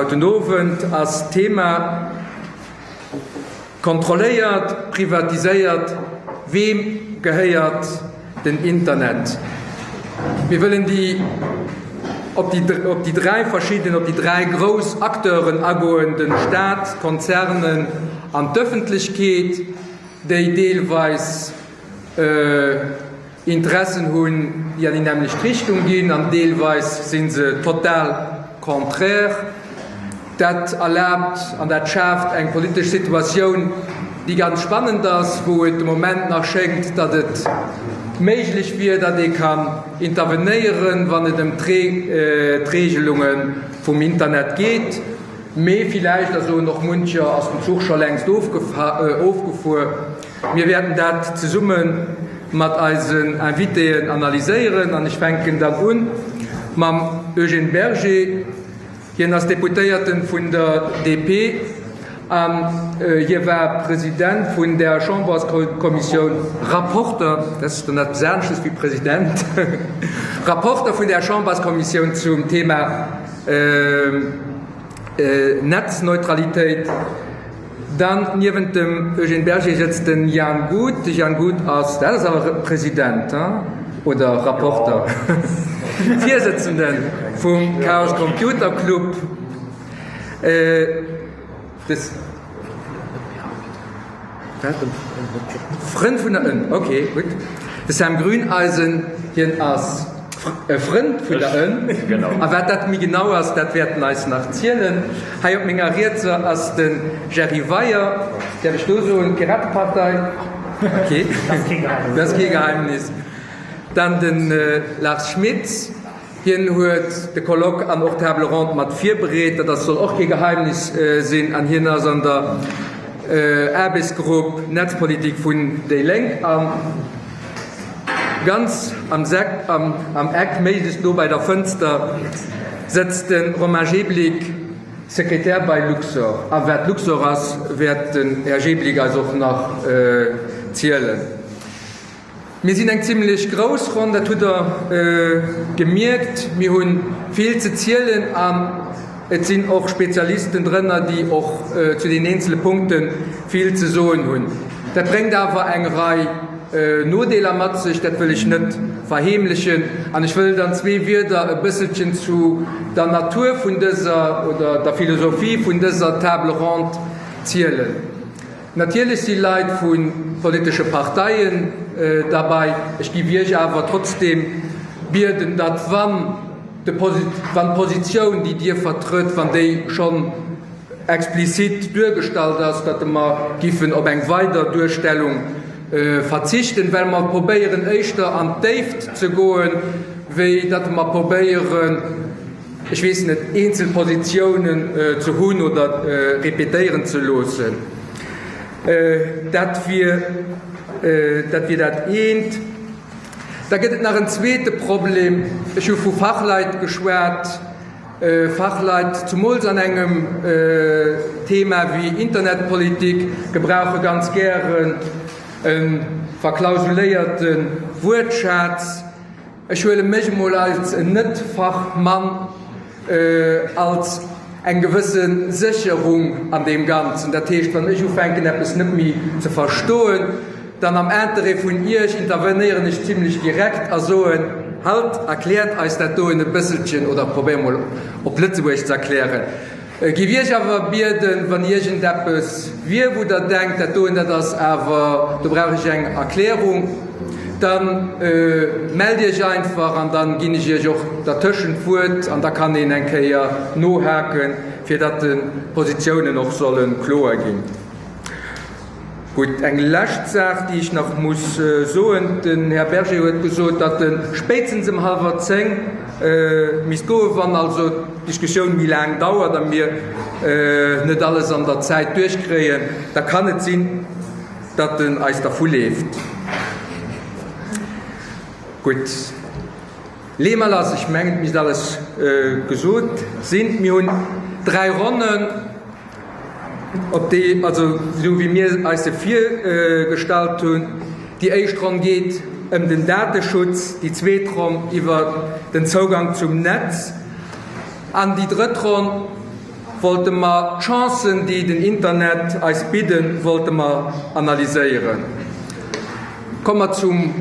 Haut den Owend ass d'Thema Kontrolléiert, privatiséiert, weem gehéiert den Internet? Mir wëllen déi op déi op déi 3 verschidden, op déi 3 grouss Acteuren agoen, den Staat, d'Konzernen an d'Ëffentlechkeet, déi deelweis Interessen hunn, déi an déi nämmlecht Richtung ginn, an deelweis si se total contraire. Dat erlaabt an dat schaaft eng politesch Situatioun, déi ganz spannend ass, wou et de Moment nach schéngt, datt et méiglech wier, datt ee kann intervenéieren, wann et ëm d'Regelunge vum Internet geet. Mee villäicht, da soen och muncher, ass den Zuch scho längst ofgefuer. Mir wäerten dat zesumme mat eisen Invitéen analyséieren an ech fänken dann u mam Eugène Berger. Hien ass Deputéierten vun der DP an hie war President vun der Chamberskommissioun, Rapporter, dat ass dann eppes anesches wéi President, Rapporter vun der Chamberskommissioun zum Thema Netzneutralitéit. Dann niewent dem Eugène Berger sëtzt den Jan Guth. De Jan Guth ass, dat ass awer President, hein? Oder Rapporter, Virsëtzende vum Chaos Computer Club. Des Frënd vun der Ënn, ok, gutt. De Sam Grüneisen, hien ass e Frënd vun der Ënn. A wat dat méi genau ass, dat wäert en eis nach zielen. Hei op menger Rietser ass de Jerry Weyer, däerf ech do soen, Piratepartei? Ok, dat ass kee Geheimnis. Dann de Lars Schmitz. Hien huet de Colloque an och d'Table ronde mat virbereet, dat ass soll och kee Geheimnis sinn, an hien ass an der Aarbechtsgrupp Netzpolitik vun déi Lénk. A ganz am Seck, am Eck, méiglechst no bei der Fënster, sëtzt de Romain Jeblick, Sekretär bei Luxor. A wat Luxor ass, wäert den Här Jeblick eis och nach zielen. Mir sinn eng zimlech grouss Ronn, dat hutt Der gemierkt. Mir hu vill ze zielen an et sinn och Spezialisten drënner, déi och zu den eenzele Punkte vill ze soen hunn. Dat bréngt awer eng Rei Nodeeler mat sech, dat wëll ech net verheemlechen. An ech wëll dann zwee Wierder e bësselchen zu der Natur vun dëser oder der Philosophie vun dëser Table ronde zielen. Natierlech si Leit vu politesche Parteien derbei. Ech giff Iech awer trotzdem bieden, datt wann d'Positioun, déi Dir vertrëtt, wann déi schonn explizit duergestallt ass, datt mer giffen op eng weider Duerstellung verzichten, well mer probéieren éischter an d'Déift ze goen, wéi datt mer probéieren, ech weess net, eenzel Positiounen ze hunn oder repetéieren ze loossen. Dat wier dat wier dat eent. Da gëtt et nach en zweete Problem. Ech hu vu Fachleit geschwat. Fachleit, zumools an engem Thema wéi Internetpolitik, gebrauche ganz gären e verklausuléierte Wuertschaz. Ech huele mech emol als en Net-Fachmann als eng gewësse Sécherung an deem Ganzen. Dat heescht, wann ech ufänken eppes net méi ze verstoen, dann am Interêt vun Iech intervenéieren ech zimlech direkt a soen, Halt, erkläert eis dat doen e bësselchen oder probéier mol op Lëtzebuergesch ze erklären. Giff iech awer bieden, wann iergendeppes wier wou der denkt, dat doen dat ass awer, do brauch ech eng Erklärung, dann mellt iech einfach an dann ginn ech iech och dertëschent d'Wuert an da kann een eng Kéier nohaken, fir datt d'Positiounen och solle kloer ginn. Gutt, eng lescht Saach, déi ech nach muss soen, Den Här Berger huet gesot, datt e spéitstens ëm hallwer zéng misst goen. Wann also d'Diskussioun méi laang dauert a mir net alles an der Zäit duerchkréien, da kann et sinn, datt en eis dervuleeft. Gutt, leeë mer lass. Ech mengen, et misst alles gesot sinn. Mir hunn dräi Ronnen. Op déi, also esou wéi mir eis se virgestallt hunn, déi éischt Ronn geet ëm den Dateschutz, déi zweet Ronn iwwer den Zougang zum Netz an déi drëtt Ronn. wollte mer d'Chancen, déi den Internet eis bidden, wollte mer analyséieren. Komme mer zum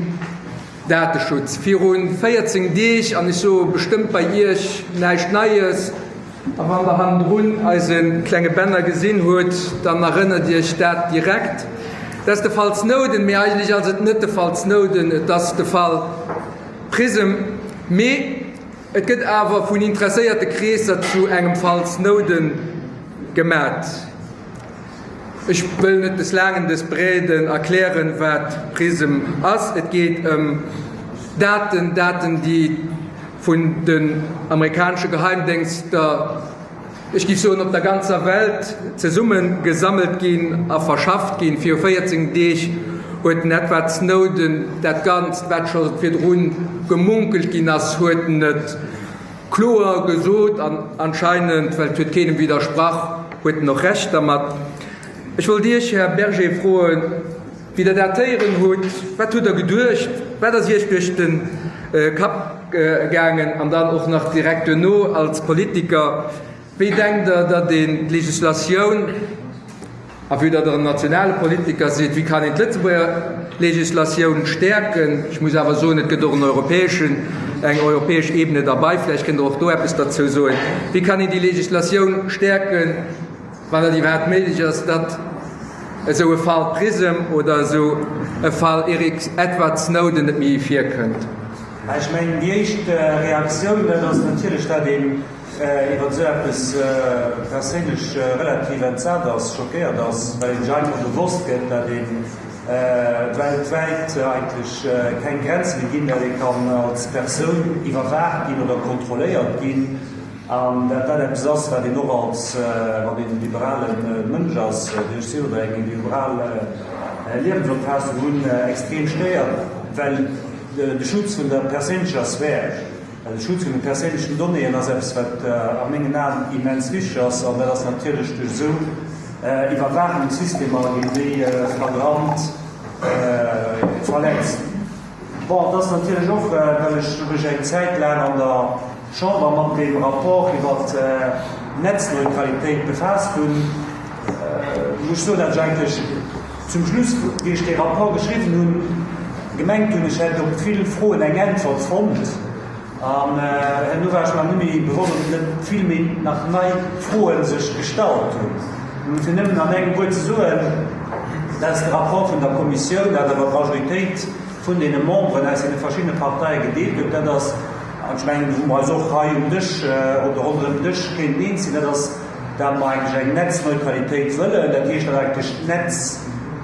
Dateschutz. Viru 14 Deeg, an ech soe bestëmmt bei Iech näischt Neies, a wann Der hannendrun eise klenge Banner gesinn hutt, dann erënnert Iech dat direkt, dat ass de Fall Snowden, mee eigentlech ass et net de Fall Snowden, et ass de Fall Prism. Mee et gëtt awer vun interesséierte Kreesser zu engem Fall Snowden gemat. Ech wëll net des Laangen des Breeden erklären, wat Prism ass. Et geet ëm Daten, Daten, déi vun den amerikanesche Geheimdéngster, ech géif soen op der ganzer Welt, zesumme gesammelt ginn a verschafft ginn. Viru 14 Deeg huet den Edward Snowden dat Ganzt, wat scho virdru gemunkelt ginn ass, huet en et kloer gesot an anscheinend, well et huet keenem widdersprach, huet en och Recht dermat. Ech wollt Iech, Här Berger, froen, wéi Der dat héieren hutt, wat hutt Der geduecht, wat ass Iech duerch de Kapp gaangen? An dann och nach direkt duerno als Politiker, wéi denkt Der, datt een d'Legislatioun, A vue datt Der en nationale Politiker sidd, wéi kann een d'Lëtzebuerger Legislatioun stäerken? Ech muss awer soen, et gëtt och en europäeschen, eng europäesch Ebene derbei. Vläicht kënnt Der och do eppes derzou soen. Wéi kann een déi Legislatioun stäerken, wann dat iwwerhaapt méiglech ass, datt esou e Fall Prism oder esou e Fall Eric Edward Snowden net méi virkënnt? Ech mengen, déi éischt Reaktioun, dat ass natierlech, datt een iwwer esou eppes perséinlech relativ entsat ass, schockéiert ass, well een sech einfach bewosst gëtt, dat ee weltwäit eigentlech keng Grenze méi ginn, dat ee kann als Persoun iwwerwaacht ginn oder kontrolléiert ginn an dat dat eppes ass, wat een och als, wann een e liberale Mënsch ass, wéi ech sinn, oder eng liberal Liewensopfaassung hunn, extrem stéiert, well de Schutz vun der perséinlecher Sphär, Well de Schutz vun de perséinlechen Donnéeën ass eppes, wat a mengen Aen immens wichteg ass, an dat ass natierlech duerch esou Iwwerwaachungssystemer ginn déi flagrant verletzt. Bon, et ass natierlech och, well ech mech eng Zäit laang an der Chamber mat deem Rapport iwwert d'Netzneutralitéit befaasst hunn, muss ech soen, dat ech eigentlech zum Schluss, wéi ech dee Rapport geschriwwen hunn, gemengt hunn, ech hätt op vill Froen eng Äntwert fonnt. An herno war ech mer net méi bewosst, ob net vill méi nach nei Froe sech gestallt hunn. Fir nëmmen an engem Wuert ze soen, dat ass de Rapport vun der Kommissioun, dat awer d'Majoritéit vun deene Memberen aus deene verschiddene Parteie gedeelt huet, dat ass, an ech mengen, wou mer eis och hei um Dësch oder ronderëm den Dësch kéinten eens sinn, dat ass, dat mer eigentlech eng Netzneutralitéit wëllen, dat heescht, dat eigentlech d'Netz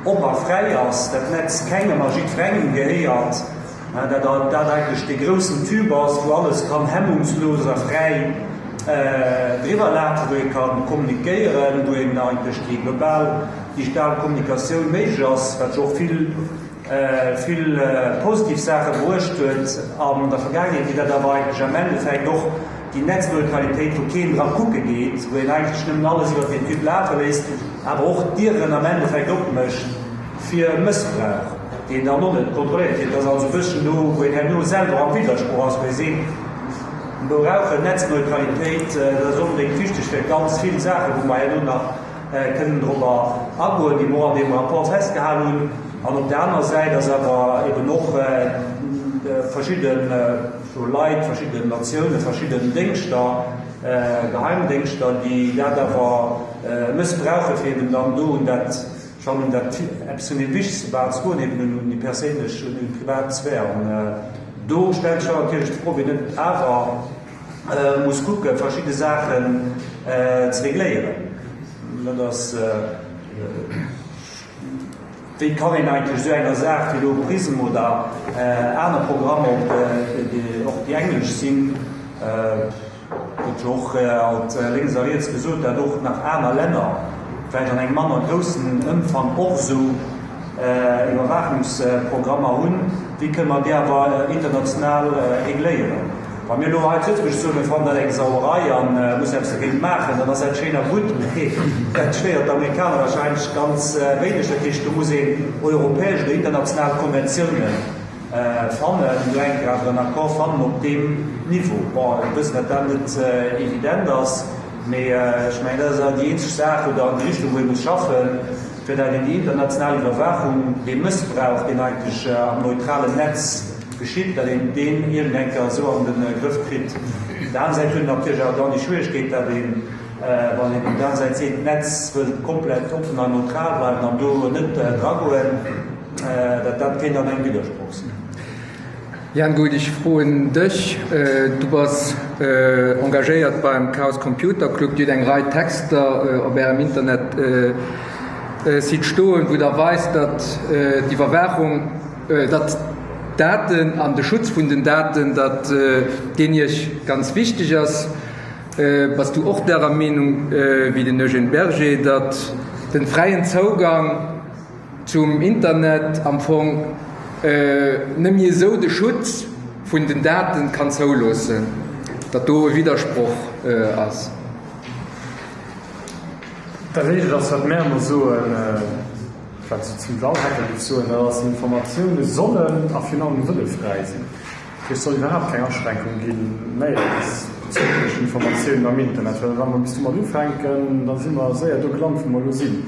op a fräi ass, dat d'Netz kengem a jiddwerengem gehéiert, dat dat eigentlech dee groussen Tube ass, wou alles kann hemmungslos a fräi driwwer lafen, wou ee ka kommunikéieren, wou een eigentlech déi global digital Kommunikatioun méiglech ass, wat jo och vill vill positiv Saache bruecht huet an der Vergaangenheet, déi dat awer eigentlech am Endeffekt och déi Netzneutralitéit, wou keen dra kucke geet, wou een eigentlech nëmmen alles iwwert den Tube lafe léisst, awer och d'Dieren am Endeffekt opmécht fir Mëssbrauch, deen dann och net kontrolléiert gëtt. Dat ass also e bësschen do, wou een herno selwer am Widdersproch ass, wou ee seet, Mir brauchen Netzneutralitéit, dat ass onbedéngt wichteg fir ganz vill Saachen, wou mer herno nach kënnen dorobber agoen, déi mer och an deem Rapport festgehal hunn. An op där anerer Säit ass awer eben och verschidde Leit, verschidden Natiounen, verschidden Déngschter, Geheimdéngschter, déi dat awer mëssbrauche fir eben dann do un dat, schonn un dat eppes vun deem Wichtegste bal ze goen, eben un déi perséinlech, un déi privat Sphär. An do stellt sech dann natierlech d'Fro, ob een net awer muss kucken, verschidde Saachen ze regléieren. Dat ass. Wéi kann een eigentlech esou enger Saach wéi elo Prism oder aner Programmer, och déi englesch sinn, gëtt jo och alt lénks a riets gesot, dat och nach aner Länner vläicht an engem manner groussen Ëmfang och esou Iwwerwaachungsprogrammer hunn, wéi kënne mer déi awer international regléieren? Wa mir elo hei zu Lëtzebuerg soen, mir fannen dat eng Sauerei a mussen eppes dogéint maachen, dann ass dat schéin a gutt, mee dat stéiert d'Amerikaner wahrscheinlech ganz wéineg. Dat heescht, do muss een europäesch oder international Konventiounen fannen, do eng Kéier awer en Accord fannen op deem Niveau. Bon, mir wëssen, datt dat net evident ass. Mee ech mengen, dat ass awer déi eenzeg Saach oder an déi Richtung, wou ee muss schaffen, fir dat een déi international Iwwerwaachung, dee Mëssbrauch, deen eigentlech am neutralen Netz geschitt, datt een deen iergend eng Kéier esou an de Grëff kritt. Op der aner Säit huet een natierlech awer dann déi Schwieregkeet, datt een, wann een op der aner Säit seet, d'Netz wëllt komplett oppen an neutral bleiwen an do net dragoen, dat dat kéint an engem Widdersproch sinn. Jan Guth, ech froen dech, du bass engagéiert beim Chaos Computer Club, Dir hutt eng Rei Texter op Ärem Internetsite stoen, wou Der weist, datt d'Iwwerwaachung, datt d'Daten an de Schutz vun den Daten, datt deen Iech ganz wichteg ass. Bass du och därer Meenung wéi den Eugène Berger, datt de fräien Zougang zum Internet am Fong nëmme esou de Schutz vun den Daten kann zouloossen, datt do e Widdersproch ass. Dat éischt ass, wat mär ëmmer soen, wat esou zimmlech all Hacker géif soen, dat ass, Informatioune sollen a virun allem wëlle fräi sinn. Et soll iwwerhaapt keng Aschränkung ginn, néierens, bezüglech Informatiounen am Internet, well wa mer bis domat ufänken, da si mer séier do gelant, wou mer elo sinn.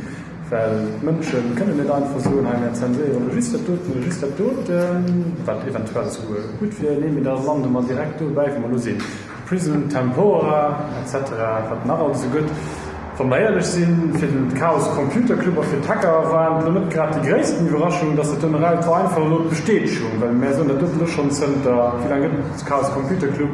Well d'Mënsche kënnen net einfach soen, hei mär zenséieren elo just dat doten oder just dat doten, wat eventuell esouguer gutt wier. Nee, mee da lande mer direkt dobäi, wou mer elo sinn. Prison, Tempora, etc. Wat nach alles esou gëtt. Wa mer éierlech sinn, fir den Chaos Computer Club a fir d'Hacker waren et elo net grad déi gréissten Iwwerraschung, dass dat do nach aus war. Einfach elo d'Bestätegung, well mär soen dat doten elo schonn zënter, wéi laang gëtt et de Chaos Computer Club?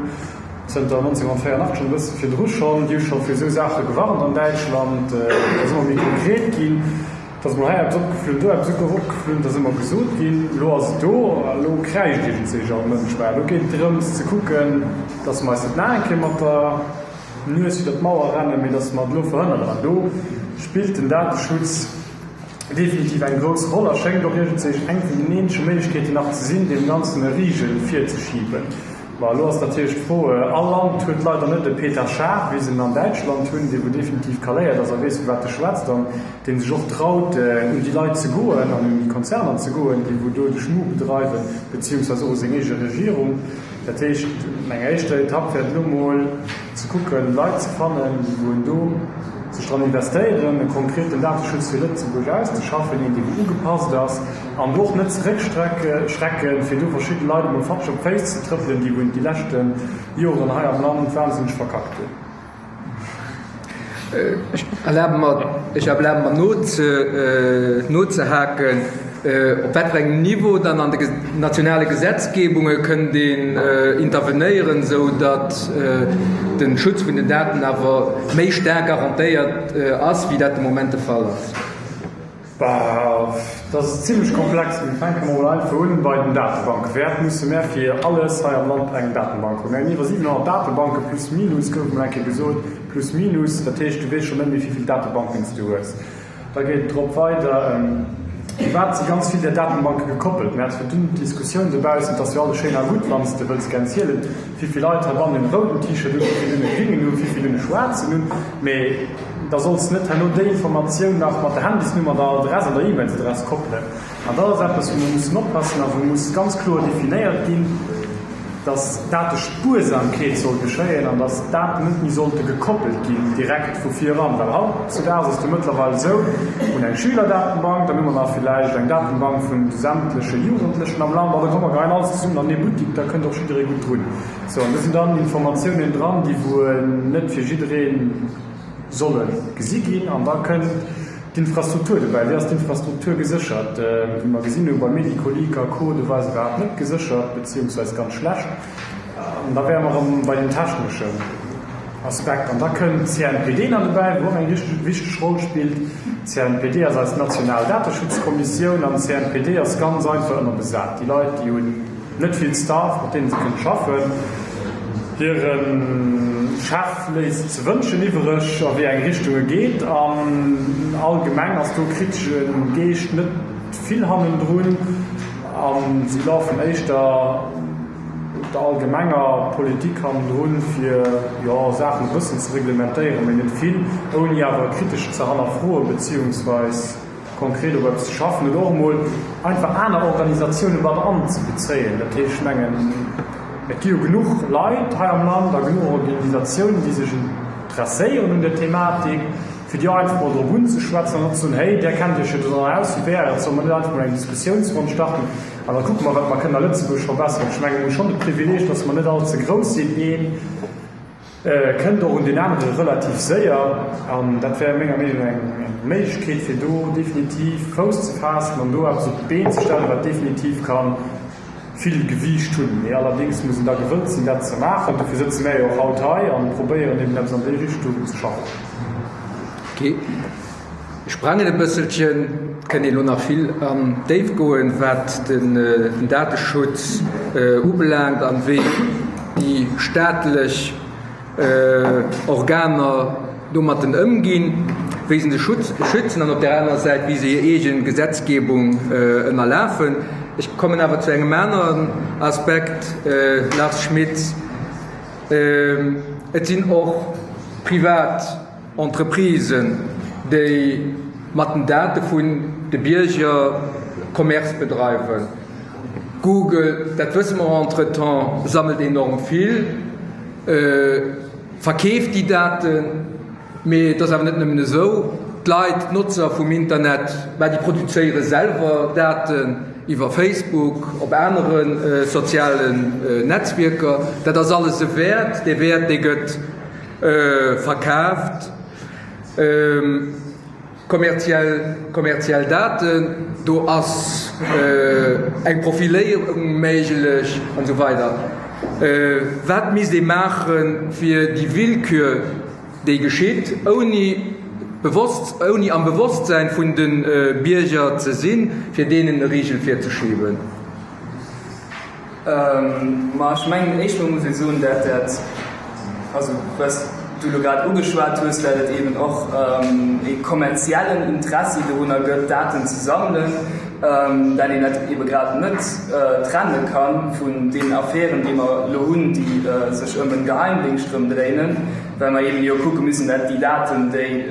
Zënter 1984, e bësse virdru schonn. Déi hu scho fir esou Saache gewarnt an Däitschland. Et ass ëmmer méi konkret ginn. Et ass mol hei eppes opgeflunn, do eppes opgeflunn, et ass ëmmer gesot ginn, elo ass et do, a elo kräischt iergendzéich all Mënsch. Mä elo geet et drëms ze kucken, dass mer eis net nach eng Kéier mat der Nues widder d'Mauer rennen, mee dass mer et elo verhënneren. An do spillt den Dateschutz definitiv eng grouss Roll a schéngt och iergendzéich eng vun den eenzege Méiglechkeeten nach ze sinn, deem Ganzen e Rigel virzeschiben. Bon, elo ass natierlech d'Fro, all Land huet leider net e Peter Schaar, wéi se en an Däitschland hunn, dee wou definitiv kaléiert ass a weess, vu wat e schwätzt an dee sech och traut, un déi Leit ze goen an un déi Konzerner ze goen, déi wou do de Schmu bedreiwen, beziehungsweise och u seng eege Regierung. Dat heescht, an enger éischter Etapp wäert elo mol ze kucken, Leit ze fannen, déi wou en do sech dran investéieren, e konkreten Dateschutz fir Lëtzebuerg auszeschaffen, een, dee wou ugepasst ass. An do och net zeréckschrecken, fir do verschidde Leit emol fatsch op d'Féiss ze trëppelen, déi wou déi leschte Joren hei am Land wahnsinneg verkackt hunn. Ech erlabe mer, ech erlabe mer nozehaken, Op wat fir engem Niveau dann an de nationale Gesetzgebunge kënnt een intervenéieren, esou datt de Schutz vun den Daten awer méi staark garantéiert ass, wéi dat de Moment de Fall ass? Bah, dat ass zimlech komplex. Mee fänke mer mol einfach un bei den Datebanken. Wäert musse mär fir alles hei am Land eng Datenbank hunn? Mär hunn iwwer 700 Datebanken, plus minus, gouf mol eng Kéier gesot, plus minus. Dat heescht, du weess schonn net méi, wéi vill Datebanken s du hues. Da geet et drop weider, firwat si ganz vill där Datenbanke gekoppelt? Mir hate virdrun d'Diskussioun dobaussen, et ass jo alles schéin a gutt, wann s de wëlls gär zielen, wéi vill Leit heibannen en rouden T-Shirt hunn, wéi vill hunn e gringen un, wéi vill hunn e schwaarzen un. Mee da solls de net herno déi Informatioun nach mat der Handysnummer, der Adress an der E-Mailsadress koppelen. An dat ass eppes, wou mer mussen oppassen a wou muss ganz kloer definéiert ginn, dass Datespuersamkeet soll geschéien an dass d'Daten net méi sollte gekoppelt ginn direkt vu vir eran. Well hautzudaags ass et jo mëttlerweil esou, mir hunn eng Schülerdatenbank, dann hu mer nach villäicht eng Datenbank vun de sämtleche Jugendlechen am Land an da komme mer geheien alles zesummen an ee Buttik, da kënnt och jidderee gutt drun. Sou, an do sinn dann Informatiounen dran, déi wou net fir jidderee solle gesi ginn. An da kënnt d'Infrastruktur dobäi. Wéi ass d'Infrastruktur geséchert? Wéi mer gesinn hu bei Médicoleak a Co, do war se iwwerhaapt net geséchert, beziehungsweis ganz schlecht. An da wäre mer erëm bei den techneschen Aspekt. An da kënnt d'CNPD nach dobäi, wou och eng richteg wichteg Roll spillt. D'CNPD ass eis national Dateschutzkommissioun an d'CNPD ass ganz einfach ënnerbesat. Déi Leit, déi hunn. Net vill Staff, mat deenen se kënne schaffen. Hire Chef léisst ze wënschen iwwereg, a wéi eng Richtung e geet. An allgemeng ass do kritesche Geescht net vill hannendrun a si lafen éischter der allgemenger Politik hannendrun, fir, jo, Saachen e bëssen ze reglementéieren, mee net vill, ouni awer kritesch ze hannerfroen, beziehungsweis. konkret op eppes ze schaffen oder och emol einfach aner Organisatioune mat anzebezéien. Dat heescht, ech mengen, et gi jo genuch Leit hei am Land a genuch Organisatiounen, déi sech. interesséieren un der Thematik, fir déi och einfach mol drop unzeschwätzen an och ze soen, Hey, där kennt Iech jo doranner aus, wéi wär et, solle mer net einfach mol eng Diskussiounsronn starten an da kucke mer, wat mer kënnen a Lëtzebuerg verbesseren. Ech mengen, mir hu schonn de Privileeg, dass mer net all ze grouss sinn. Ee kënnt och un deen anere relativ séier an dat wär menger Meenung no eng Méiglechkeet, fir do definitiv Fouss ze faassen an do eppes op d'Been ze stellen, wat definitiv ka vill Gewiicht hunn. Mee allerdéngs muss een da gewëllt sinn, dat ze maachen. Dofir sëtze mär jo och haut hei a probéieren eben eppes an déi Richtung ze schaffen. Ok, ech sprangen e bësselchen. Et kënnt een elo nach vill an d'Déift goen, wat den Dateschutz ubelaangt an wéi déi staatlech Organer domatten ëmginn, wéi se sech schützen an op där anerer Säit, wéi se hir eege Gesetzgebung ënnerlafen. Ech kommen awer zu engem aneren Aspekt, Lars Schmitz. Et sinn och privat Entreprisen, déi mat den Date vun de Bierger Commerce bedreiwen. Google, dat wësse mer entretemps, sammelt enorm vill, verkeeft déi Daten. Mee et ass awer net nëmmen esou, d'Leit, d'Notzer vum Internet, bah, déi produzéiere selwer Daten iwwer Facebook, op anere sozialen Netzwierker. Dat ass alles e Wäert. Dee Wäert, dee gëtt verkaaft. Kommerziell, kommerziell Daten, do ass eng Profiléierung méiglech an esou weider. Wat misst ee maachen, fir déi Willkür, déi geschitt, ouni bewosst, ouni am Bewosstsäin vun de Bierger ze sinn, fir deenen e Rigel virzeschiben? Ma ech mengen, éischt mol muss ee soen, dat dat, also wat s du elo grad ugeschwat hues, dat et eeben och ee kommerziellen Interessi dorunner gëtt, Daten ze sammelen, dat een dat eebe grad net trenne ka vun deenen Affären, déi mer elo hunn, déi sech ëm e Geheimdéngscht erëm dréinen, well mer eeben jo kucke müssen, dat déi Daten, déi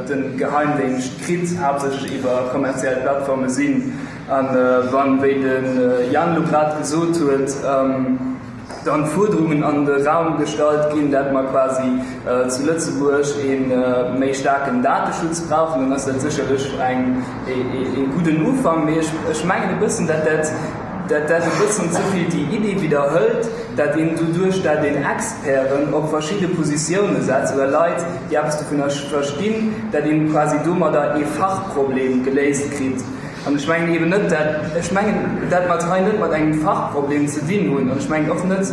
de Geheimdéngscht kritt, haaptsächlech iwwer kommerziell Plattforme sinn. A wann, wéi de Yann elo grad gesot huet, dann Fuerderungen an de Raum gestallt ginn, dat mer quasi zu Lëtzebuerg ee méi staarken Dateschutz brauchen, dann ass dat sécherlech eng, ee gudden Ufank. Mee ech mengen e bëssen, dat dat, dat dat e bëssen ze vill déi Iddi widderhëlt, dat een doduerch, dat een Experten op verschidde Positioune setzt oder Leit, déi eppes dovunner verstinn, dat een quasi domadder ee Fachproblem geléist kritt. An ech mengen eeben net, dat, ech mengen, dat mer et hei net mat engem Fachproblem ze dinn hunn. An ech mengen och net,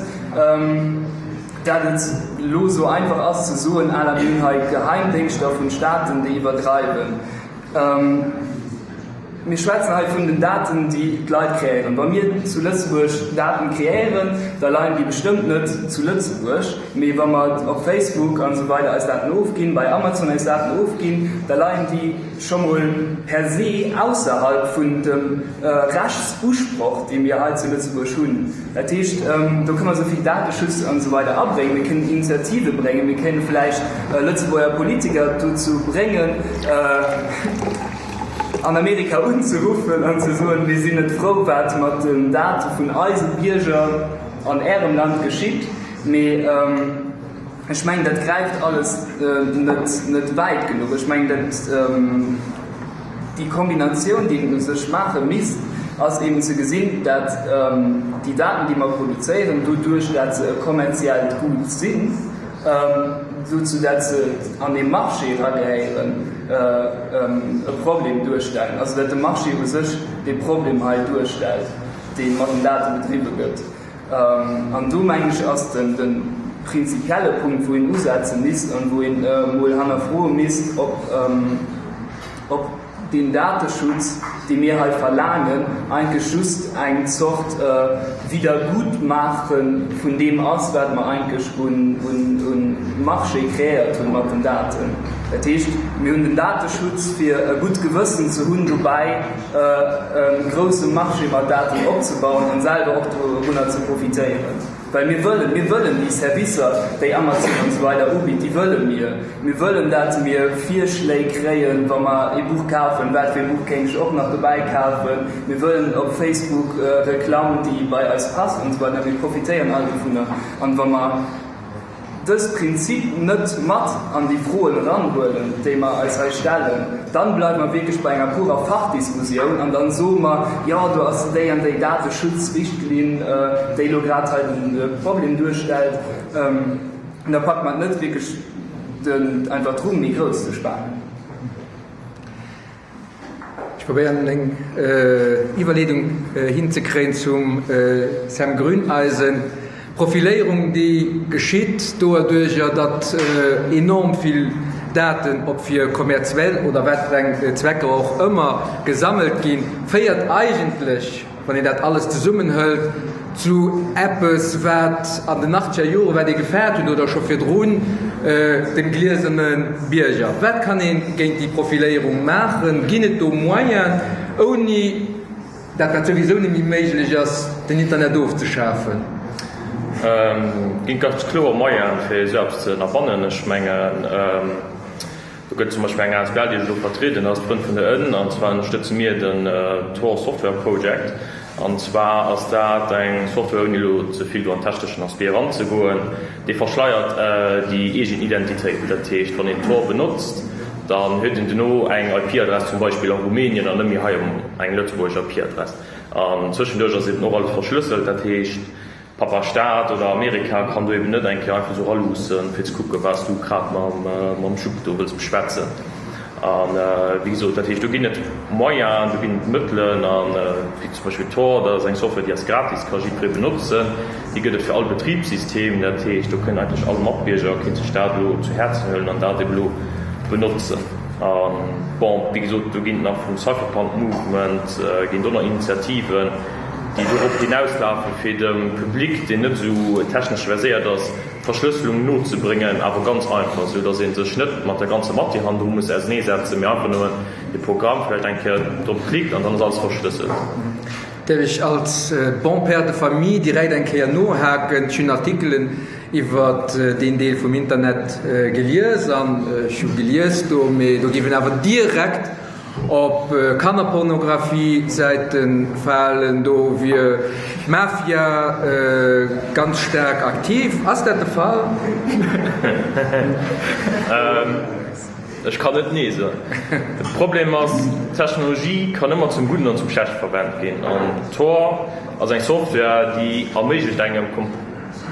dat et elo esou einfach ass ze soen, à la mir hunn hei Geheimdéngschter vun Staaten, déi iwwerdreiwen. Mir schwätzen hei vun den Daten, déi d'Leit kreéieren. Wa mir zu Lëtzebuerg Daten kreéieren, da leien déi bestëmmt net zu Lëtzebuerg. Mee wa mer op Facebook an esou weider eis Daten ofginn, bei Amazon eis Daten ofginn, da leien déi, scho mol per se ausserhalb vun dem Rechtsusproch, dee mir hei zu Lëtzebuerg hunn. Dat heescht, do kënne mer esou vill Dateschutz an esou weider abréngen, mir kënnen Initiative bréngen, mir kënnen vläicht Lëtzebuerger Politiker dozou bréngen, an Amerika unzeruffen an ze soen, mir sinn net frou, wat mat den Date vun eise Bierger an Ärem Land geschitt. Mee. Ech mengen, dat gräift alles net wäit genuch. Ech mengen, dat déi Kombinatioun, déi een u sech maache misst, ass eben ze gesinn, dat déi Daten, déi mer produzéieren, doduerch dat se e kommerziellt Gut sinn, dozou dat se an ee Marché eragehéieren, e Problem duerstellen. Also dat de Marché u sech dee Problem hei duerstellt, dee mat den Date bedriwwe gëtt. An do, mengen ech, ass de prinzipielle Punkt, wou een usetze misst an wou een emol hannerfroe misst, ob deen Dateschutz, dee mir hei verlaangen, eigentlech just eng Zort Wiedergutmaache vun deem ass, wat mer eigentlech un Marché kreéiert hunn mat den Daten. Dat heescht, mir hunn den Dateschutz, fir e gutt Gewëssen ze hunn dobäi, e grousse Marché mat Daten opzebauen an selwer och dorunner ze profitéieren. Well mir wëllen, mir wëllen déi Servicer, déi Amazon an esou weider ubitt, déi wëlle mir. Mir wëllen, dat mir Virschléi kréien, wa mer ee Buch kafen, wat fir ee Buch kéint ech och nach dobäi kafen. Mir wëllen op Facebook Reklamm, déi bei eis passt an esou weider. Mir profitéieren all dovunner. An wa mer. dës Prinzip net mat an déi Froen eranhuelen, déi mer eis hei stellen, dann bleiwe mer wierklech bei enger purer Fachdiskussioun an dann soe mer, jo, do ass déi an déi Dateschutzrichtlinn, déi elo grad hei de Problem duerstellt. An da packe mer et net wierklech, einfach d'Rumm méi grouss ze spanen. Ech probéieren eng Iwwerleedung hinzekréien zum Sam Grüneisen. D'Profiléierung déi geschitt doerduercher, datt enorm vill Daten, ob fir kommerzuell oder wat fir eng Zwecker och ëmmer, gesammelt ginn, féiert eigentlech, Wann een dat alles zesummenhëlt zu eppes, wat an den achtzeger Jore, wat ee gefaart huet oder scho virdrun, dem glieserne Bierger. Wat kann ee géint déi Profiléierung maachen? Ginn et do Moyen, ouni dat, wat souwisou net méi méiglech ass, den Internet ofzeschafen? Et ginn ganz kloer Moyene fir esou eppes ze ënnerbannen. Ech mengen, Do gëtt zum Beispill eng asbl, déi ech elo vertrieden, dat ass d'Frënn vun der Ënn, an zwar ënnerstëtze mir den Tor Software Project. An zwar ass dat eng Software, ouni elo ze vill do an techneschen Aspect eranzegoen, déi verschleiert déi eegen Identitéit. Dat heescht, wann een Tor benotzt, dann huet een duerno eng IP-Adress zum Beispill a Rumänien an net méi hei eng lëtzebuergesch IP-Adress. An zwëschenduerch ass eben och alles verschlësselt, dat heescht, Papa Staat oder Amerika kann do eben net eng Kéier einfach esou eraluussen, fir ze kucken, wat s du grad mam Jupp do wëlls beschwätzen. A wéi gesot, dat heescht, do ginn et Moyenen, do ginn et Mëttelen, a wéi zum Beispill Tor, dat ass eng Software, déi ass gratis, ka jiddweree benotzen, déi gëtt et fir all Betribssystem. Dat heescht, do kënnen eigentlech all Matbierger kéint sech dat elo zu Häerzen huelen an dat eben elo benotzen. A bon, wéi gesot, do ginn et nach vum Cypherpunk Movement ginn do nach Initiativen, déi dorop hinauslafen, fir dem Public, deen net esou technesch verséiert ass, d'Verschlësselung nozebréngen, awer ganz einfach, esou datt ee sech net mat der ganzer Matière hannendru muss auserneesetzen, mee einfach nëmmen de Programm vläicht eng Kéier drop klickt an dann ass alles verschlësselt. Däerf ech als bon père de famille direkt eng Kéier nohaken? Ech hunn Artikelen iwwer deen Deel vum Internet gelies an ech hu gelies do, mee do géif een awer direkt Op Kannerpornografie-Säite falen, do wier d'Mafia ganz staark aktiv. Ass dat de Fall? Ech kann net Nee soen. De Problem ass, Technologie kann ëmmer zum Gudden an zum Schlechte verwennt ginn. An Tor ass eng Software, déi erméiglecht engem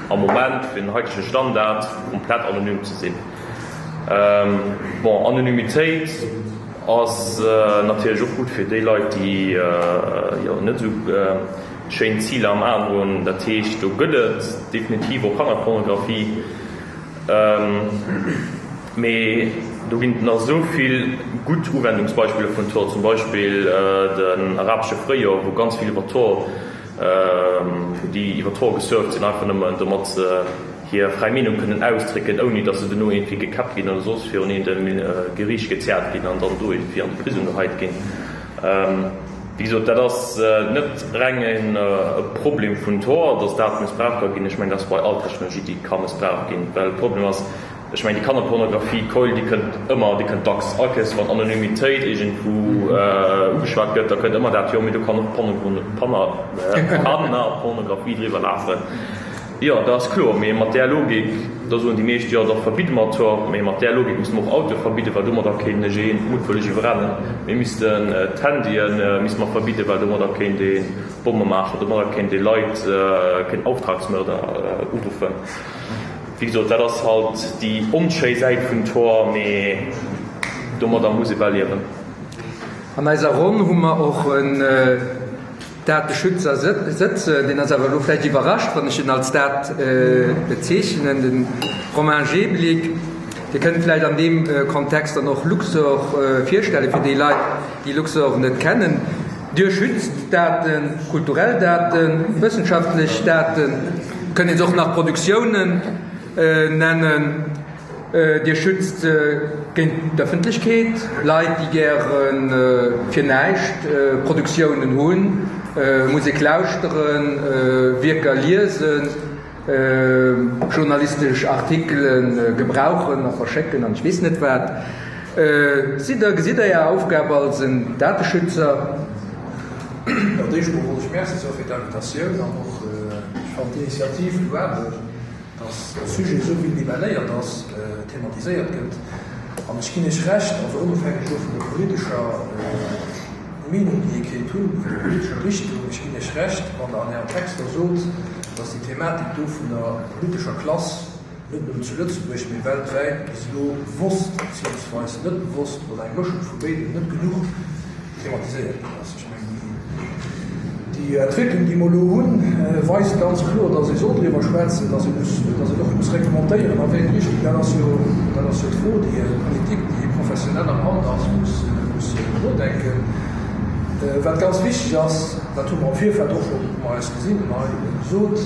am Moment fir den haitege Standard komplett anonym ze sinn. Bon, Anonymitéit ass natierlech och gutt fir déi Leit, déi jo net esou schéin Ziler am Aen hunn. Dat heescht, do gëtt et definitiv och Kannerpornografie, mee do ginn et nach esou vill gutt Uwendungsbeispiller vun Tor, zum Beispill den arabesche Fréijor, wou ganz vill iwwer Tor, wou déi iwwer Tor gesurft sinn, einfach nëmmen domat se hir fräi Meenung kënnen ausdrécken, ouni datt se dono iergendwéi gekäppt ginn oder soss virun eent Geriicht gezerrt ginn an dann do iergendwéi an de Prisong geheit ginn. Wéi gesot, dat ass net reng e Problem vun Tor, datt dat mëssbraucht ka ginn. Ech mengen, dat ass bei all Technologie, déi ka mëssbraucht ginn, well de Problem ass, ech mengen, déi Kannerpornografie, d'Keul, déi kënnt ëmmer, déi kënnt dacks. All Kéiers, wann Anonymitéit iergendwou ugeschwat gëtt, da kënnt ëmmer dat, jo, mee do kann och Kannerpornografie driwwer lafen. Jo, dat ass kloer, mee mat där Logik, da soen déi meescht, jo, da verbidde mer Tor, mee mat där Logik misste mer och Autoe verbidden, well domadder kéint ech ee muttwëlleg iwwerrennen. Mir missten d'Handye misste mer verbidden, well domadder kéint ee Bomme maachen, domadder kéint ee Leit, kéint Auftragsmörder uruffen. Wéi gesot, dat ass halt déi onschéi Säit vun Tor, mee domadder muss ee bal liewen. An eiser Ronn hu mer och en. Dateschützer sëtzen. Deen ass awer elo vläicht iwwerrascht, wann ech en als dat bezeechnen, de Romain Jeblick. Dir kënnt vläicht an deem Kontext dann och Luxorr virstellen, fir déi Leit, déi Luxorr net kennen. Dir schützt Daten, kulturell Daten, wëssenschaftlech Daten, kënnt een se och nach Produktiounen nennen. Dir schützt géint d'Ëffentlechkeet, Leit, déi gäre fir näischt Produktiounen hunn, Musek lauschteren, Wierker liesen, journalistesch Artikele gebrauchen a verschécken an ech weess net wat. Sidd Der, gesitt Der Är Aufgab als en Dateschützer? Jo, d'éischt mol wollt ech Merci soe fir d'Invitatioun an och, ech fannen d'Initiativ louabel. Dass de Sujet, esou wéi en libelléiert ass, thematiséiert gëtt. An ech ginn Iech Recht, also onofhängeg elo vun der politescher Meenung, déi ee kéint hunn, vun der politescher Richtung, ech ginn Iech Recht, wann Der an Ären Texter sot, dass déi Thematik do vun der politescher Klass net nëmmen zu Lëtzebuerg, mee weltwäit bis elo bewosst beziehungsweis net bewosst oder eng Mëschung vu béidem net genuch thematiséiert ginn ass. Ech mengen, déi Entwécklung, déi mer elo hunn, weist ganz kloer, dass ee soll driwwer schwätzen, dass ee muss, dass een och muss reglementéieren, a wéi eng Richtung. Dat ass jo, dat ass jo d'Fro, déi d'Politik, déi professionell am Amt ass, muss, muss nodenken. Wat ganz wichteg ass, dat hu mer am Virfeld och schonn, wou mer eis gesinn hunn, hei gesot,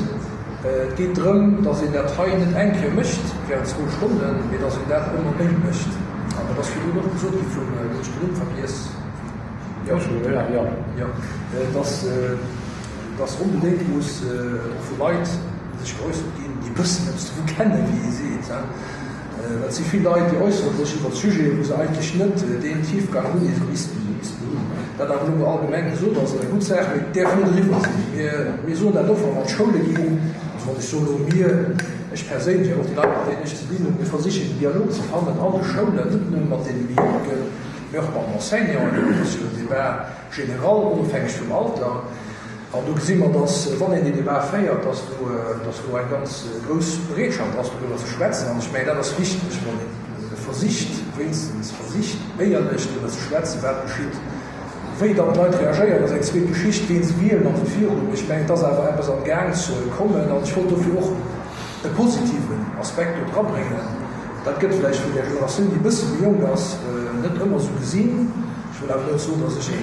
Et geet drëm, dass een dat hei net eng Kéier mécht während zwou Stonnen, mee dass een dat ëmmer méi mécht. An dat ass virdrun och gesot gi vum, elo hunn ech den Numm vergiess, Jo, jo, dass, dass onbedéngt muss och vu Leit sech geäussert ginn, déi e bëssen eppes dovu kennen, wéi ee seet. Dat si vill Leit, déi äussere sech iwwer Sujeten, wou se eigentlech net deen Tiefgang hunn, dee se missten hunn. Dat awer elo mol allgemeng gesot ass eng gutt Saach, mee et däerf net eriwwer sinn. Mir, mir soen dat och, wa mer an d'Schoule ginn, also wann ech soen elo mir, ech perséinlech, awer och déi Leit, mat deenen ech ze dinn hunn, mir versichen den Dialog ze fannen an de Schoulen, net nëmme mat deene méi Jonken, mee och mat den Enseignanten. Dat ass jo en Débat général, onofhängeg vum Alter. An do gesi mer, dass, wann een deen Débat féiert, dass do, dass do eng ganz grouss Bereetschaft ass, doriwwer ze schwätzen. An ech mengen, dat ass wichteg, wann ee versicht, wéinstens versicht, éierlech doriwwer ze schwätzen, wat geschitt. Wéi dann d'Leit reagéieren, ass eng zweet Geschicht, wien se wielen an esou virun. Mee ech mengen, et ass awer eppes am Gaang ze kommen. An ech wollt dofir och e positiven Aspekt do drabréngen. Dat gëtt vläicht vun där Generatioun, déi e bësse méi jonk ass, net ëmmer esou gesinn. Ech wëll awer net soen, dass ech een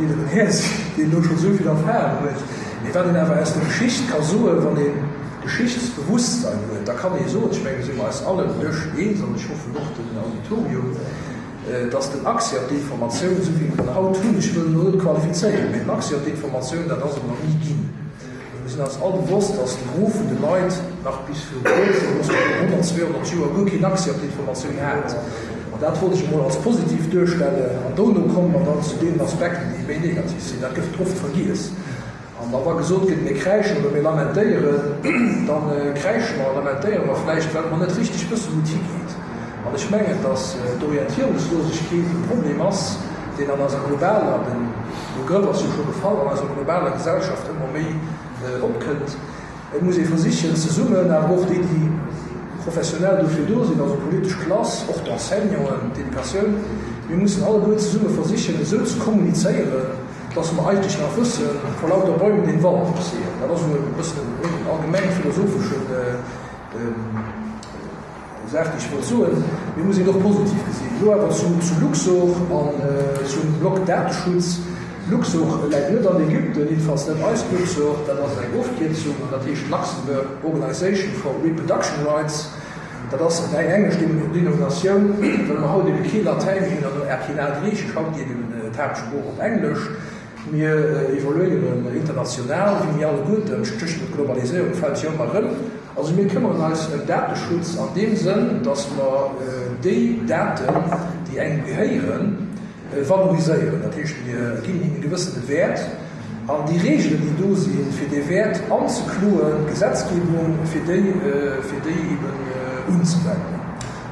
eeleren Här sinn, deen elo scho esou vill Erfahrung huet. Mee wat een awer aus der Geschicht ka soen, wann ee Geschichtsbewusstsein huet, da kann ee soen, ech mengen, do si mer eis all un Dësch eens, an ech hoffen och den Auditorium, dass den Accès op d'Informatioun, esou wéi mer en haut hunn, ech wëll en elo net qualifizéieren, mee den Accès op d'Informatioun, dat ass et nach ni ginn. Mir sinn eis all bewosst, dass de Gros vun de Leit nach bis viru kuerzem, loosse mer soen 100, 200 Joer, guer keen Accès op d'Informatioun hat. An dat wollt ech emol als positiv duerstellen. An dono komme mer dann zu deenen Aspekten, déi méi negativ sinn. Dat gëtt oft vergiess. An da wa gesot gëtt, mir kräischen oder mir lamentéieren, da kräische mer a lamentéiere mer vläicht, well mer net richteg wëssen, wou et higeet. An ech mengen, dass d'Orientierungslosegkeet e Problem ass, deen an eiser globaler, den Begrëff ass jo scho gefall, an eiser globaler Gesellschaft ëmmer méi opkënnt. Et muss ee versichen, zesummen, awer och déi, déi professionell dofir do sinn, also d'politesch Klass, och d'Enseignanten, d'Educatioun, mir mussen alleguer zesumme versichen, esou ze kommunizéieren, dass mer eigentlech nach wëssen, vor lauter Bäumen den Wald nicht sehen. Dat ass elo e bëssen en allgemeng philosopheschen Saach, déi ech wollt soen, mee muss een och positiv gesinn. Elo awer zu Luxor an zum Block Dateschutz. Luxor läit net an Ägypten, jiddefalls net eist Luxor. Dat ass eng Ofkierzung an dat heescht Luxembourg Organization for Reproduction Rights. Dat ass eng englesch Denominatioun, well mer haut ebe kee Latäin méi hunn an och keen aalt Griichesch. Haut geet eben d'Haaptsprooch op Englesch. Mir evoluéieren international, wéi mir alleguerten, Stéchwuert Globaliséierung fält jo ëmmer erëm. Also mir këmmeren eis ëm Dateschutz an deem Sënn, datt mer déi Daten, déi engem gehéieren, valoriséieren. Dat heescht, mir ginn hinnen e gewëssene Wäert an déi Reegelen, déi do sinn, fir dee Wäert anzekloen, d'Gesetzgebung, fir déi, fir déi eben unzewenden.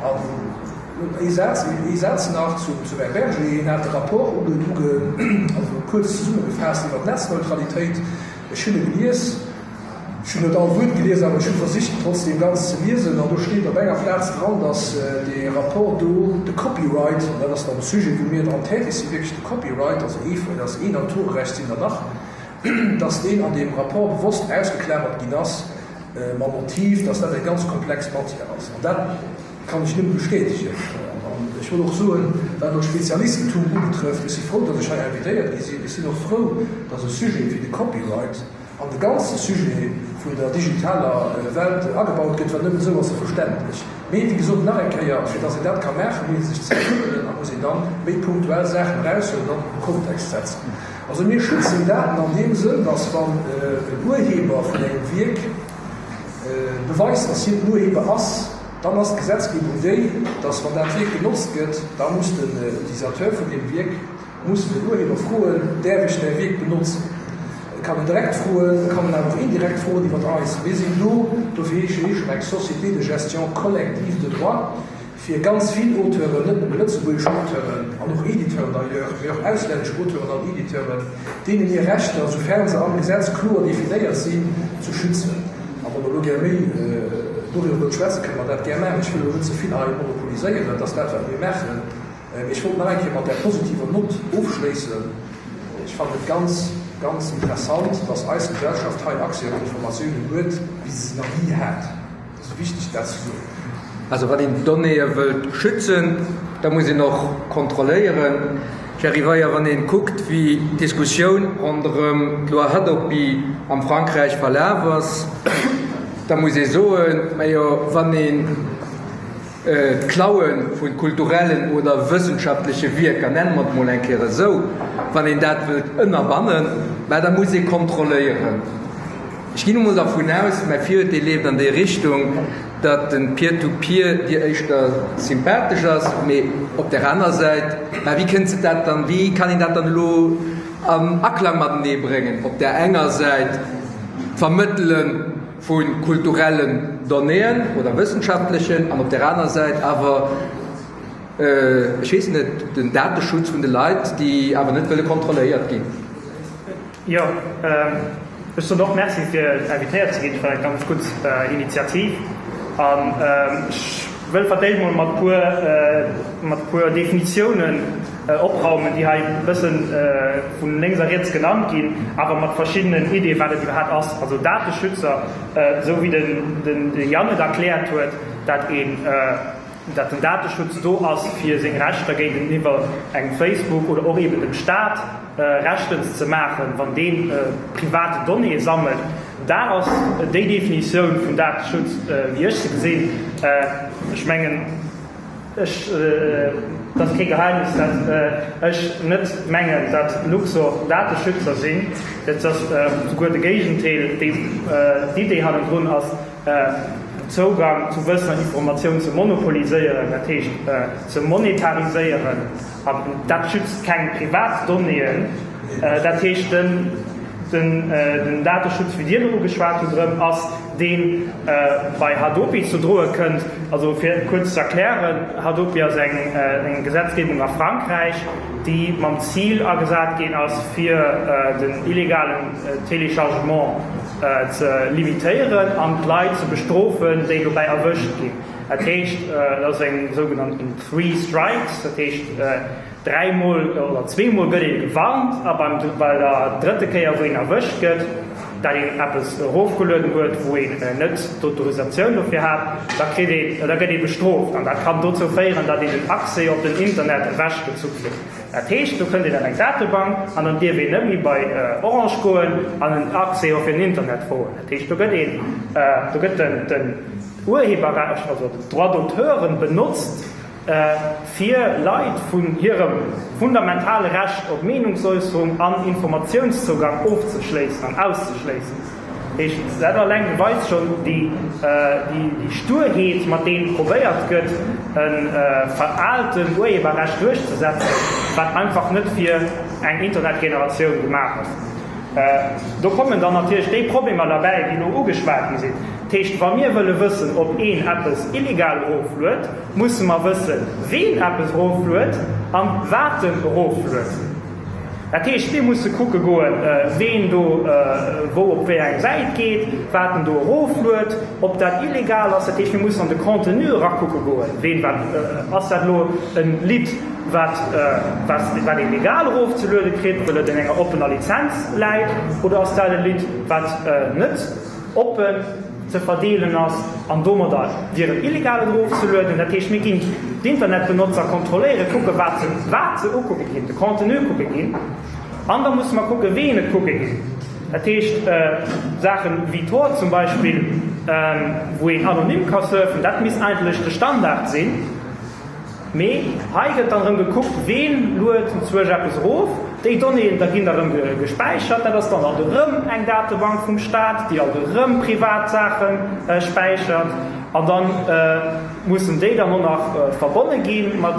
An ee Saz, ee Saz nach zum Här Berger, Hien hat de Rapport uge, uge, also kuerz zesummegefaasst iwwer d'Netzneutralitéit. Ech hunn e gelies. Ech hunn net all Wuert gelies, awer ech hu versicht, en trotzdem ganz ze liesen. An do steet op enger Plaz dran, dass dee Rapport do de Copyright, an dat ass dann de Sujet, wou mir dran tätig sinn, wierklech de Copyright, also ee, dat ass een Autorerecht sinn der nach, dass deen an deem Rapport bewosst ausgeklamert ginn ass, mam Motiv, dass dat eng ganz komplex Matière ass. An dat kann ech nëmme bestätegen. An ech wëll och soen, wat elo d'Spezialistentum ubetrëfft, ech si frou, dass ech hei invitéiert gi sinn. Ech sinn och frou, dass e Sujet wéi de Copyright an de ganze Sujet vun der digitaler Welt agebaut gëtt, well nëmmen esou ass e verständlech. Mee, wéi gesot, nach eng Kéier, fir dass een dat ka maachen, muss ee sech Zäit huelen a muss een da méi punktuell Saachen eraushuelen an an de Kontext setzen. Also mir schützen Daten an deem Sënn, dass wann en Urheber vun engem Wierk beweist, dass hien den Urheber ass, dann ass d'Gesetzgebung déi, dass wann dat Wierk genotzt gëtt, da muss den Utilisateur vun deem Wierk muss den Urheber froen, Däerf ech däi Wierk benotzen? Et kann en direkt froen, et kann en awer och indirekt froen iwwert eis. Mir sinn do, dofir heesche mir eng Société de gestion collective de droits, fir ganz vill Auteuren, net nëmme lëtzebuergesch Auteuren an och Editeuren d'ailleurs, mee och auslännesch Auteuren an Editeuren, deenen hir Rechter, soufern se am Gesetz kloer definéiert sinn, ze schützen. A wa mer elo gär méi doriwwer wëllt schwätzen, kënne mer dat gär maachen. Ech wëll elo net ze vill hei monopoliséieren, dat ass dat, wat mir maachen. Mee ech wollt nach eng Kéier mat där positiver Nott ofschléissen. Ech fannen et ganz, ganz interessant, dass eis Gesellschaft hei Accès op Informatiounen huet, wéi se se nach ni hat. Et ass wichteg, dat ze soen. Also wann een d'Donnéeë wëllt schützen, da muss een och kontrolléieren. Jerry Weyer, Wann ee kuckt, wéi d'Diskussioun ronderëm d'Loi Hadopi am Frankräich verlaf ass, da muss ee soen, majo, wann een d'Klaue vu kulturellen oder wëssenschaftleche Wierker, nenne mer et mol eng Kéier esou, wann een dat wëllt ënnerbannen, mä da muss ee kontrolléieren. Ech ginn emol dervun aus, mäi Virurteel leeft an déi Richtung, datt de Peer-to-Peer dir éischter sympathesch ass, mee op där aner Säit, mä wéi kënnt se dat dann, wéi kann een dat dann elo an Aklang matenee bréngen, op där enger Säit d'Vermëttele vu kulturellen Donnéeën oder wëssenschaftlechen an op där aner Säit awer, ech weess net, den Dateschutz vun de Leit, déi awer net wëlle kontrolléiert ginn? Jo, ech soen och Merci fir invitéiert ze ginn. Et war eng ganz gutt Initiativ. An ech wëll fir d'éischt mol mat puer, mat puer Definitiounen opraumen, déi hei e bësse vun lénks a riets genannt ginn, awer mat verschiddenen Ideeë wat et iwwerhaapt ass. Also Dateschützer, esou wéi den Yann et erkläert huet, dat een, dat den Dateschutz do ass, fir seng Rechter géinteniwwer engem Facebook oder och eeben dem Staat rechtens ze maachen, wann dee privat Donnéeë sammelt. Dat ass déi Definitioun vun Dateschutz, wéi ech se gesinn. Ech mengen, ech, et ass kee Geheimnis, dat ech net mengen, dat Luxor Dateschützer sinn. Et ass souguer de Géigendeel. D'Idee hannendrun ass, Zougang zu Wëssen an Informatioun ze monopoliséieren, dat heescht ze monetariséieren. An dat schützt keng privat Donnéeën. Dat heescht, den Dateschutz, wéi Dir elo ugeschwat hutt, erëm ass, dee bei Hadopi zu droe kënnt. Also fir et kuerz ze erklären, Hadopi ass eng Gesetzgebung a Frankräich, déi mam Zil agesat ginn ass, fir den illegalen Téléchargement ze limitéieren an d'Leit ze bestrofen, déi dobäi erwëscht ginn. Dat heescht, et ass eng sougenannten Three Strikes, dat heescht dräimol oder zweemol gëtt ee gewarnt a beim bei der drëtte Kéier, wou een erwëscht gëtt, dat een eppes erofgelueden huet, wou een net d'Autorisatioun dofir hat, da kritt een, da gëtt ee bestrooft an dat kann dozou féieren, datt een den Accès op den Internet ewechgezu kritt. Dat heescht, do kënnt een an eng Datebank an dann dierf een net méi bei Orange goen an en Accès op den Internet froen. Dat heescht, do gëtt een, do gëtt den, den Urheberrecht, also den Droit d'auteuren benotzt, fir Leit vun hirem fundamentale Recht op Meenungsäusserung an Informatiounszougang ofzeschléissen an auszeschléissen. Dat heescht, dat alleng beweist schonn déi Sturheet, mat deem probéiert gëtt, e veraalten Urheberrecht duerchzesetzen, wat einfach net fir eng Internetgeneratioun gemaach ass. Do kommen dann natierlech déi Problemer derbäi, déi elo ugeschwat gi sinn. Dat heescht, wa mir wëlle wëssen, ob een eppes illegal erofluet, musse mer wëssen, ween eppes erofluet an wat en erofluet. Dat heescht, mir musse kucke goen, ween do wou op wéi eng Säit geet, wat en do erofluet, ob dat illegal ass. Dat heescht, mir mussen an de Contenu erakucke goen, ween wat. Ass dat elo e Lidd, wat wat ee legal erofzeluede kritt, well et an enger oppener Lizenz läit, oder ass dat e Lidd, wat net oppen ze verdeelen ass an domadder wier et illegal et erofzelueden. Dat heescht, mir ginn d'Internetbenotzer kontrolléieren, kucke wat se wat se ukucke ginn, de Contenu kucke ginn an da musse mer kucke ween et kucke ginn. Dat heescht, Saachen wéi Tor zum Beispill, wou een anonym ka surfen, dat misst eigentlech de Standard sinn. Mee hei gëtt dann erëm gekuckt, ween luet enzwousch eppes erof. Déi Donnéeën da ginn da erëm gespäichert. Dat ass dann alt erëm eng Datebank vum Staat, déi alt erëm privat Saache späichert. An da mussen déi dann och nach verbonne gi mat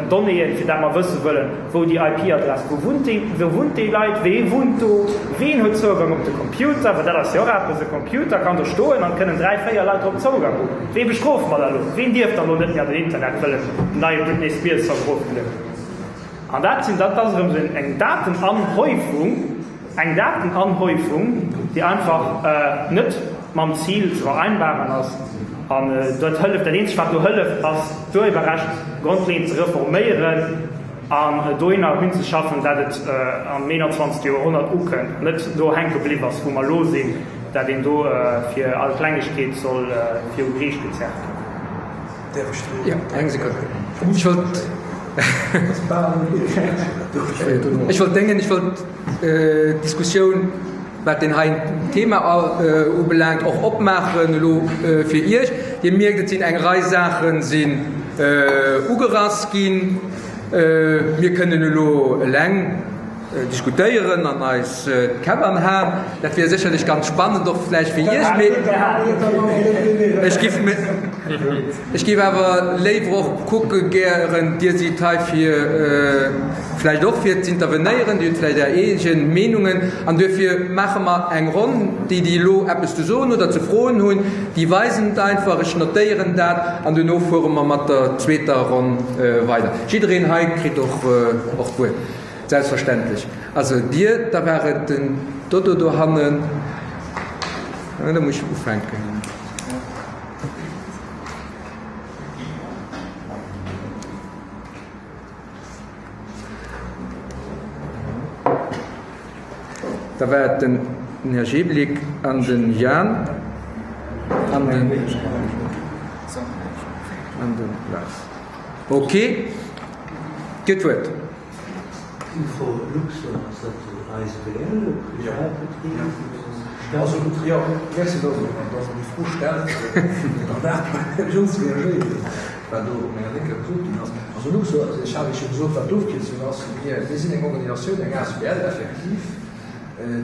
Donnéeën, fir dat mer wësse wëllen, wou déi IP-Adress, wou wunnt déi, wou wunnt déi Leit, wee wunnt do, ween huet Zougang op de Computer, well dat ass jo och eppes, e Computer kann do stoen an et kënnen 3, 4 Leit drop Zougang hunn. Wee bestrofe mer da elo? Ween dierf dann elo net méi an den Internet wëllen den neie Britney Spears Song eroflueden? An dat sinn, dat ass erëm esou eng Datenanhäufung, Eng Datenanhäufung, déi einfach net mam Zil ze vereinbaren ass. An dat hëlleft, dat eenzegt wat do hëlleft, ass d'Urheberrecht grondleeënd ze reforméieren an dohinner hinzeschaffen, dat et am 21. Joerhonnert ukënnt, net do hänke bliww ass, wou mer elo sinn, dat een do fir all Klengegkeet soll viru Geriicht gezerrt ginn. Däerf ech do? Jo, eng Sekonn. Ech wollt, ech wollt dengen, ech wollt d'Diskussioun, wat deen heien Thema ubelaangt, och opmaachen elo fir Iech. Dir mierkt, et sinn eng Rei Saache sinn ugerass ginn. Mir kënnen elo eleng diskutéieren an eis d'Käpp anhaen. Dat wier sécherlech ganz spannend, och vläicht fir Iech, mee ech giff ech giff awer léiwer och kucke gären, Dir sidd hei fir vläicht och fir z'intervenéieren, Dir hutt vläicht Är eegen Meenungen an duerfir maache mer eng Ronn. Déi, déi elo eppes ze soen oder ze froen hunn, déi weisen et einfach, ech notéieren dat an duerno fuere mer mat der zweeter Ronn weider. Jiddereen hei kritt och d'Wuert. Selbstverständlech. Also Dir, da war et den Dodo dohannen. Da muss ech ufänken. Da war et den Här Jeblick an den Jan an den an den Lars. Okay, Dir hutt d'Wuert. Info Luxor, ass dat en Asbl, e Privatbetrib? Also, jo, merci, dass Der déi Fro stellt. Erwaart mech och ze reagéieren, wat do op menger Lénker gesot ginn ass. Also Luxor, ech hat Iech jo gesot, wat d'Ofkierzung ass. Mir sinn eng Organisatioun, eng asbl effektiv,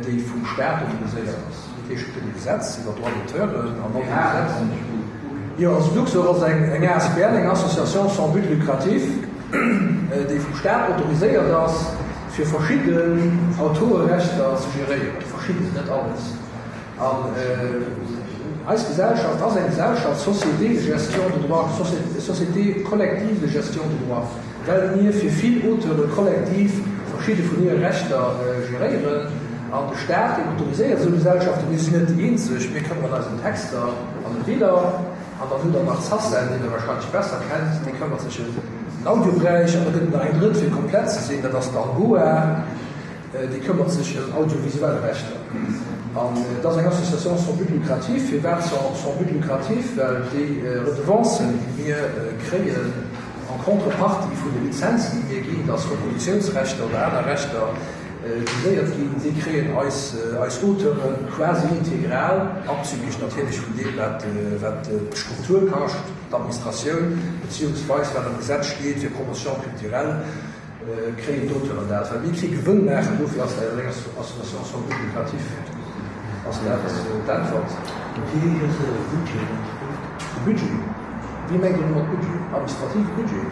déi vum Staat autoriséiert ass. Dat heescht, et gëtt e Gesetz iwwer Droits d'auteur an an deem Gesetz, jo, also Luxor ass eng asbl, eng Association sans but lucratif, déi vum Staat autoriséiert ass, fir verschidden Autorerechter ze geréieren, verschidden, net alles. An eis Gesellschaft ass eng Gesellschaft, Société de gestion de droits, Société collective de gestion de droits. Well mir fir vill Auteure kollektiv verschidde vun hire Rechter geréieren, an de Staat, deen autoriséiert esou Gesellschaften, mir sinn net déi eenzeg, mir këmmeren eis ëm Texter an ëm Biller, an dann hutt Der nach d'SACEM, déi Der wahrscheinlech besser kennt, déi këmmert sech ëm den Audioberäich, an da gëtt et nach eng drëtt, fir komplett ze sinn, dat ass d'ALGOA. Déi këmmert sech ëm audiovisuell Rechter. An et ass eng Association sans but lucratif. Firwat sans but lucratif? Well déi Redevancen, déi mir kréien en contrepartie vun de Lizenzen, déi mir ginn, dass Reproduktiounsrechter oder aner Rechter viséiert ginn, déi kréien eis eis Auteure quasi integral, abzüglich natierlech vun deem, wat d'Struktur kascht, d'Administratioun, beziehungsweis wat am Gesetz steet fir Promotion culturelle. Kréien d'Auteuren dat? Well mir kee Gewënn maachen, dofir ass dat eng Association sans but lucratif. Ass dat d'Äntwert? Wéi héich ass Äre Budget wann ech froen? De Budget? Wéi mengt Dir domat Budget? Administrative Budget?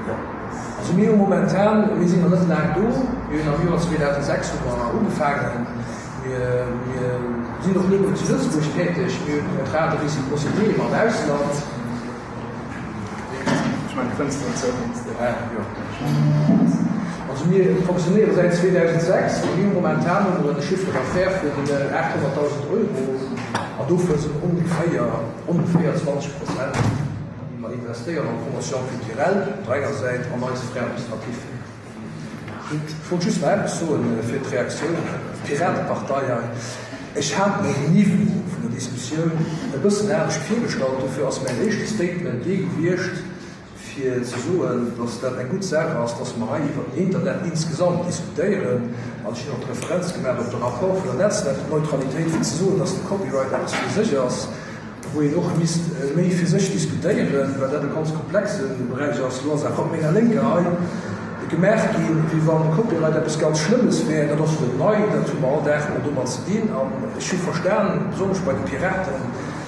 Also mir hu momentan, mir sinn nach net laang do, mir hunn am Joer 2006 hu mer ugefaangen, mir mir sinn och net nëmmen zu Lëtzebuerg täteg, mir hunn Contrat de réciprocité mam Ausland. Also mir fonctionnéiere säit 2006 a mir hu momentan hu mer e Chiffre d'affaires vun 800.000 Euro an dovun sinn ongeféier, ongeféier 20 Prozent, déi mer investéieren an d'Promotion culturelle op der enger Säit an eise Frais administratifs. Ech wollt just nach eppes soen fir d'Reaktioun Piratepartei hei. Ech hat mer den Niveau vun der Diskussioun e bëssen anescht virgestallt. Dofir ass mäin éischte Statement dee gewiescht, fir ze soen, datt dat eng gutt Saach ass, datt mer hei iwwert den Internet insgesamt diskutéieren. An ech hunn och d'Referenz gemaach op de Rapport vun der Netzneutralitéit, fir ze soen, datt de Copyright eppes fir sech ass, wou een och misst méi fir sech diskutéieren, well dat e ganz komplexe Beräich ass. Elo ass awer op menger Lénker hei gemaach ginn, wéi wann Copyright eppes ganz Schlëmmes wär. Dat ass net nei, dat hu mer all Dag mat domat ze dinn. An ech hu verstan, besonnesch bei de Piraten.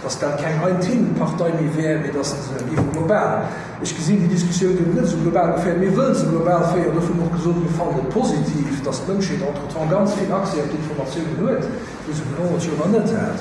dass dat keng Ein-Themen-Partei méi wär, mee dass se géife global. Ech gesinn déi Diskussioun gëtt net esou global geféiert. Mir wëllen se global féieren. Dofir hu mer och gesot, mir fannen et positiv, dass d'Mënschheet entretemps ganz vill Accès op d'Informatiounen huet, wou se virun 100 Joer nach net hat.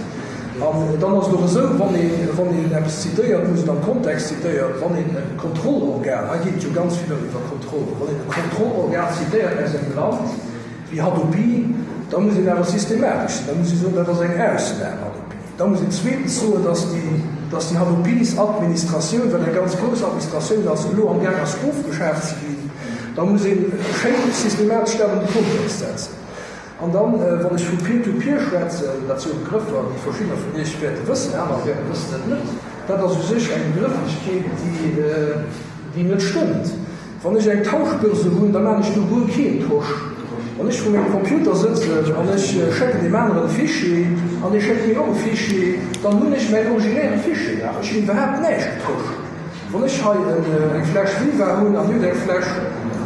An dann ass et och esou, wann een, wann een eppes zitéiert, muss et am Kontext zitéiert. Wann een e Kontrollorgan, hei geet et jo ganz vill ëm iwwer Kontroll, wann een e Kontrollorgan zitéiert aus engem Land wéi Hadopi, da muss een awer systematesch sinn, da muss ee soen, dat ass eng Ausnam, Hadopi. Da muss een zweetens soen, dass déi, dass déi Hadopisadministratioun, wat eng ganz grouss Administratioun ass, elo amgaang ass ofgeschaaft ze ginn. Da muss ee schéin systematesch dat an de Kontext setzen. An dann, wann ech vu Peer-to-peer schwätzen, dat si jo Begrëffer, déi verschiddener vun Iech wäerte wëssen, anerer wäerte wëssen et net, dat ass u sech eng Begrëfflechkeet, déi, déi net stëmmt. Wann ech eng Tauschbörse hunn, da maan ech do guer keen Tosch. Wann ech vru mengem Computer sëtzen an ech schécken deem aneren e Fichier an dee schéckt mir och e Fichier, dann hunn ech mäin originäre Fichier nach. Ech hunn iwwerhaapt näischt getosch. Wann ech hei eng Fläsch Viva hunn an dir hutt eng Fläsch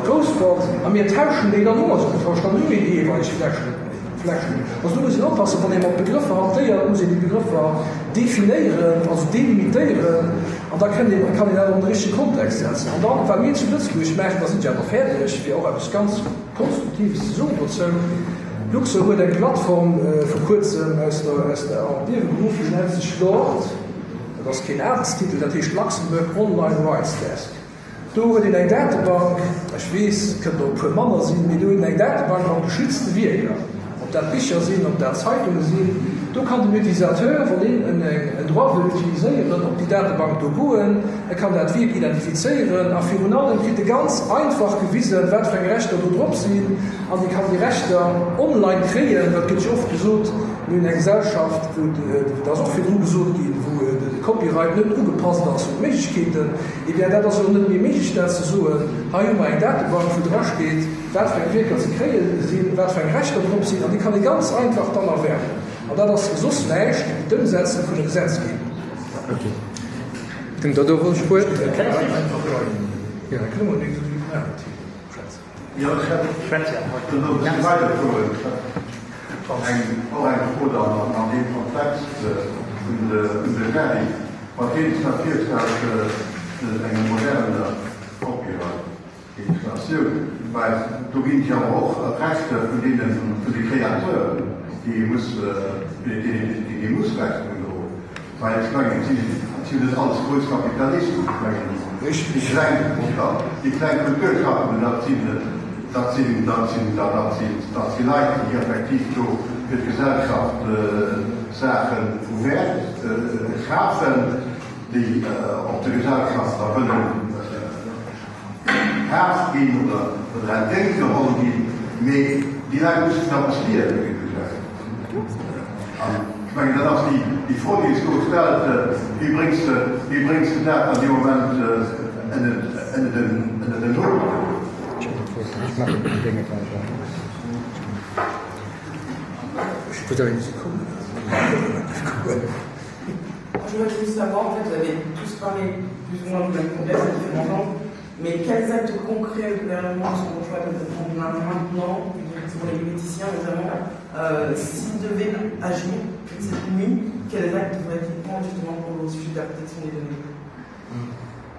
Rouspert a mir tauschen déi, dann hu mer se getosch, dann hu mir déi jeeweileg Fläsch net méi. Fläschen. Also do muss een oppassen, wann ee mat Begrëffer hantéiert, muss een déi Begrëffer definéieren, also delimitéieren, an da kënnt een, kann een dat och an de richtege Kontext setzen. An dann, wat mir zu Lëtzebuerg maachen, da sinn ech awer fäerdeg, fir och eppes ganz Konstruktives ze soen dozou, Luxor huet eng Plattform vu kuerzem aus der, aus der, an d'Liewe geruff, déi nennt sech LORD. Dat ass keen Adelstitel, dat heescht Luxembourg Online Rights Desk. Do huet een eng Datebank, ech weess, et kënnen der e puer manner sinn, mee do huet een eng Datebank mat geschützte Wierker, ob dat Bicher sinn, ob dat Zeitunge sinn. Do kann den Utilisateur, wann een en Droit wëll utiliséieren, op déi Datebank do goen, e kann dat Wierk identifizéieren a virun allem kritt e ganz einfach gewisen, wat fir eng Rechter do drop sinn an e kann déi Rechter online kréien, well et gëtt jo oft gesot, mir hunn eng Gesellschaft, wou, dat ass och virdru gesot ginn, wou de Copyright net ugepasst ass un d'Méiglechkeeten. Eh bien, dat ass elo net méi méiglech, dat ze soen. Hei hu mer eng Datebank, wou drasteet, wat fir eng Wierker ze kréie sinn, wat fir eng Rechter drop sinn, an déi kann ee ganz einfach dann erwäerben. An dat ass soss näischt wéi d'Ëmsetze vun der Gesetzgebung. Den Dodo wollt d'Wuert. Jo, ech hätt elo e bësse weiderfueren. Ech hätt och eng Fro dann an deem Kontext un de Gary. Wat wéi s dat virstellt enger moderner Copyright-Legislatioun, well do ginn et jo awer och d'Rechter vun deene vun de Créateuren, déi ee muss, déi ee muss Rechnung droen. Well ech mengen, et sinn net alles grouss Kapitalisten. Ech mengen, déi kleng, déi kleng Kulturschaffenden, dat sinn, dat sinn, dat sinn, dat sinn, dat si Leit, déi effektiv do fir d'Gesellschaft Saache vu Wäert schafen, déi och der Gesellschaft da wëllen kaaft ginn oder entgéint geholl ginn. Mee déi Leit mussen eppes liewen, wéi du sees. An ech mengen, dat ass déi Fro, déi sech do stellt, Wéi bréngs de, wéi bréngs de dat an deem Moment ënner den Hutt? Je voudrais juste savoir, en fait, vous avez tous parlé plus ou moins du même contexte à différents temps, mais quels actes concrets le gouvernement sont en choix de prendre maintenant, pour les politiciens notamment, euh, s'ils devaient agir cette nuit, quels actes devraient-ils prendre justement pour le sujet de la protection des données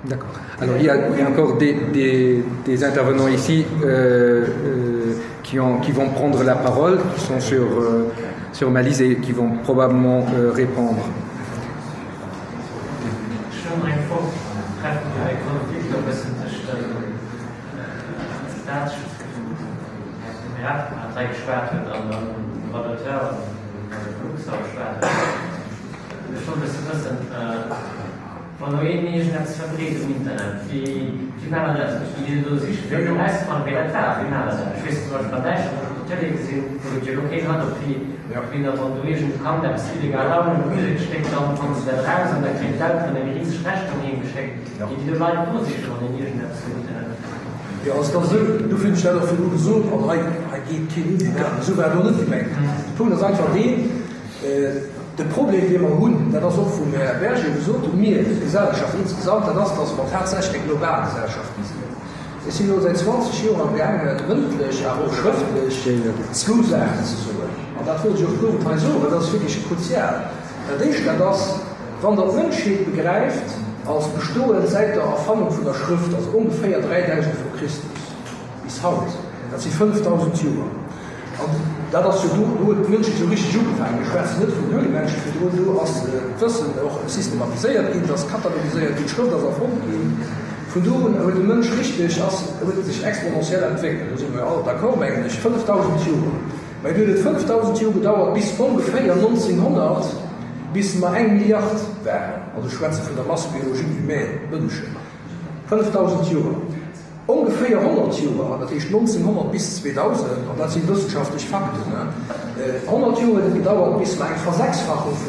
D'accord. Alors il y a, il y a encore des, des, des intervenants ici euh, euh, qui, ont, qui vont prendre la parole, qui sont sur, euh, sur ma liste et qui vont probablement euh, répondre. Wann elo een iergendeppes verbreet um Internet, wéi wéi maacht der dat? Gitt Dir do sichen, wéi do erausfannen, wéi dat war? Wéi maacht der dat? Ech weess zum Beispill an Däitschland, hunn ech op der Tëlee gesinn, do gëtt jo elo keen Hadopi, mee da wann do iergend e Kand eppes illegal download, e Musekstéck, dann fanne se dat eraus an da kréien d'Elteren eng riseg Rechnung heem geschéckt. Gitt Dir do Leit nosichen, wann een iergendeppes um Internet fënnt? Jo, also dat ass esou, dofir hunn ech dat och virdru gesot, an hei hei geet keen illegal, esou war et och net gemengt. De Punkt ass einfach deen, De Problem, dee mer hunn, dat ass och vum Här Berger gesot, hu mir, d'Gesellschaft insgesamt, dat ass, dass mer tatsächlech eng global Gesellschaft gi sinn. Ech sinn elo säit 20 Joer amgaangen, mëndlech, awer och schrëftlech, zwou Saachen ze soen. An dat wollt ech och den Owend hei soen, well dat ass wierklech kruzial. Dat Éischt, dat ass. Wann Der d'Mënschheet begräift als bestoend säit der Erfannung vun der Schrëft, also ongeféier 3000 vor Christus bis haut, dat si 5000 Joer, an dat ass jo do, do huet d'Mënschheet esou richteg ugefaangen, mir schwätzen net vun Höhlemenschen virdrun, do ass d'Wëssen och systematiséiert ginn, et ass katalogiséiert ginn, d'Schrëft ass erfonnt ginn. Vun do un huet de Mënsch richteg, ass, huet sech exponentiell entwéckelt, do si mer jo all d'accord, mengen ech, 5000 Joer. Mä et huet et 5000 Joer gedauert, bis ongeféier 1900, bis mer eng Milliard waren, also ech schwätze vun der Masse biologique humaine, Mënschen, 5000 Joer, ongeféier 100 Joer, dat heescht 1900 bis 2000, an dat si wëssenschaftlech Fakten, 100 Joer huet et gedauert, bis mer eng Versechsfachung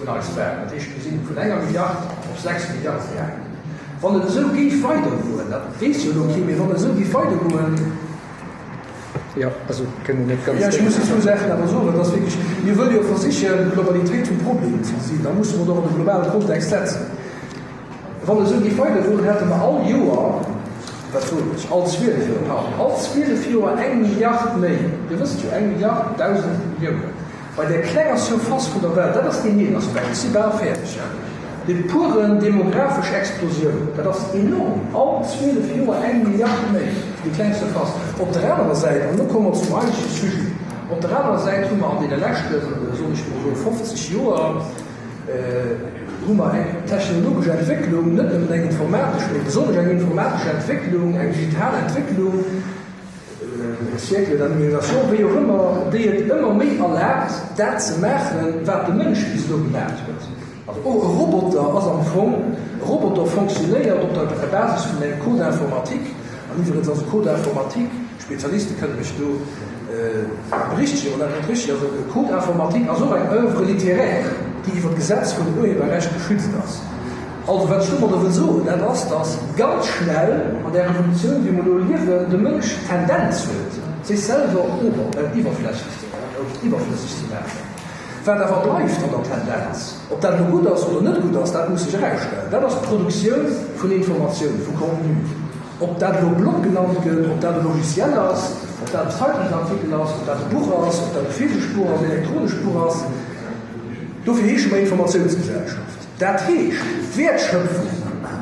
vun eis waren, dat heescht mir si vun enger Milliard op 6 Milliarde gaangen. Wann et esou géif weidergoen, dat weess jo elo kee, mee wann et esou géif weidergoen, Jo, also kënnen net ganz. Jo, ech muss zwou Saachen awer soen. Dat ass wierklech, mir wëlle jo versichen, d'Globalitéit vum Problem ze gesinn. Da musse mer et och an de globale Kontext setzen. Wann et esou géif weidergoen, hätte mer all Joer, wat soen ech, all 12 Joer, pardon, all 12 Joer eng Milliard méi. Dir wësst jo, eng Milliard, 1.000 Milliounen. Bei där klenger Surface vun der Welt, dat ass deen een Aspekt, ech si bal fäerdeg, déi puren demographesch Explosioun, dat ass enorm, all 12 Joer eng Milliard méi fir déi kleng Surface. Op der anerer Säit, an elo komme mer zum eigentleche Sujet, op der anerer Säit hu mer an deene leschten, soen ech mol esou, 50 Joer, hu mer eng technologesch Entwécklung, net nëmmen eng informatesch, mee besonnesch eng informatesch Entwécklung, eng digital Entwécklung, Le siècle de la numérisation, wéi och ëmmer, déi et ëmmer méi erlaabt, dat ze maachen, wat de Mënsch bis elo gemaach huet. Also och e Roboter ass am Fong, e Roboter fonctionnéiert op der Basis vun engem Code informatique, an iwwregens ass e Code informatique, Spezialiste kënne mech do berichtegen, wann dat net richteg ass, e Code informatique ass och eng Oeuvre littéraire, déi iwwer d'Gesetz vun dem Urheberrecht geschützt ass. Also, wat ech domadder wëll soen, dat ass, dass ganz schnell an där Revolutioun, wéi mer elo liewen, de Mënsch d'Tendenz huet, sech selwer iwwerflächlech ze iwwerflësseg ze maachen. Wat awer bleift an der Tendenz, ob dat elo gutt ass oder net gutt ass, dat muss sech erausstellen, dat ass d'Produktioun vun Informatioun, vu Contenu. Ob dat elo Blog genannt gëtt, ob dat e Logiciel ass, ob dat en Zeitungsartikel ass, ob dat e Buch ass, ob dat e physescht Buch ass, e elektronescht Buch ass, dofir heesche mer Informatiounsgesellschaft. Dat heescht, d'Wäertschöpfung,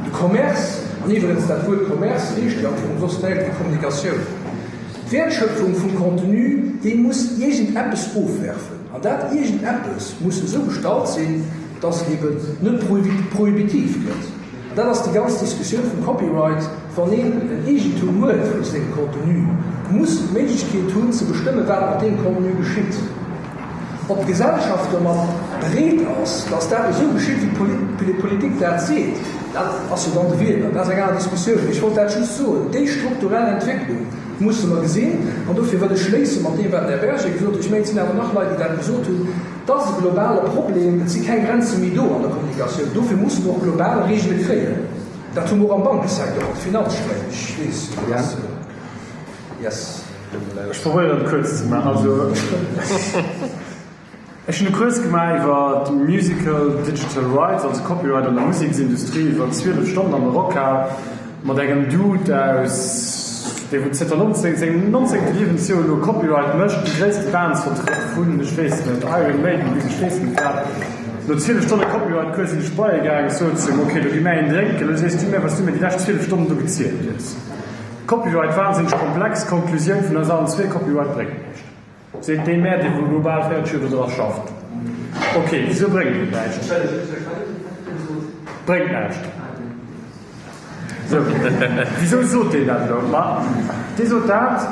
de Commerce, an iwwregens dat Wuert Commerce heescht jo am Fong soss näischt wéi Kommunikatioun, d'Wäertschöpfung vum Contenu, déi muss iergendeppes ofwerfen. An dat iergendeppes muss esou gestallt sinn, dass et eben net prohibitiv gëtt. An dat ass déi ganz Diskussioun vum Copyright, Wann een en Eegentum huet vu sengem Contenu, muss d'Méiglechkeet hunn ze bestëmmen, wat mat deem Contenu geschitt. Ob d'Gesellschaft domat bereet ass, datt dat esou geschitt, wéi d'Politik dat seet, dat ass jo dann de Wieler, dat ass eng aner Diskussioun. Mee ech wollt dat just soen, déi strukturell Entwécklung musse mer gesinn. An dofir wëll ech schléisse mat deem, wat den Här Berger gesot huet. Ech mengen, et sinn awer nach Leit, déi dat gesot hunn, Et ass e globale Problem, et si keng Grenze méi do an der Kommunikatioun. Dofir musse mer och global Reegele kréien. Dat hu mer och am Bankesecteur, an de Finanzstréim. Ech weess, do ass, yes. Ech probéieren et kuerz ze maachen. Also, ech hunn e Cours gemaach iwwer Musical Digital Rights, also Copyright an der Museksindustrie, iwwer 12 Stonnen an der Rockhal mat engem Dude aus, dee wou zënter 19, sengem nonzéngte Liewensjoer elo Copyright mécht, déi gréisste Bands vertrëtt, vun, ech weess net, Iron Maiden bis ech weess net wat. No 12 Stonne Copyright-Cours sinn ech bei e gaang, ech sot zu him, ok, lo gi mär een drénken, lo sees du mir, wat s du mir déi lescht 12 Stonnen do gezielt hues. Copyright wahnsinneg komplex, Konklusioun vun eis allen zwee, Copyright bréngt näischt. Seet dee Mär, dee wou elo bal 40 Joer do dra schafft. Ok, wisou bréngt et näischt? Bréngt näischt. Sou, wisou sot deen dat elo? Ma dee sot dat,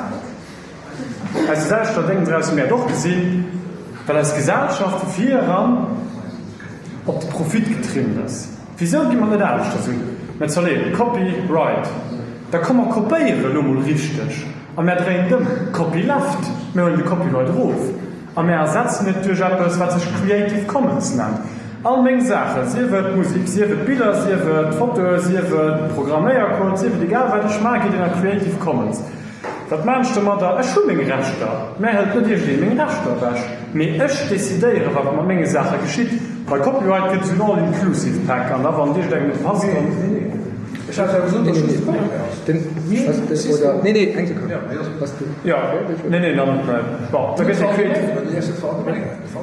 Aus der selwechter Déng drausse mir et och gesinn, well eis Gesellschaft vu vir eran op de Profit getrimmt ass. Wisou gi mer net aneschters un? Mer zerleeën Copy right, da komm mer kopéiere lo mol richteg a mer dréien et ëm, Copy left, mer huelen de Copyright erof a mer ersetzen et duerch eppes wat sech Creative Commons nennt. All meng Saachen, sief et Musek, sief et Biller, sief et Fotoe, sief et Programméiercode, sief et egal wat ech maachen, geet ënner Creative Commons. Wat maan ech domadder? Ech hu meng Rechter. Mär hëlt net iergendeen meng Rechter ewech, mee ech decidéieren, wat mat menge Saache geschitt. Bei Copyright gëtt esou en All-Inclusive Pack an da wann et iergendengem net passt, dann. Ech hat jo gesot, datt just de Contraire ass. Den, oder, nee, nee, eng Sekonn. Jo, nee, nee, dann, bon, da gëtt eng Creative,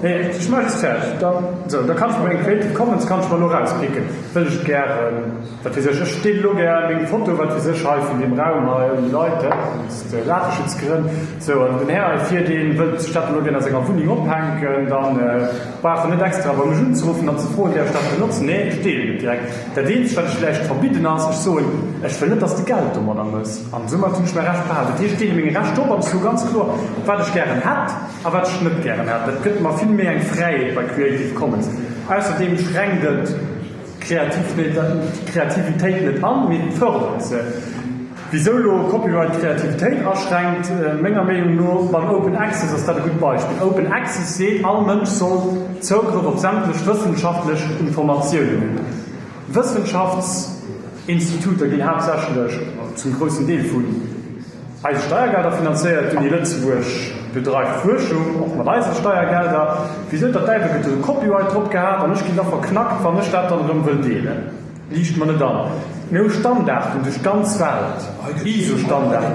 nee, ech maache just fäerdeg, da, sou, da kann ech mer meng Creative Commons kann ech mer elo erauspicken, wëll ech gären, wat weess ech, ech deele elo gär meng Foto, wat weess ech, hei vun deem Raum hei ouni Leit, hä, wéinst Dateschutzgrënn, sou, an den Här hei vir, dee wëllt sech dat elo gär a senger Wunneng ophänken, dann brauch en net extra bei mech unzeruffen an ze froen, däerf ech dat benotzen? Nee, ech deelen et direkt. Dat eenzegt, wat ech vläicht verbidden, ass, ech soen, ech wëll net, dass de Geld domadder mëss. An soumat hunn ech mäi Recht behalen. Dat heescht, ech deele meng Rechter op an ech soe ganz kloer, wat ech gären hätt a wat ech net gären hätt. Dat gëtt mer vill méi eng Fräiheet bei Creative Commons. Ausserdeem schränkt et d'Kreativitéit net an, mee et fërdert se. Wisou elo Copyright d'Kreativitéit aschränkt? Menger Meenung no, beim Open Access ass dat e gutt Beispill. Open Access seet, all Mënsch soll Zougrëff op sämtlech wëssenschaftlech Informatiounen hunn. Wëssenschaftsinstituter ginn haaptsächlech, zum groussen Deel, vun eise Steiergelder finanzéiert. D'Uni Lëtzebuerg bedreift Fuerschung, och mat eise Steiergelder. Wisou der Däiwel gëtt do de Copyright drop gehat an ech ginn da verknackt, wann ech dat dann erëm wëll deelen? Liicht mer net an. Mir hu Standarden duerch d'ganz Welt, ISO-Standarden.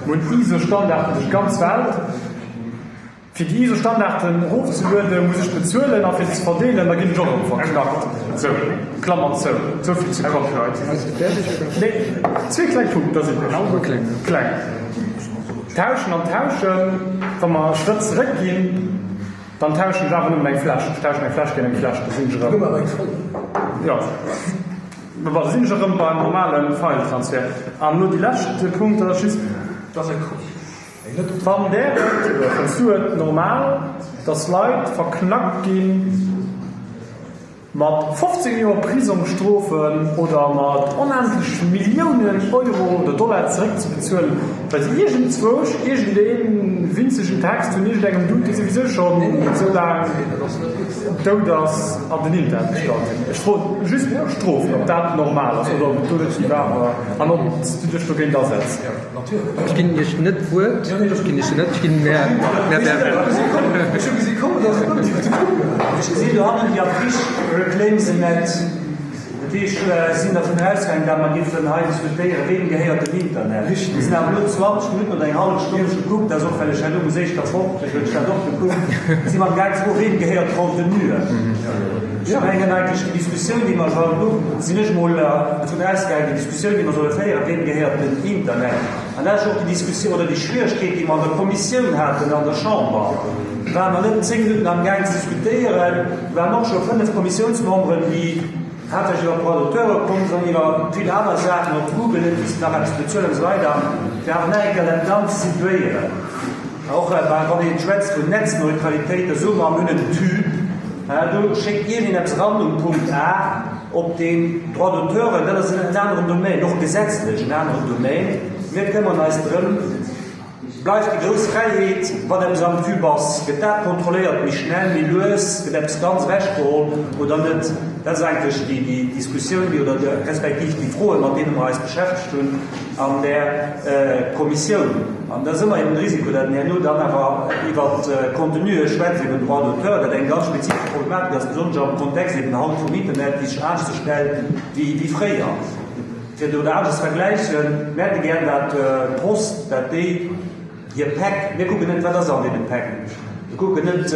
Mir hunn ISO-Standarden duerch d'ganz Welt. Fir déi ISO-Standarden erofzelueden, muss ech bezuelen a fir se ze verdeelen, da ginn ech och erëm verknackt. Sou, Klammer zou. Esou vill zu Copyright. Nee, zwee kleng Punkten, da sinn ech. Kleng. Tauschen an tauschen, wa mer e Schrëtt zeréckginn. Dann tauschen ech awer nëmmen eng Fläsch. Ech tauschen eng Fläsch géint eng Fläsch, da sinn ech erëm. Jo, bon, da sinn ech erëm beim normale File-Transfer. An elo déi lescht Punkt, dat ass just, Wann där et, oder fënns du et normal, dass Leit verknackt ginn, Mat 15 Joer Prisongsstrofen oder mat onendlech Milliounen Euro oder Dollar zeréckzebezuelen, well se iergendzwousch iergendee winzegen Text vun iergendengem Dude, dee souwisou schonn esou laang dout ass, an den Internet gestallt hunn. Ech froen just Strofen, ob dat normal ass oder ob et do net déi war an ob s du dech dogéint asetz. Ech ginn Iech net d'Wuert. Ech ginn Iech net, ech ginn Här Berger. Ech hu gesi kommen, dass et net dierft kommen. Ech gesinn dohannen déi Affiche Reclaim the Net. Dat heescht, ech sinn dervun ausgaangen, datt mer géifen hei diskutéieren, Weem gehéiert den Internet? Mir sinn awer elo 20 Minutten oder eng hallef Stonn, ech hu gekuckt, dat ass och, well ech herno muss éischter fort, ech hunn dat och gekuckt, si mer am Gaang ze froen, Weem gehéiert d'Contenuen? Ech mengen eigentlech, déi Diskussioun, déi mer elo, sinn ech emol dovun ausgaangen, déi Diskussioun, déi mer solle féieren, Wem gehéiert den Internet? An dat ass och déi Diskussioun oder déi Schwieregkeet, déi mer an der Kommissioun haten an der Chamber. Do ware mer net 10 Minutten amgaang ze diskutéieren, do waren och scho 5 Kommissiounsmemberen, déi haaptsächlech iwwer d'Droits d'auteur komm sinn, iwwer vill aner Saachen, ob Google net misst nach eppes bezuelen an esou weider, fir awer nach eng Kéier dat Ganzt situéieren. Och wann ee schwätzt vun Netzneutralitéit, da soe mer, mir hunn en Tube, do schéckt iergendeen eppes eran um Punkt A, Op den Droits d'auteuren, dat ass en aneren Domaine, och gesetzlech en aneren Domaine. Mir këmmern eis drëm, bleift déi grouss Fräiheet, wann eppes am Tube ass, gëtt dat kontrolléiert, méi schnell, méi lues, gëtt eppes ganz ewechgeholl oder net? Dat ass eigentlech déi Diskussioun, déi, oder respektiv déi Froen, mat deene mer eis beschäftegt hunn an där Kommissioun. An da ass ëmmer eben de Risiko, datt een herno dann awer iwwer Contenue schwätzt, eben Droits d'auteur, dat eng ganz spezifesch Problematik ass, besonnesch am Kontext eben haut vum Internet, déi sech anescht ze stellt wéi fréier. Fir do dat anescht ze vergläichen, Mir hätte gär, datt d'Post, datt déi hir Päck, mir kucken net, wat ass an deene Päck, Mir kucken net,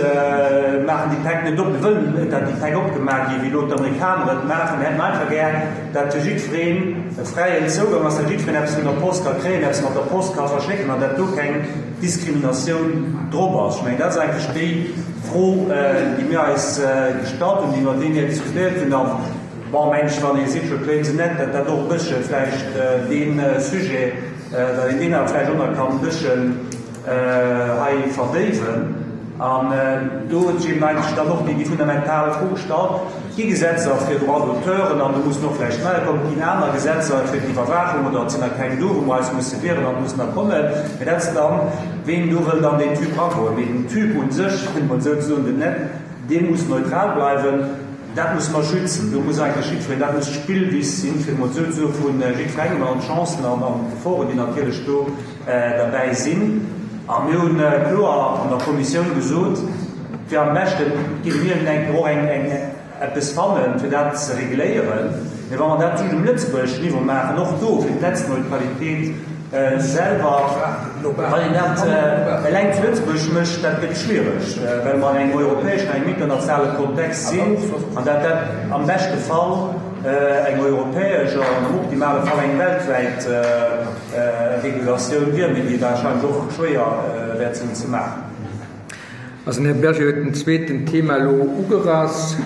maachen déi Päck net op. Mir wëllen net, datt déi Päck opgemaach ginn, wéi elo d'Amerikaner et maachen. Mir hätten einfach gär, datt fir jiddwereen e fräien Zougang ass, datt jiddwereen eppes vun der Post ka kréien, eppes mat der Post ka verschécken an datt do keng Diskriminatioun drop ass. Ech mengen, dat ass eigentlech déi Fro, déi mir eis gestallt hunn, iwwer déi mir diskutéiert hunn. A bon, mengen ech, wann ee seet, je plains net, datt dat och e bëssche vläicht dee Sujet, datt een deen awer vläicht och nach kann e bëssche hei verdéiwen. An do huet sech eben eigentlech dann och déi fundamental Fro gestallt, Gi Gesetzer fir Droits d'auteuren, an do mussen och vläicht neier kommen, ginn aner Gesetzer fir d'Iwwerwaachung, oder et sinn nach keng do, wou mer eis musse wieren an et mussen der kommen, mä dat ass dann, ween do wëllt an deen Tube eragoen. Mee den Tube u sech, fir emol esou ze soen, den Net, dee muss neutral bleiwen, dat musse mer schützen. Do muss eigentlech jiddwereen, dat muss d'Spillwiss sinn, fir emol esou ze soen, vu jiddwerengem an d'Chancen an d'Geforen, déi natierlech do derbäi sinn. A mir hu kloer an der Kommissioun gesot, fir am beschte géife mir eng och eng eppes fannen, fir dat ze regléieren. Mee wa mer dat just um lëtzebuergeschen Niveau maachen, och do fir d'Netzneutralitéit selwer, wann een dat eleng zu Lëtzebuerg mécht, dat gëtt schwiereg, well mer an engem europäeschen, engem internationale Kontext sinn an dat dat am beschte Fall eng europäesch an am optimale Fall eng weltwäit Regulatioun wier, mee déi wahrscheinlech och schwéier wäert sinn ze maachen. Also den Här Berger huet den zweeten Thema elo ugerass.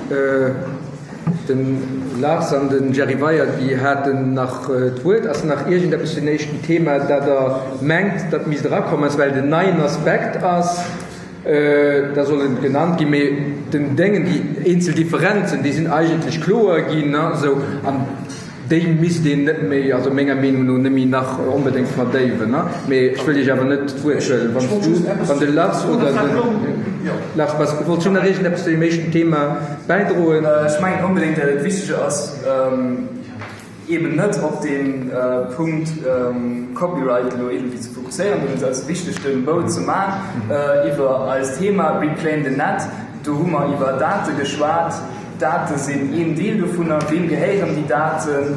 Den Lars an den Jerry Weyer, déi haten nach d'Wuert. Ass nach iergendeppes zu den éischten Thema, dat Der mengt, dat misst erakommen, well et en neien Aspekt ass? Da soll en genannt ginn. Mee den Déngen, déi eenzel Differenzen, déi sinn eigentlech kloer ginn. Esou, an Déi misst een net méi, also menger Meenung no, net méi nach onbedéngt verdéiwen. Mee ech wëll Iech awer net d'Wuert huelen, wann s du, wann de Lars oder den Lars, was, wollts du nach iergendeppes zu deem éischten Thema bäidroen? Ech mengen onbedéngt, dat et wichteg ass, eeben net op dee Punkt Copyright elo iergendwéi ze fokusséieren, mee et ass wichteg, de Bout ze man iwwer eist Thema Reclaim the Net. Do hu mer iwwer Date geschwat. D'Date sinn een Deel dovunner. Weem gehéieren déi Daten?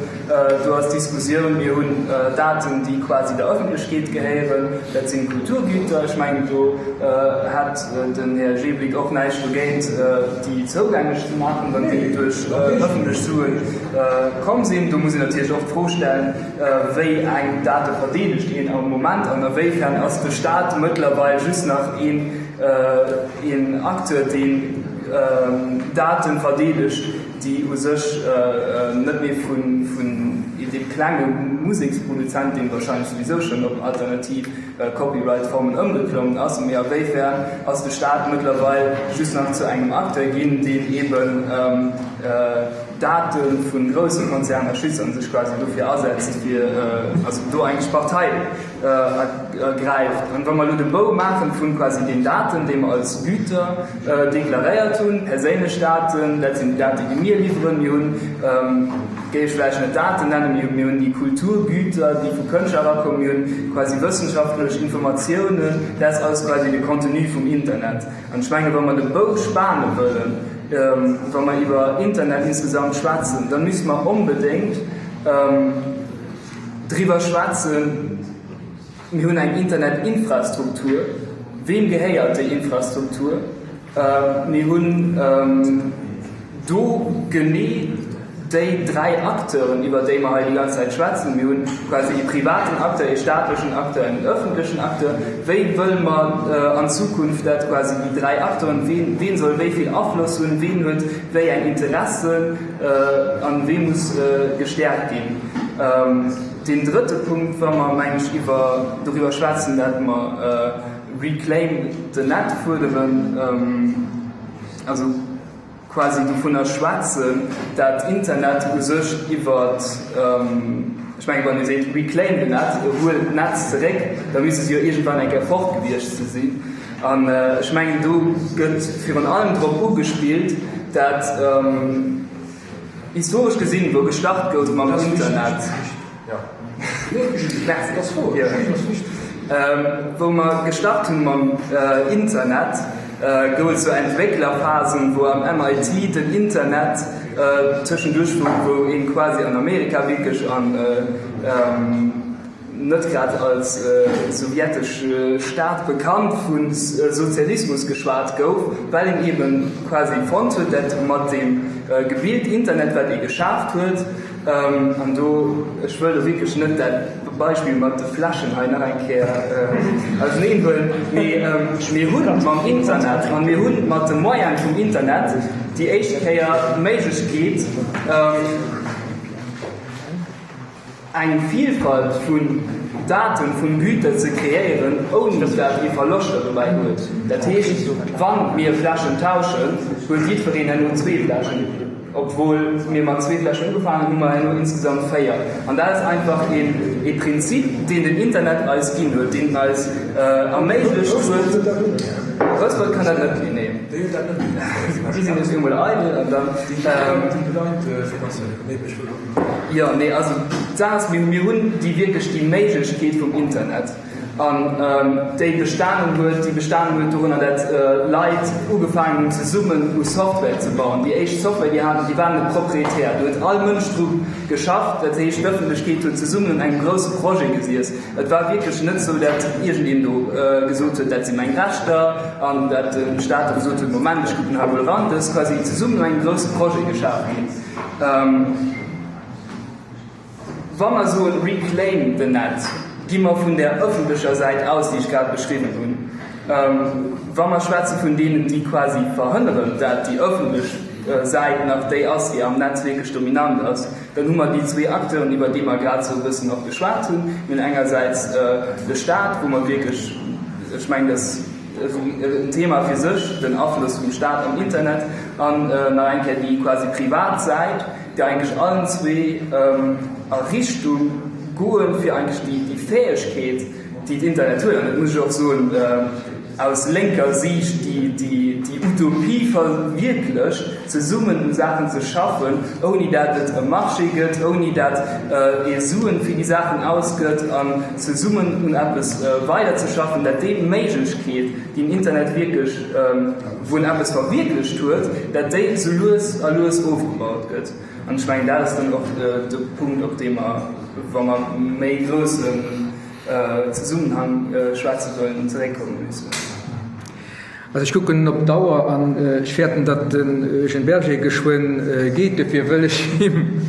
Do ass d'Diskussioun. Mir hunn Daten, déi quasi der Ëffentlechkeet gehéieren. Dat sinn Kulturgüter. Ech mengen, do hätt den Här Jeblick och näischt dogéint, déi zougänglech ze maachen, wann déi duerch ëffentlech Sue komm sinn. Do muss een natierlech och d'Fro stellen, Wéi eng Date verdeedegt een am Moment an awéifern ass de Staat mëttlerweil just nach een Acteur, deen Daten verdeedegt, déi u sech net méi vun deem klenge Museksproduzent, deen wahrscheinlech souwisou schonn op alternativ Copyright-Formen ëmgeklommen ass, mee awéifern ass de Staat mëttlerweil just nach zu engem Acteur ginn, deen eben Date vu grousse Konzerner schützt a sech quasi dofir asetzt, fir also do eigentlech Partei ergräift. An wa mer elo de Bou maachen vun quasi den Daten, déi mer als Güter deklaréiert hunn, perséinlech Daten, dat sinn déi Daten, déi mir liwweren, mir hunn, géif ech vläicht net Daten nennen, mir hunn, mir hunn déi Kulturgüter, déi vu Kënschtler erakommen, mir hunn quasi wëssenschaftlech Informatiounen, dat ass alles quasi de Contenu vum Internet. An ech mengen, wa mer de Bou spane wëllen, wa mer iwwer Internet insgesamt schwätzen, da müsse mer onbedéngt, Driwwer schwätzen, mir hunn eng Internetinfrastruktur, weem gehéiert déi Infrastruktur? Mir hunn do genee déi dräi Acteuren, iwwer déi mer hei déi ganz Zäit schwätzen. Mir hu quasi ee privaten Acteur, ee staatlechen Acteur, en öffentlechen Acteur. Wéi wëlle mer an Zukunft dat quasi déi dräi Acteuren, ween, ween soll wéi vill Afloss hunn, ween huet wéi eng Interessen an wee muss gestäerkt ginn? Deen drëtte Punkt, wa mer, meng ech, iwwer, doriwwer schwätzen, dat mer Reclaim the Net fuerderen, also quasi dovunner schwätzen, dat Internet u sech iwwer, ech mengen, wann ee seet Reclaim the Net, huel d'Netz zeréck, da misst et jo iergendwann eng Kéier fort gewiescht ze sinn. An ech mengen, do gëtt virun allem drop ugespillt, dat, Historesch gesinn, wou gestart gouf mam Internet, wou mer gestart hunn mam Internet, gouf et sou Entwécklerphasen, wou am MIT den Internet tëschenduerch wou, wou een quasi an Amerika wierklech an net grad als sowjetesch Staat bekannt, vu Sozialismus geschwat gouf, well een eebe quasi fonnt huet, dat mat deem gebilt Internet, wat ee geschaaft huet, an do, ech wëll do wierklech net dat Beispill mat de Fläschen hei nach eng Kéier auseneen huelen, mee mir hu mam Internet an mir hu mat de Moyene vum Internet déi éischt Kéier d'Méiglechkeet, eng Vielfalt vun Daten, vun Güter ze kreéieren, ouni dat ee Verloschter dobäi huet. Dat heescht, wa mir Fläschen tauschen, huet jiddwereen herno zwee Fläschen, obwuel mir mat zwee Fläschen ugefaangen hunn, hu mer herno insgesamt véier. An dat ass einfach ee Prinzip, deen den Internet eis ginn huet, deen eis erméiglecht huet. Rouspert kann dat net méi, nee. Déi sinn nees emol eidel an dann. Jo, nee, also d'Saach ass, mir hunn déi wierklech déi Méiglechkeet vum Internet. An déi bestanen huet, déi bestanen huet dorunner, dat Leit ugefaangen hunn zesummen u Software ze bauen. Déi éischt Software, déi haten, déi war net proprietär. Do huet all Mënsch dru geschafft. Dat heescht, d'Ëffentlechkeet huet zesummen un engem grousse Projet gesiess. Et war wierklech net esou, dat iergendeen do gesot huet, dat si meng Rechter, an dat de Staat do gesot huet, Moment, ech kucken hei mol eran. Do ass quasi zesummen un engem grousse Projet geschaf ginn. Wa mer soen Reclaim the net, gi mer vun där ëffentlecher Säit aus, déi ech grad beschriwwen hunn. Wa mer schwätze vun deenen, déi quasi verhënneren, dat déi ëffentlech Säit nach déi ass, déi am Netz wierklech dominant ass, dann hu mer déi zwee Acteuren, iwwer déi mer grad esou e bëssen och geschwat hunn. Mir hunn engersäits de Stat, wou mer wierklech, ech mengen, dat ass en Thema fir sech, den Afloss vum Stat am Internet, an nach eng Kéier déi quasi privat Säit, déi eigentlech allen zwee a Richtung goen, fir eigentlech déi Fäegkeet, déi d'Internet huet, an dat muss ech och soen, aus lénker Siicht déi Utopie verwierklecht, zesummen u Saachen ze schaffen, ouni dat et e Marché gëtt, ouni dat ee Suen fir déi Saachen ausgëtt, an zesummen un eppes weiderzeschaffen, dat déi Méiglechkeet, déi den Internet wierklech, wou en eppes verwierklecht huet, dat déi esou lues a lues ofgebaut gëtt. An ech mengen, dat ass dann och de Punkt, op dee mer, wa mer méi groussen Zesummenhang schwätze wëllen, zeréckkomme müssen. Also ech kucken op d'Auer an ech fäerten, datt den Eugène Berger geschwënn geet. Dofir wëll ech him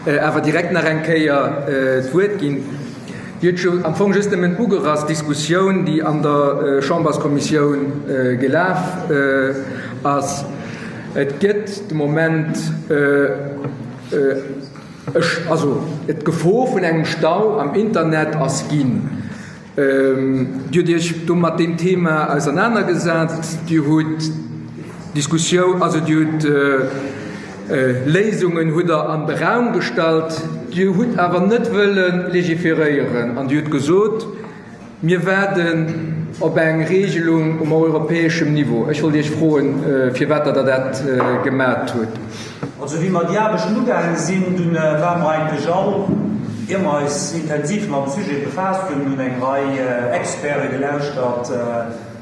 awer direkt nach eng Kéier d'Wuert ginn. Dir hutt jo am Fong just nëmmen ugerass, d'Diskussioun, déi an der Chamberskommissioun gelaf ass. Et gëtt de Moment, ech, also d'Gefor vun engem Stau am Internet ass ginn. Dir hutt Iech do mat deem Thema ausernanergesat. Dir hutt Diskussioun, also Dir hutt Léisungen hutt Der an de Raum gestallt. Dir hutt awer net wëlle legiferéieren an Dir hutt gesot, Mir waarden op eng Regelung um europäeschem Niveau. Ech wollt Iech froen, firwat Der dat gemat hutt. Also wéi mer déi Aarbechten ugaange sinn, dunn ware mer eigentlech all, ier mer eis intensiv mam Sujet befaasst hunn, hunn eng Rei Experte gelauschtert,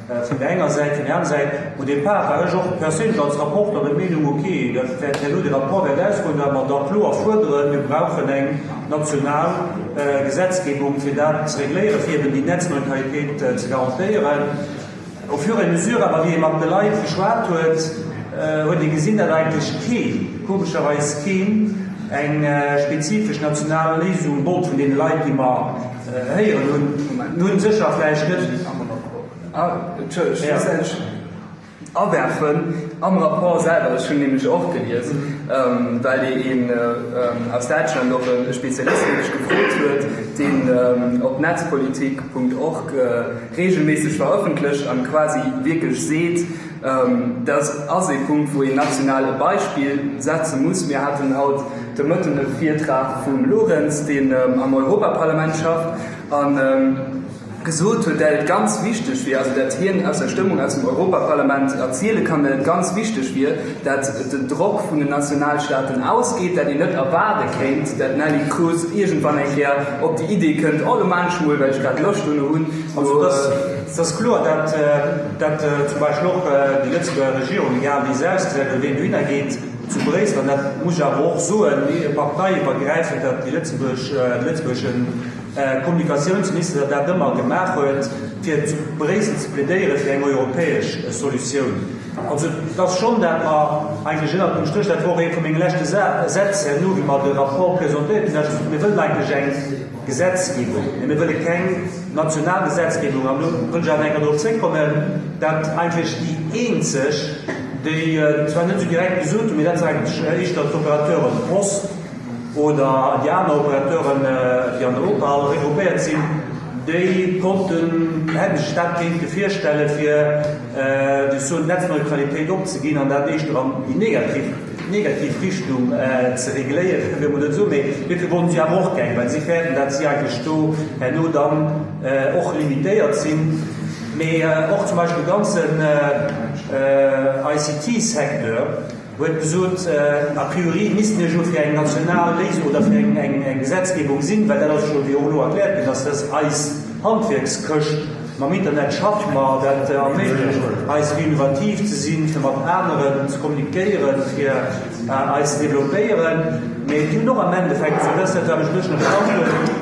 vun der enger Säit, vun der aner Säit. Au départ war ech och perséinlech als Rapporter der Meenung, okay, dat wäert herno, de Rapport wäert ausgoen, datt mer da kloer fuerderen, mir brauchen eng national Gesetzgebung, fir dat ze regléieren, fir eben déi Netzneutralitéit ze garantéieren. Au fur et à mesure awer wéi ee mat de Leit geschwat huet, huet ee gesinn, datt eigentlech keen, komescherweis keen, eng spezifesch national Léisung wollt vun deene Leit, déi mer héieren hunn. Mir hunn sécher vläicht net. Entschëllegt, ech awerfen am Rapport selwer, ech hunn nämlech och gelies, well een aus Däitschland och e Spezialist nämlech gefrot huet, deen op netzpolitik Punkt org regelméisseg verëffentlecht an quasi wierklech seet, dat ass ee Punkt, wou een national e Beispill setze muss. Mir haten haut de Mëtten e Virtrag vum Lorenz, deen am Europaparlament schafft an gesot huet, dat et ganz wichteg wier, also dat hien aus der Stëmmung aus dem Europaparlament erziele kann, dat et ganz wichteg wier, dat den Drock vun den Nationalstaaten ausgeet, dat een net erwaarde kéint, dat d'Neelie Kroes iergendwann eng Kéier op déi Idee kënnt, oh lo maan ech mol, well ech grad Loscht dono hunn. Also et ass kloer, dat dat zum Beispill och déi Lëtzebuerger Regierung, egal wéi se ausgesäit oder ween dohinner geet zu Bréissel, an dat muss ech awer och soen, parteiiwwergräifend, dat déi Lëtzebuerg, de lëtzebuergeschen Kommunikatiounsminister dat ëmmer gemaach huet, fir zu Bréissel ze plädéiere fir eng europäesch Solutioun. Also et ass schonn, dat mer eigentlech ënnert dem Stréch, dat war och ee vu menge leschte Sätz herno, wéi mer de Rapport presentéiert hunn, dat ech gesot hunn, mir wëllen eigentlech eng Gesetzgebung, mä mir wëlle keng national Gesetzgebung. An do wëll ech awer eng Kéier drop zréckkommen, dat eigentlech déi eenzeg, déi zwar net esou direkt gesot hunn, mä dat sinn eigentlech éischter d'Opérateuren, d'Post, oder déi aner Operateuren, déi an der OPAL regroupéiert sinn, déi konnten, hätte sech dat kéinte virstellen, fir déi soen Netzneutralitéit opzeginn an dat éischter an déi negativ, negativ Richtung ze regléieren, wéi mer dat soen. Mee dofir wollten si awer och keng, well si fäerten, dat si eigentlech do herno dann och limitéiert sinn. Mee och zum Beispill de ganzen ICT-Secteur. Huet gesot, a priori misste mir jo fir eng national Léisung oder fir eng Gesetzgebung sinn, well dat ass jo, wéi och elo erkläert ginn ass, dat ass eis Handwierkskëscht. Mam Internet schaffe mer, dat erméiglecht eis, fir innovativ ze sinn, fir mat aneren ze kommunikéieren, fir eis ze developpéieren. Mee déi hunn och am Endeffekt gesot, dat ass dat, wat mech e bëssen erstaunt huet,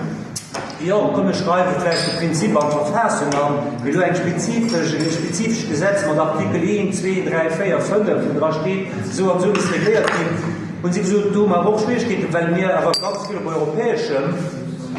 Jo, komm mir schreiwe vläicht de Prinzip an d'Verfassung an, mee elo eng spezifesch, e spezifescht Gesetz mat Artikel 1, 2, 3, 4, 5, wou dra steet, esou an esou misst regléiert ginn, hunn si gesot, do hu mer awer och Schwierigkeeten, well mir awer ganz vill op europäeschem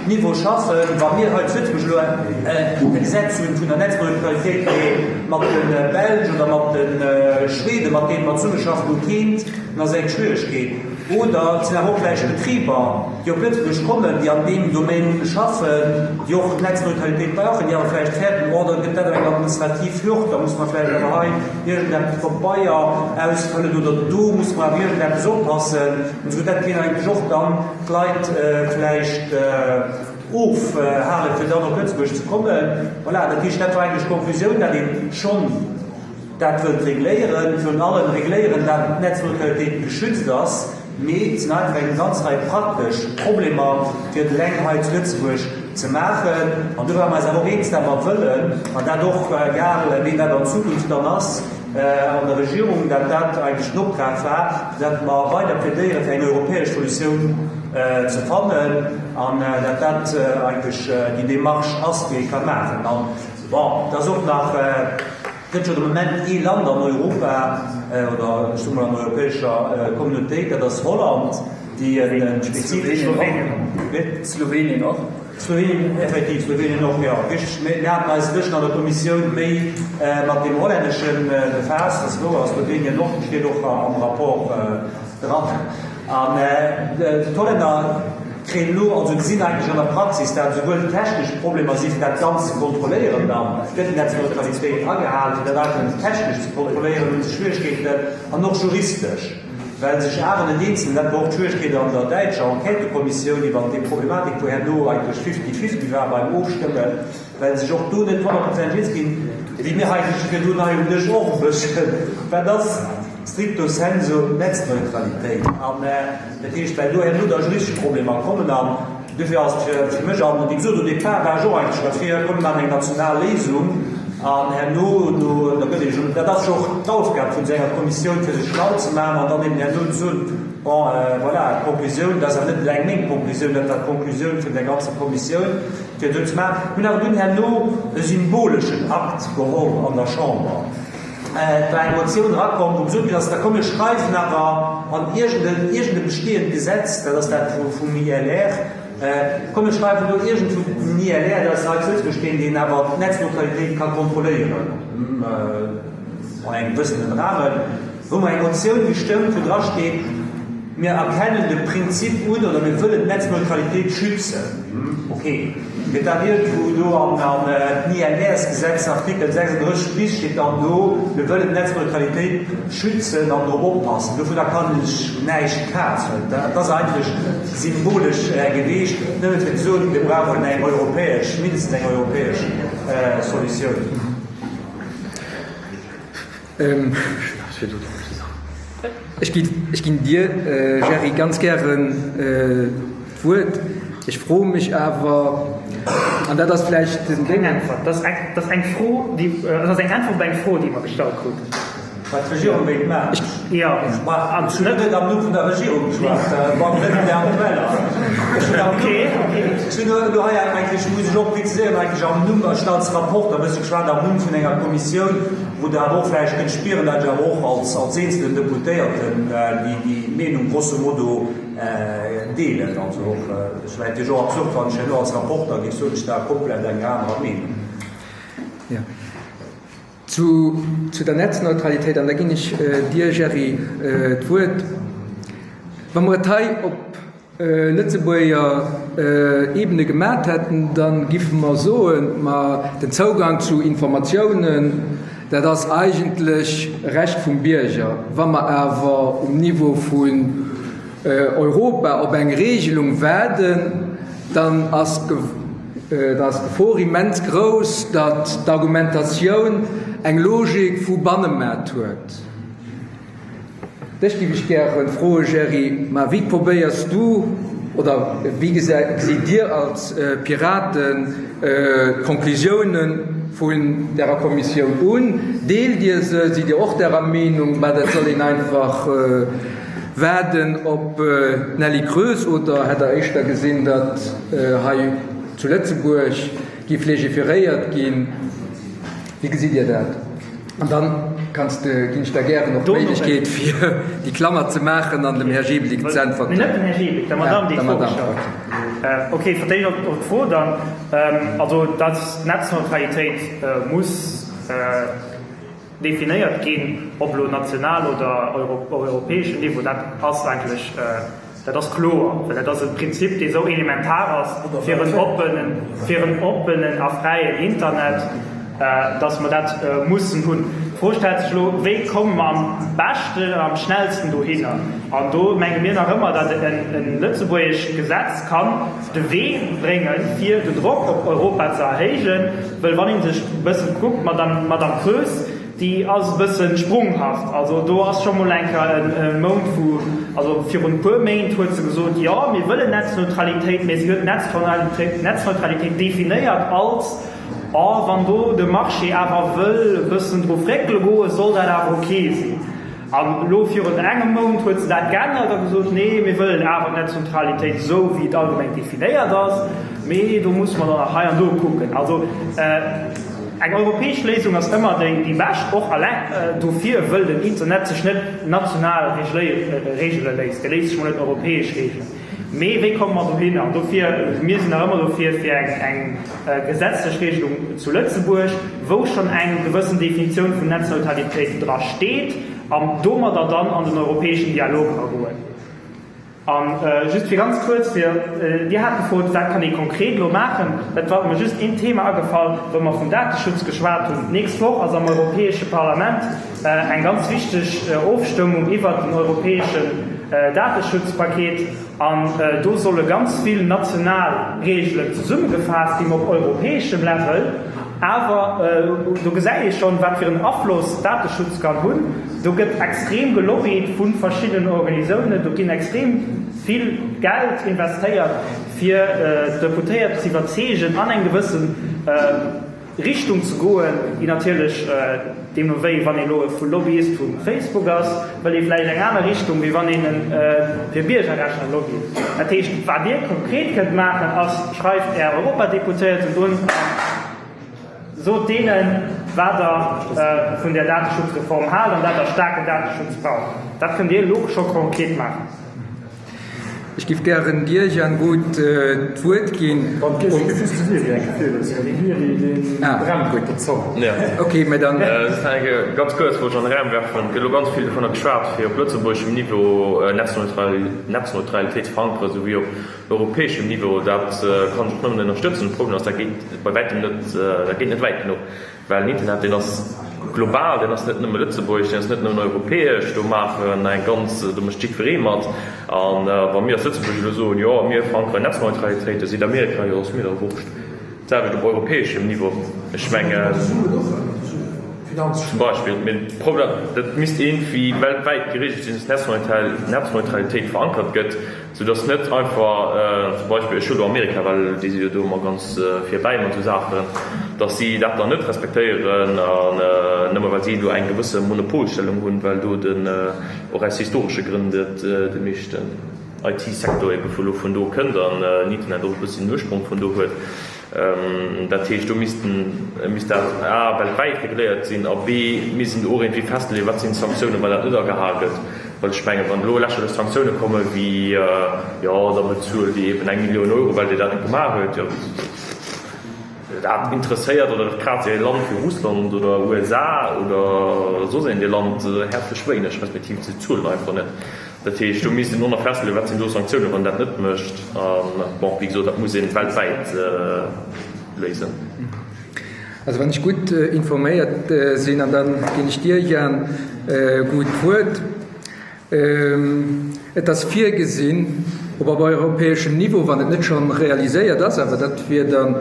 Niveau schaffen. Wa mir hei zu Lëtzebuerg elo e Gesetz hunn vun der Netzneutralitéit, mee mat de Belsch oder mat de Schweden, mat deene mer zesummeschaffen, hu keent, dann ass et eng Schwierigkeet. Oder et sinn awer och vläicht Betriber, déi op Lëtzebuerg kommen, déi an deem Domaine schaffen, déi och Netzneutralitéit brauchen, déi awer vläicht fäerten, oh, da gëtt dat eng administrativ Hürd, da musse mer vläicht awer hei iergendeppes Pabeier ausfëllen oder do musse mer awer iergendeppes oppassen. An esou dat kéint eigentlech och dann d'Leit vläicht ofhalen, fir dann op Lëtzebuerg ze kommen. Voilà, dat heescht, dat war eigentlech d'Konklusioun, dat ee schonn, Dat wëllt regléieren, virun allem regléieren, dat d'Netzneutralitéit geschützt ass, mee et sinn einfach eng ganz Rei praktesch Problemer, fir et eleng hei zu Lëtzebuerg ze maachen. An do ware mer eis awer och eens, dat mer wëllen, an dat och egal ween dat an Zukunft dann ass an der Regierung, dat dat eigentlech den Optrag war, dat mer weider plädéiere fir eng europäesch Solutioun ze fannen an dat dat eigentlech déi Démarche ass, déi ee ka maachen. An bon, et ass och nach. Et gëtt jo de Moment ee Land an Europa, oder ech soe mol an der europäescher Communautéit, dat ass Holland, déi e spezifeschen. Slowenien. Slowenien och. Slowenien, effektiv, Slowenien och, jo, richteg. Mir haten eis e bësschen an der Kommissioun méi mat deem Hollännesche befaasst, dat ass wouer, Slowenien och, steet och am Rapport dran. An d'Hollänner kréien elo, also gesinn eigentlech an der Praxis, dat esouwuel technesch Problemer si fir dat Ganzt ze kontrolléieren, da gëtt d'Netzneutralitéit agehal, fir dat eigentlech technesch ze kontrolléieren hu se Schwieregkeeten, an och juristesch, well sech awer net eens sinn. Dat war och d'Schwieregkeet an der däitscher Enquêtëkommissioun iwwert déi Problematik, wou herno eigentlech fifty-fifty war beim Ofstëmmen, well sech och do net honnertprozenteg eens ginn, wéi mir eigentlech virdrun hei um Dësch och e bëssen, wat ass stricto sensu Netzneutralitéit? An dat heescht, well do herno da juristesch Problemer kommen. An dofir ass et fir mech, an wéi gesot, au départ war ech och eigentlech derfir, komm mir maachen eng national Léisung an herno, no, da gëtt ee jo, dat ass jo och d'Aufgab vun esou enger Kommissioun, fir sech schlau ze maachen an dann eben herno ze soen, bon, voilà, d'Konklusioun, dat ass awer net eleng meng Konklusioun, dat war d'Konklusioun vun der ganzer Kommissioun, fir et esou ze maachen. Mir hunn awer dunn herno e symboleschen Akt geholl an der Chamber. Et war eng Motioun erakomm, wou gesot ginn ass, da komm mir schreiwen awer an iergend e bestehend Gesetz, dat ass dat vum ILR, komm mir schreiwen do iergendwou den ILR, dat ass hei zu Lëtzebuerg deen, deen awer d'Netzneutralitéit ka kontrolléieren an engem gewëssenen Rahmen, wou mer eng Motioun gestëmmt, wou drasteet, Mir erkennen de Prinzip un oder mir wëllen d'Netzneutralitéit schützen. Ok, gëtt dat iergendwou do an den ILRs-Gesetz, Artikel 36 bis, steet dann do, mir wëllen d'Netzneutralitéit schützen an drop oppassen. Dovunner kann ech näischt kafen. Dat ass eigentlech symbolesch geweecht, nëmme fir ze soen, mir brauchen eng europäesch, mindestens eng europäesch Solutioun. Ech ginn dir, Gerry, ganz gären d'Wuert. Ech froe mech awer, an dat ass vläicht den. Keng Äntwert. Dat ass eng Fro, déi, dat ass eng Äntwert op eng Fro, déi mer gestallt kruten. Wat d'Regierung wéilt maachen. Jo. Ech hunn net am Numm vun der Regierung geschwat, wann net un der aktueller. Ech hunn am Numm, ech hunn elo hei eigentlech, muss ech och preziséieren, eigentlech am Numm, ech hunn als Rapporter e bësse geschwat, am Numm vun enger Kommissioun, wou Der awer och vläicht kënnt spieren, dat ech awer och als, als eenzelen Deputéierten déi, déi Meenung grosso modo deelen. Also och, ech wär natierlech och absurd, wann ech herno als Rapporter géif soen, ech wär komplett enger anerer Meenung. Jo. Zu, zu der Netzneutralitéit, an da ginn ech dir, Gerry, d'Wuert. Wa mer et hei op Lëtzebuerger Ebene gemat hätten, da giffe mer soen, ma den Zougang zu Informatiounen, dat ass eigentlech e Recht vum Bierger. Wa mer awer um Niveau vun Europa op eng Regelung waarden, dann ass d'Gefor immens grouss, datt d'Argumentatioun eng Logik vu Bannemaart huet. Dech giff ech gären froen, Gerry, ma wéi probéiers du oder wéi gesitt Dir als Piraten d'Konklusiounen vun därer Kommissioun un? Deelt Dir se? Sidd Dir och därer Meenung, ma dat soll een einfach waarden op d'Nelly Kroes oder hätt Der éischter gesinn, datt hei zu Lëtzebuerg giff légiféréiert ginn? Wéi gesitt Dir dat? An dann kanns de, ginn ech der gären och d'Méiglechkeet, fir déi Klammer ze maachen an dem Här Jeblick ze äntwerten. Nee, net dem Här Jeblick, der Madamm, déi d'Fro gestallt huet. Okay, fir d'éischt op d'Fro dann. Also, dass d'Netzneutralitéit muss definéiert ginn, ob elo national oder op europäeschem Niveau, dat ass eigentlech Dat ass kloer, well dat ass e Prinzip, dee sou elementar ass fir en oppenen, fir en oppenen a fräien Internet, dass mer dat mussen hunn. D'Fro stellt sech elo, Wéi komme mer am beschten an am schnellsten dohinner? An do menge mir nach ëmmer, datt e lëtzebuergescht Gesetz kann de Wee bréngen, fir den Drock op Europa ze erhéijen. Well wann ee sech e bëssen kuckt, Madame Kroes, Déi ass e bëssen sprunghaft. Also do ass scho mol eng Kéier e Mount wou, also virun e puer Méint huet se gesot, jo mir wëllen Netzneutralitéit, mä si huet Netzneutralitéit definéiert als, oh wann do de Marché awer wëll e bëssen dru fréckele goen, soll dat awer ok sinn. An elo virun engem Mount huet se dat geännert a gesot, nee mir wëllen awer Netzneutralitéit esou wéi et allgemeng definéiert ass, mee do musse mer dann nach hei an do kucken. Also. Eng europäesch Léisung ass ëmmer déi déi bescht, och alleng dofir, wëll den Internet sech net national regele léisst. Dee léisst sech mol net europäesch regelen. Mee wéi komme mer dohinner? An dofir, mir sinn nach ëmmer dofir fir eng gesetzlech Regelung zu Lëtzebuerg, wou schonn eng gewëssen Definitioun vun Netzneutralitéit dra steet an domadder dann an den europäeschen Dialog eragoen. An just fir ganz kuerz, fir, Dir hat gefrot, wat kann ee konkret elo maachen? Dat war mer just een Thema agefall, wou mer vum Dateschutz geschwat hunn. D'nächst Woch ass am Europäesche Parlament eng ganz wichteg Ofstëmmung iwwert den europäeschen Dateschutzpaket. An do solle ganz vill national Reegelen zesummegefaasst ginn op europäeschem Level. Awer do gesäit ee schonn, wat fir en Afloss Dateschutz kann hunn. Do gëtt extrem gelobbyt vu verschiddenen Organisounen, do ginn extrem vill Geld investéiert, fir d'Deputéiert ze iwwerzeegen, an eng gewësse Richtung ze goen, déi natierlech, deemno wéi, wann een elo e Lobbyist vu Facebook ass, wëll ee vläicht eng aner Richtung, wéi wann een fir Biergerrechter lobbyt. Dat heescht, wat Dir konkret kënnt maachen, ass, Schreift Är Europadeputéierten un a sot deenen, wat Der vun där Dateschutzreform haalt an dat Der staarken Dateschutz braucht. Dat kënnt Dir elo scho konkret maachen. Ech giff gären dir, Jan Guth, d'Wuert ginn. Ok, mä dann. Ganz kuerz wollt ech an de Raum werfen, et gëtt elo ganz vill dovunner geschwat, fir op lëtzebuergeschem Niveau Netzneutralitéit ze verankeren, esou wéi op europäeschem Niveau. Dat kann ech och nëmmen ënnerstëtzen. De Problem ass, dat geet bei wäitem net, dat geet net wäit genuch. Well den Internet, deen ass global, deen ass net nëmme lëtzebuergesch, deen ass net nëmmen europäesch, do maachen eng ganz, do mécht jiddweree mat. A wa mir als Lëtzebuerger elo soen, jo mir verankeren Netzneutralitéit, da seet Amerika, jo ass mir da wurscht. D'selwecht op europäeschem Niveau. Ech mengen, zum Beispill, mee de Problem, dat misst iergendwéi weltwäit geregelt sinn, dass d'Netzneutralitéit verankert gëtt. Sou dass net einfach, zum Beispill, ech huele lo Amerika, well déi si jo do ëmmer ganz virbäi mat esou Saachen, dass si dat dann net respektéieren, an nëmme well si do eng gewësse Monopolstellung hunn, well do den, och aus historesche Grënn, de meeschten IT-Secteur ebe vu lo vun do kënnt an den Internet och e bëssi den Ursprong vun do huet. Dat heescht, do missten, misst dat a weltwäit regléiert sinn a b misst een do och iergendwéi festleeën, wat sinn d'Sanktiounen, wann dat net agehal gëtt. Well ech mengen, wann elo lächerlech Sanktioune komme wéi, jo da bezuelt Dir eben eng Millioun Euro, well Dir dat net gemaach huet, jo dat interesséiert oder dat kraazt e Land wéi Russland oder USA oder soss een Land häerzlech wéineg, respektiv se zuelen einfach net. Dat heescht, do misst een och nach festleeën, wat sinn do Sanktiounen, wann een dat net mécht. A bon, wéi gesot, dat muss ee weltwäit léisen. Also wann ech gutt informéiert sinn, an da ginn ech dir, Jan, gutt d'Wuert, et ass virgesinn, ob op europäeschem Niveau, wann et net scho realiséiert ass, awer dat wier dann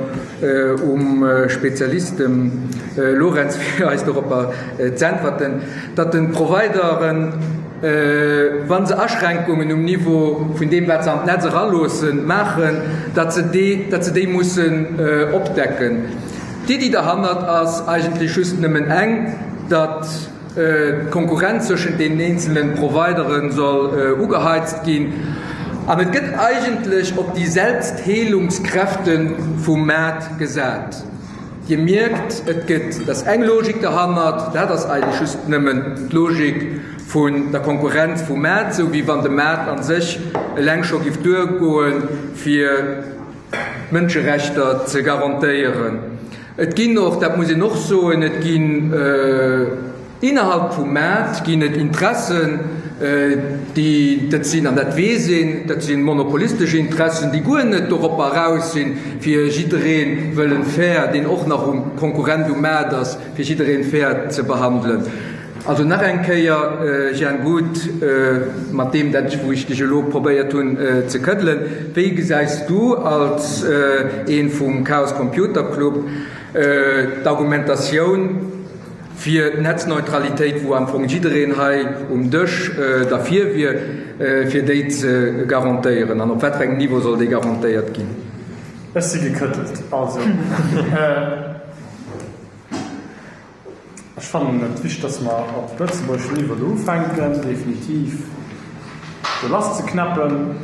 um Spezialist, dem Lorenz, fir eis doropper z'äntwerten, datt de Provideren. wa se Aschränkungen um Niveau vun deem, wat se an d'Netz eraloossen, maachen, datt se déi, datt se déi mussen opdecken. D'Iddi derhannert ass eigentlech just nëmmen eng, datt d'Konkurrenz zwëschent deenen eenzele Providere soll ugeheizt ginn. An et gëtt eigentlech op déi Selbstheelungskräfte vum Maart gesat. Dir mierkt, et gëtt, et ass eng Logik derhannert, dat ass eigentlech just nëmmen d'Logik vun der Konkurrenz vum Maart, esou wéi wann de Maart a sech eleng scho giff duergoen, fir d'Mënscherechter ze garantéieren. Et ginn och, dat muss een och soen, et ginn, Innerhalb vum Maart ginn et Interessen, déi, dat sinn, an dat weess een, dat si monopolistesch Interessen, déi guer net doropper eraus sinn, fir jidderee wëllen fair, deen och nach um Konkurrent um Maart ass, fir jidderee fair ze behandelen. Also nach eng Kéier, Jhang Guth, mat deem dat, wou ech dech elo probéiert hunn ze këddelen, wéi gesäis du als ee vum Chaos Computer Club d'Argumentatioun, Fir d'Netzneutralitéit, wou am Fong jiddereen hei um Dësch derfir wier, fir déi ze garantéieren. An op wat fir engem Niveau soll déi garantéiert ginn? Ech si gekëddelt. Also, ech fannen et wichteg, dass mer op lëtzebuergeschem Niveau do ufänken, definitiv do lasszeknäppen.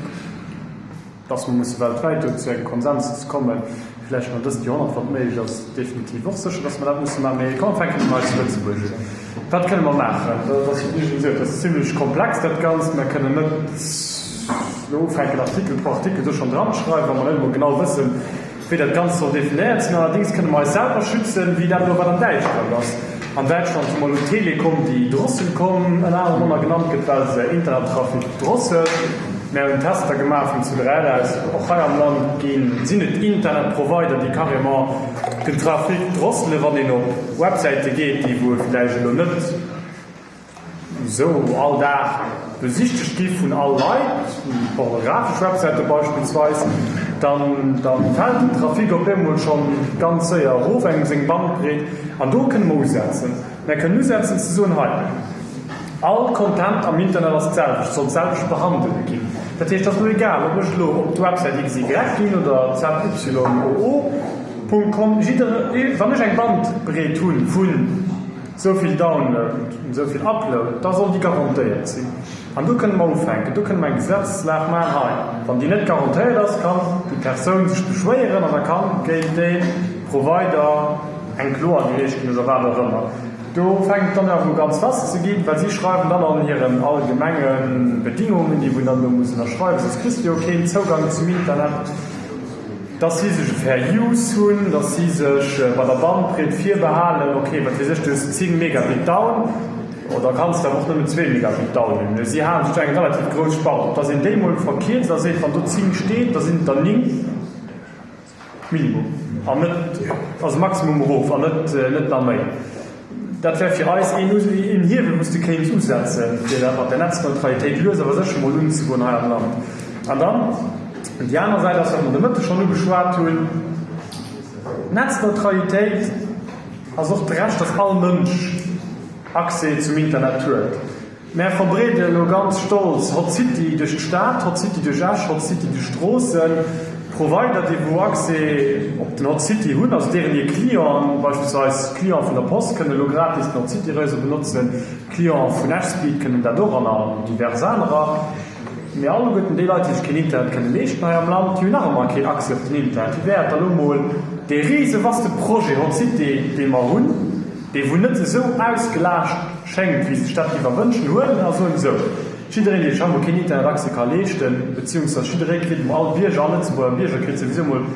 Dass mer musse weltwäit do zu engem Konsensus kommen, vläicht nach dëst Joerhonnert, wann et méiglech ass, definitiv och sécher, dass mer dat musse maachen. Mee komm, fänke mer hei zu Lëtzebuerg un. Wat kënne mer maachen? Dat ass, wéi gesot, dat ass zimlech komplex, dat Ganzt. Mer kënnen net elo ufänken, Artikel pro Artikel do schonn dranzeschreiwen, wa mer net emol genau wëssen, Wéi dat Ganzt soll definéiert sinn. Allerdéngs kënne mer eis selwer schützen, wéi dat elo wat an Däitschland ass. An Däitschland hu mer elo d'Telekom, déi Drosselkom ënner anerem ëmmer genannt gëtt, well se Internettrafic drosselt. Mär hunn Tester gemaach vun C3L aus. Och hei am Land ginn, sinn et Internetprovider, déi carrément den Trafic drosselen, wann een op Websäite geet, déi wou e villäicht elo net, Esou all Dag besichtegt gi vun all Leit, pornografesch Websäite beispillsweis, dann dann fält den Trafic op eemol schonn ganz séier erof, engem seng Bandbreet. An do kënne mer usetzen. Mer kënnen usetzen ze soen, hei, all Content am Internet ass d'selwecht, soll d'selwecht behandelt ginn. Dat heescht, et ass elo egal, ob ech elo op d'Websäit XY ginn oder ZYOO. Com, jidder, wann ech eng Bandbreet hunn vun Esou vill Download, esou vill Upload, da soll déi garantéiert sinn. An do kënne mer ufänken, do kënne mer eng Gesetzeslag maachen hei. Wann déi net garantéiert ass, kann déi Persoun sech beschwéieren an da kann géint dee Provider eng Klo agereecht ginn oder wat och ëmmer. Do fänkt et dann awer u ganz lass ze ginn, well si schreiwen dann an hiren allgemenge Bedingungen, déi wou een dann do muss ënnerschreiwen, soss kriss de jo keen Zougang zum Internet, Dass si sech e Fair Use hunn, dass si sech bei der Bandbreet virbehalen, ok, wat weess ech, du hues 10 Megabit down, oder kanns de awer och nëmmen zwee Megabit down hunn. Mee si halen sech do eng relativ grouss Spart op. Dass een déi emol verkierzt a seet, wann do 10 steet, da sinn et der 9 minimum an net, also maximum erof an net, net nach méi. Dat wär fir eis een Hiewel, wou s de kéints usetzen, fir dat mat der Netzneutralitéit lues awer sécher mol unzegoen hei am Land. An dann déi aner Säit ass, wat mer de Mëtteg schonn ugeschwat hunn, D'Netzneutralitéit ass och d'Recht, dass all Mënsch Accès zum Internet huet. Mär verbreede elo ganz stolz Hot City duerch d'Stad, Hot City duerch Esch, Hot City duerch Stroossen. Provider, déi wou Accès op den Hot City hunn, also deeren hir Clienten, beispillsweis d'Clienten vun der Post kënnen elo gratis den Hot City Réseau benotzen, d'Clienten vun Eschspeed kënnen dat och an an divers anerer. Mee alleguerten déi Leit, déi sech keen Internet kënne leeschten hei am Land, déi hunn nach ëmmer keen Accès op den Internet. Wéi wär et da lo mol dee risevaste Projet Hot City, dee mer hunn, dee wou net esou ausgelaascht schéngt, wéi sech dat géif erwënschen, huelen a soen, esou, jiddereen, dee sech hei mol keen Internetaccès ka leeschten, beziehungsweise jidderee kritt emol, all Bierger, all Lëtzebuerger Bierger kritt souwisou mol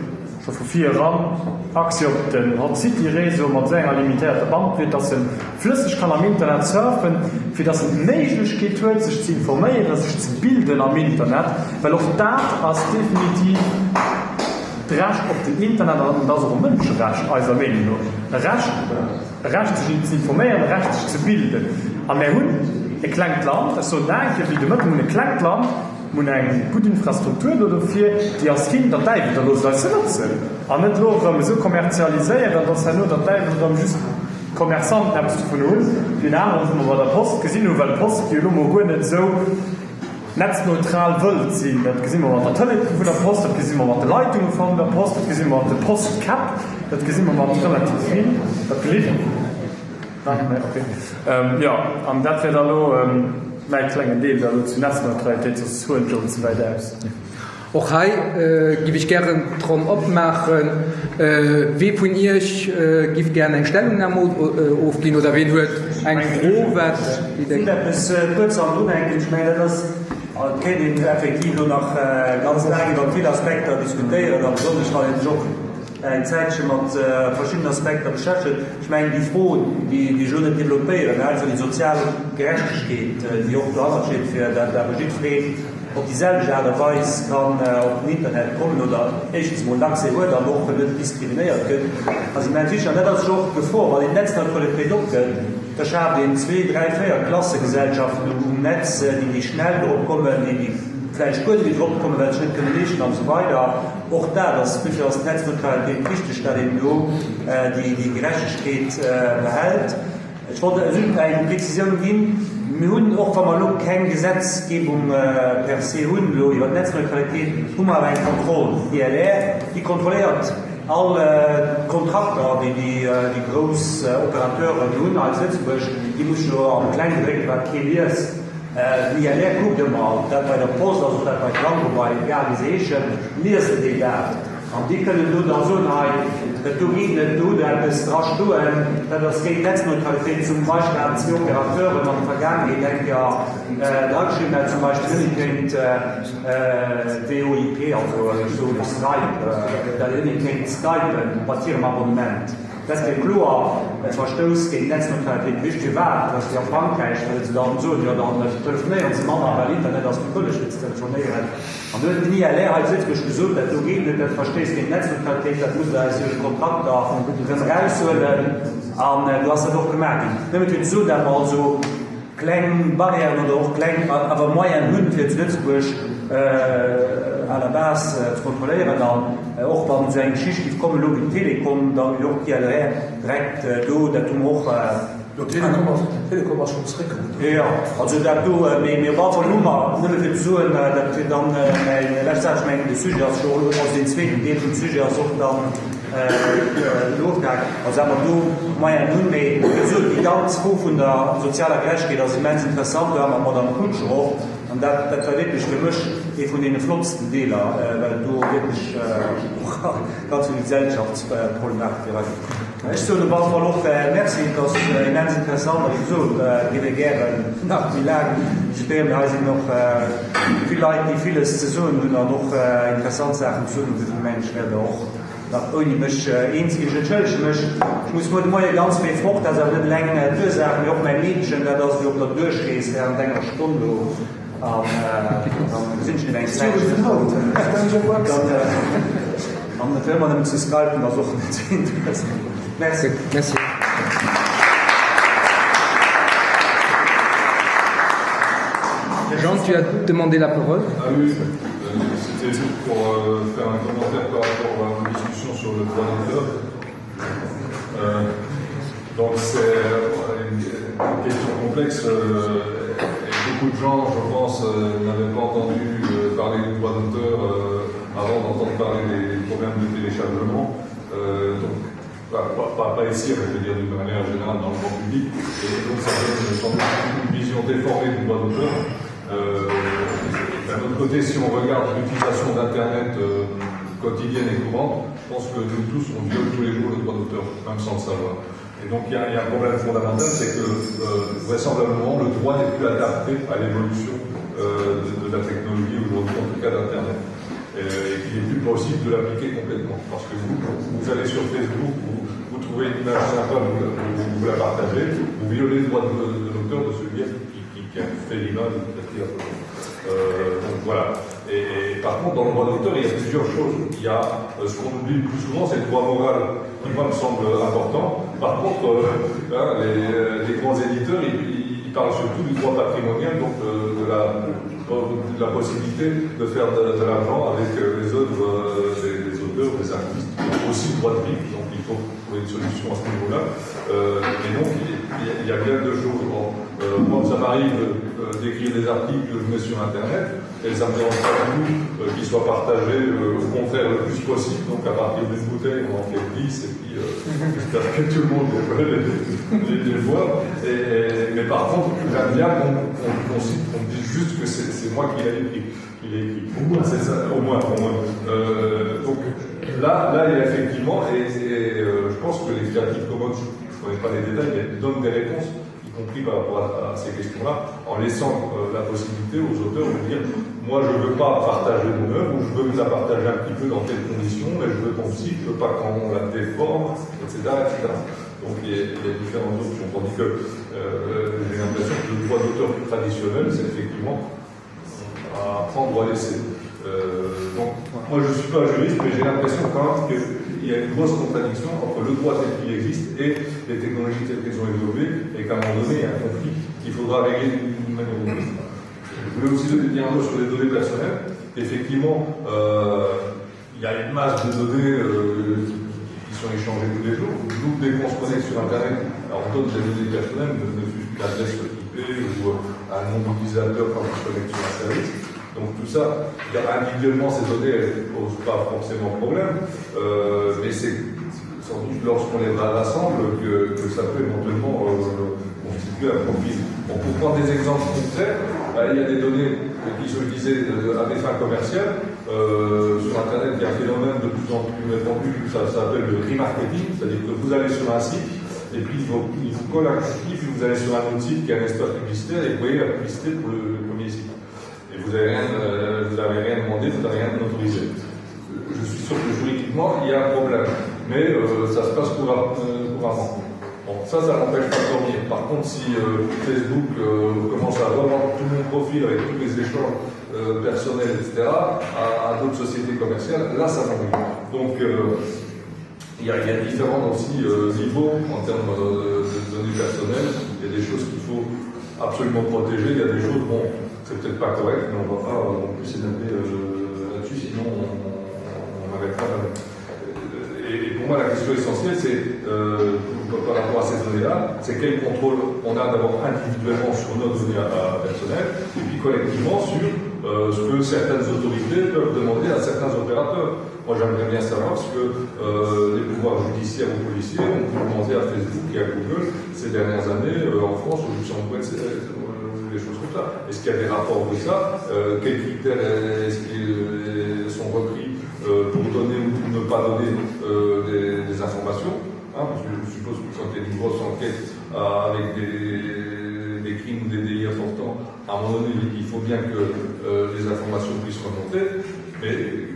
scho vu vir eran Accès op den Hot City Réseau mat esou enger limitéierter Bandbreet, dass en flësseg kann am Internet surfen, fir dass en d'Méiglechkeet huet, sech ze informéieren, sech ze bilden am Internet, well och dat ass definitiv d'Recht op den Internet an et ass och e Mënscherecht, eiser Meenung no, e Recht, e Recht sech ze informéieren, e Recht sech ze bilden. A mär hunn e klengt Land, ech soen dat eng Kéier wéi de Mëtten, mir hunn e klengt Land, Mir hunn eng gutt Infrastruktur do dofir, déi ass ginn, der Däiwel, da loosst eis se notzen an net elo erëm esou kommerzialiséieren, dass herno der Däiwel erëm just. d'Commerçanten eppes dovun hunn, deen aneren, wou mer bei der Post gesinn hunn, well d'Post jo elo mol guer net esou netzneutral wëllt sinn, dat gesi mer mat der Tëlee vun der Post, dat gesi mer mat de Leitunge vun der Post, dat gesi mer mat de Postkäpp, dat gesi mer mat relativ vill, wat gelift. Okay. Jo, an dat wär da elo mäi klengen Deel da elo zu Netzneutralitéit, soss huelen ech och e bësse wäit aus. Och hei giff ech gären d'Ronn opmaachen. Wee vun Iech giff gären eng Stellungnam ofginn oder ween huet eng Fro, wat déi Ech wëll eppes kuerz an drunhänken. Ech mengen, dat ass, et kéint een effektiv elo nach ganz laang iwwer vill Aspekter diskutéieren a besonnesch wann ee sech och eng Zäitche mat verschiddenen Aspekter beschäftegt. Ech mengen, déi Fro, déi ech elo net developpéieren, einfach déi sozial Gerechtegkeet, déi och dohannert steet, fir dat awer jiddwereen op déi selwecht Aart a Weis kann op den Internet kommen oder éischtens emol en Accès huet an och net diskriminéiert gëtt, ass immens wichteg. An dat ass jo och d'Gefor, wann een d'Netzneutralitéit opgëtt, da schaaft een zwee, dräi, véier Klassegesellschaften um Netz, déi méi schnell drop kommen, déi déi vläicht guer net méi drop kommen, well se sech net kënne leeschten an esou weider. Och dat ass, dofir ass d'Netzneutralitéit wichteg, dat een do déi Gerechtegkeet behält. Ech wollt just eng Prezisioun ginn. Mir hunn, och wa mer elo keng Gesetzgebung per se hunn elo iwwer d'Netzneutralitéit, hu mer awer eng Kontroll, d'ILR, déi kontrolléiert all d'Kontrakter, déi déi grouss Operateuren hunn hei zu Lëtzebuerg. Déi muss jo am Klenggedréckte, wat kee liest, den ILR kuckt ëmmer, ob dat bei der Post ass, ob dat bei Klango, bei egal wéi se heeschen, liesen déi dat. An déi kënnen do da soen, hei, dat do geet net, do hutt Der eppes dra stoen, dat ass géint d'Netzneutralitéit. Zum Beispill haten zwee Operateuren an der Vergaangenheet eng Kéier drageschriwwen, dat zum Beispill net méi kéint VoIP, also ech soen Skype, dat een net méi kéint skypen mat hirem Abonnement. Dat wier kloer e Verstouss géint d'Netzneutralitéit gewiescht. Firwat? Dass déi a Frankräich, well se dann soen, jo dann telefonéieren se manner, well Internet ass méi bëlleg fir ze telefonéieren. An do huet den ILR hei zu Lëtzebuerg gesot, dat do geet net, dat verstéisst géint d'Netzneutralitéit, dat musst Der aus Iere Kontrakter erëm eraushuelen. An do ass dat och gemaach ginn. Nëmme fir ze soen, dat mer also kleng Barrièren oder och kleng awer Moyenen hunn, fir zu Lëtzebuerg à la base ze kontrolléieren. An och wann esou eng Geschicht géif kommen elo wéi d'Telekom, da wier och d'ILR direkt do. Dat hu mer och. Jo, d'Telekom ass, d'Telekom ass schonn zeréckgeruddert. Jo, jo, also dat do, mee, mee op alle Fall hu mer, nëmme fir ze soen, dat wier dann mäi lescht Saz, ech mengen de Sujet ass jo och, also deen zweeten Deel vum Sujet ass och dann elo ofgehakt, also dat mer do Moyenen hunn. Mee wéi gesot, déi ganz Fro vun der sozialer Gerechtegkeet ass immens interessant, do hate mer d'Madame Kutscher och, an dat, dat war wierklech fir mech ee vun deene flottsten Deeler, well et do wierklech och ganz vill Gesellschaftsproblematik erageet. Ech soen op alle Fall och Merci, et ass immens interessant a wéi gesot, et géif ee gären nach méi laang diskutéieren, mee hei sinn och vill Leit, déi villes ze soen hunn an och interessant Saachen ze soen hunn. Dofir mengen ech, wäert Der och nach ouni mech eens ginn. Ech entschëllege mech, ech muss muer de Moie ganz fréi fort, dat ass awer net eleng d'Ursaach, mee och mäi Meedchen, dat ass elo op der Duerchrees während enger Stonn do. An dann gesinn ech net eng Zäitchen. An fir ëmmer nëmmen ze skypen ass och net sou interessant. Merci. Merci. Jean, tu as demandé la parole. Ah oui, c'était juste pour faire un commentaire par rapport à une discussion sur le droit d'auteur. Euh, donc c'est une, une question complexe euh, et beaucoup de gens, je pense, euh, n'avaient pas entendu euh, parler du droit d'auteur euh, avant d'entendre parler des problèmes de téléchargement. Euh, donc, pas, pas, pas ici, mais je veux dire d'une manière générale dans le grand public. Et donc ça donne sans doute une vision déformée du droit d'auteur. Euh, D'un autre côté, si on regarde l'utilisation d'Internet euh, quotidienne et courante, je pense que nous tous, on viole tous les jours le droit d'auteur, même sans le savoir. Et donc il y, a, y a un problème fondamental, c'est que euh, vraisemblablement le droit n'est plus adapté à l'évolution euh, de, de la technologie aujourd'hui, en tout cas d'Internet. Et, et qu'il n'est plus possible de l'appliquer complètement. Parce que vous, vous allez sur Facebook, vous, vous trouvez une image sympa, vous, vous, vous la partagez, vous violez le droit de, de l'auteur de celui qui, qui, qui a fait l'image ou qui a pris la photo. Euh, donc voilà. Et, et par contre, dans le droit d'auteur, il y a plusieurs choses. Il y a euh, ce qu'on oublie le plus souvent, c'est le droit moral, qui moi me semble important. Par contre, euh, hein, les, les grands éditeurs, ils, ils parlent surtout du droit patrimonial, donc euh, de, la, de la possibilité de faire de, de l'argent avec euh, les œuvres euh, des, des auteurs, des artistes, aussi le droit de vie. Donc il faut. trouver une solution à ce niveau-là. Euh, et donc, il y, a bien deux choses. Euh, moi, ça m'arrive euh, d'écrire des articles que je mets sur Internet, et ça me dérange pas du tout euh, qu'ils soient partagés, euh, au contraire, le plus possible. Donc, à partir d'une bouteille, on en fait 10, et puis euh, j'espère que tout le monde les, les, les voit. Et, mais par contre, j'aime bien qu'on qu qu qu dise juste que c'est moi qui l'ai écrit. Qui l'ai écrit. Au moins, c'est ça, au moins, au moins. Euh, donc là, là, il y a effectivement, et, et euh, je pense que les Creative Commons, je ne connais pas les détails, mais donnent des réponses, y compris par rapport à, à ces questions-là, en laissant euh, la possibilité aux auteurs de dire moi je ne veux pas partager mon œuvre, ou je veux la partager un petit peu dans telles conditions, mais je veux qu'on cite, je veux pas qu'on la déforme, etc. etc. Donc il y, a, il y a différentes options. Tandis que euh, j'ai l'impression que le droit d'auteur plus traditionnel, c'est effectivement à prendre ou à laisser. Euh, donc, moi je ne suis pas juriste, mais j'ai l'impression quand même qu'il y a une grosse contradiction entre le droit tel qu'il existe et les technologies telles qu'elles ont évolué, et qu'à un moment donné, il y a un conflit qu'il faudra régler d'une manière ou d'une autre. Je voulais aussi dire un mot sur les données personnelles. Effectivement, euh, il y a une masse de données euh, qui sont échangées tous les jours. Nous, dès qu'on se connecte sur Internet, alors on donne des données personnelles, ne, ne fût-ce qu'une adresse IP ou euh, un nom d'utilisateur quand on se connecte sur un service. Donc tout ça, individuellement, ces données, elles ne posent pas forcément problème, euh, mais c'est sans doute lorsqu'on les rassemble que, que ça peut éventuellement euh, constituer un profil. Bon, pour prendre des exemples concrets, bah, il y a des données qui sont utilisées euh, à des fins commerciales. Euh, sur Internet, il y a un phénomène de plus en plus répandu, ça, ça s'appelle le remarketing, c'est-à-dire que vous allez sur un site, et puis il vous, il vous colle un cookie, puis vous allez sur un autre site qui a un espace publicitaire, et vous voyez la publicité pour le, le premier site. Et vous n'avez rien, euh, vous avez rien demandé, vous n'avez rien autorisé. Je suis sûr que juridiquement, il y a un problème, mais euh, ça se passe euh, couramment. Bon, ça, ça n'empêche pas de dormir. Par contre, si euh, Facebook euh, commence à revendre tout mon profil avec tous mes échanges euh, personnels, etc., à, à d'autres sociétés commerciales, là, ça m'ennuie. Donc, euh, il y, a, il y a différents aussi euh, niveaux en termes euh, de données personnelles. Il y a des choses qu'il faut absolument protéger. Il y a des choses, bon, c'est peut-être pas correct, mais on ne va pas euh, non plus s'énerver euh, là-dessus, sinon on, on, on arrêtera jamais. Et, et pour moi, la question essentielle, c'est euh, par rapport à ces données-là, c'est quel contrôle on a d'abord individuellement sur nos données personnelles, et puis collectivement sur euh, ce que certaines autorités peuvent demander à certains opérateurs. Moi, j'aimerais bien savoir ce que euh, les pouvoirs judiciaires ou policiers ont pu demander à Facebook et à Google ces dernières années euh, en France, au Luxembourg, etc., euh, des choses comme ça. Est-ce qu'il y a des rapports de ça euh, Quels critères est-ce qu'ils sont repris euh, pour donner ou ne pas donner euh, des, des informations hein, Parce que je suppose que quand il y a une grosse enquête euh, avec des, des crimes ou des délits importants, à un moment donné, il faut bien que euh, les informations puissent remonter. Mais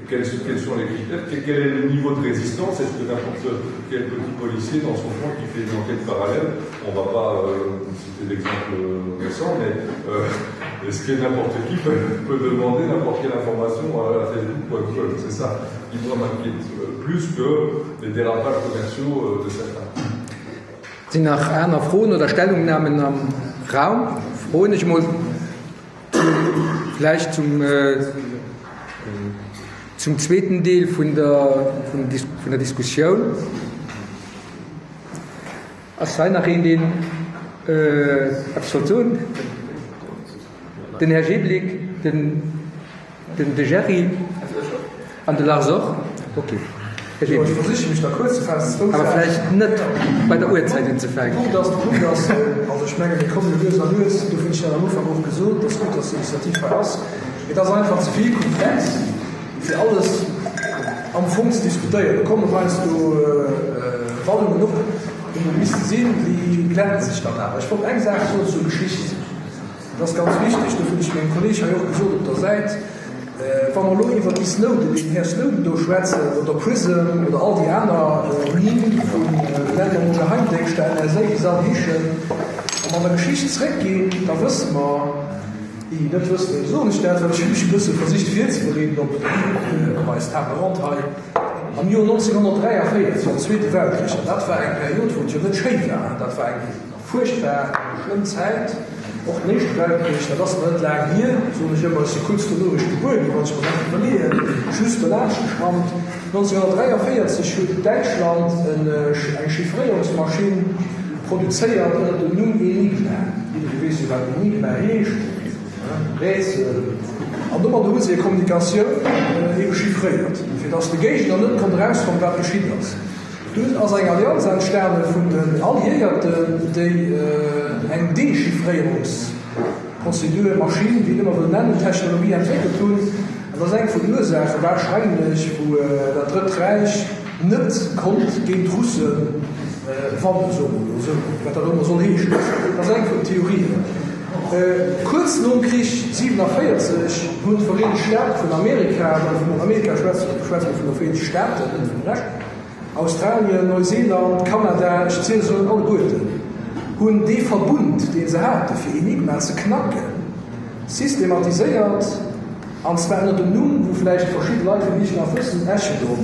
quels, quels sont les critères quel, quel est le niveau de résistance Est-ce que n'importe quel petit policier dans son coin qui fait une enquête parallèle, on ne va pas euh, citer d'exemple récent, mais euh, est-ce que n'importe qui peut, peut demander n'importe quelle information à Facebook ou à Google C'est ça qui moi m'inquiète euh, plus que les dérapages commerciaux euh, de certains. Sinn nach aner Froen oder Stellungnahmen am Raum? Froen ech mol vläicht zum, äh, zum zweeten Deel vun der, vun, vun der Diskussioun. Ass hei nach een, deen äh, eppes wollt soen? Den Här Jeblick, den. Den de Gerry an de Lars och? Ok. Här Jo, ech versiche mech da kuerz ze faassen. Zwou Awer Saachen. vläicht net bei der Uerzäit unzefänken. De Punkt ass, de Punkt ass, also ech menge mir komme lues a lues, dofir hunn ech dat am Ufank och gesot, et ass gutt, dass déi Initiativ hei ass, mee et ass einfach ze vill komplex, fir alles am Fong ze diskutéieren. Do kommen heiansdo Wallungen op, déi net misste sinn, déi glätten sech dann awer. Ech wollt eng Saach soen zur Geschicht. Dat ass ganz wichteg, dofir hunn ech mengem Kolleeg hei och gesot op der Säit, wa mer elo iwwert déi Snowden, deen Här Snowden do schwätzen, oder Prism oder all déi aner Nimm vun, nennen mer emol Geheimdéngschter, NSA, wéi se all heeschen, wa mer an der Geschicht zréckginn, da wësse mer, déi, déi net wëssen, deene soen ech dat, well ech hu mech e bësse versicht virzebereeden op eis Table ronde hei, am Joer 1943, am Zweete Weltkrich, an dat war eng Period, wou et jo net schéi war, dat war eng fuerchtbar schlëmm Zäit. Och den Éischte Weltkrich, dat ass nach net laang hier, soen ech ëmmer, ech si kuerz dono eréischt gebuer ginn, wann ech mer dat iwwerleeën, just dolaanscht geschrammt. 1943 huet Däitschland eng Chiffréierungsmaschinn produzéiert ënner dem Numm Enigma. Jidderee weess jo, wat Enigma heescht, Rätsel. An domadder hu se hir Kommunikatioun ebe chiffréiert, fir datt de Géigner net konnt erausfannen, wat geschitt ass. Dunn ass eng Allianz entstane vun den Alliéierten, déi eng Dechiffréierungsprozedur, Maschinn, wéi een ëmmer wëll nennen, Technologie entwéckelt hunn. An dat ass eng vun den Ursaache warscheinlech, wou dat Drëtt Räich net konnt géint d'Russe wannen, soe mer elo esou, wat dat och ëmmer soll heeschen. Dat ass eng vun den Theorien. Kuerz nom Krich 47 hunn d'Vereenegt Staate vun Amerika, wa mer vun Amerika schwätzen, schwätze mer vun de Vereenegte Staaten, net vum Rescht, Australien, Neuseeland, Kanada, ech ziele se elo alleguerten, hunn dee Verbund, dee se hate fir Enigma ze knacken, systematiséiert, an zwar ënner dem Numm, wou vläicht verschidde Leit vun Iech nach wëssen, Echelon.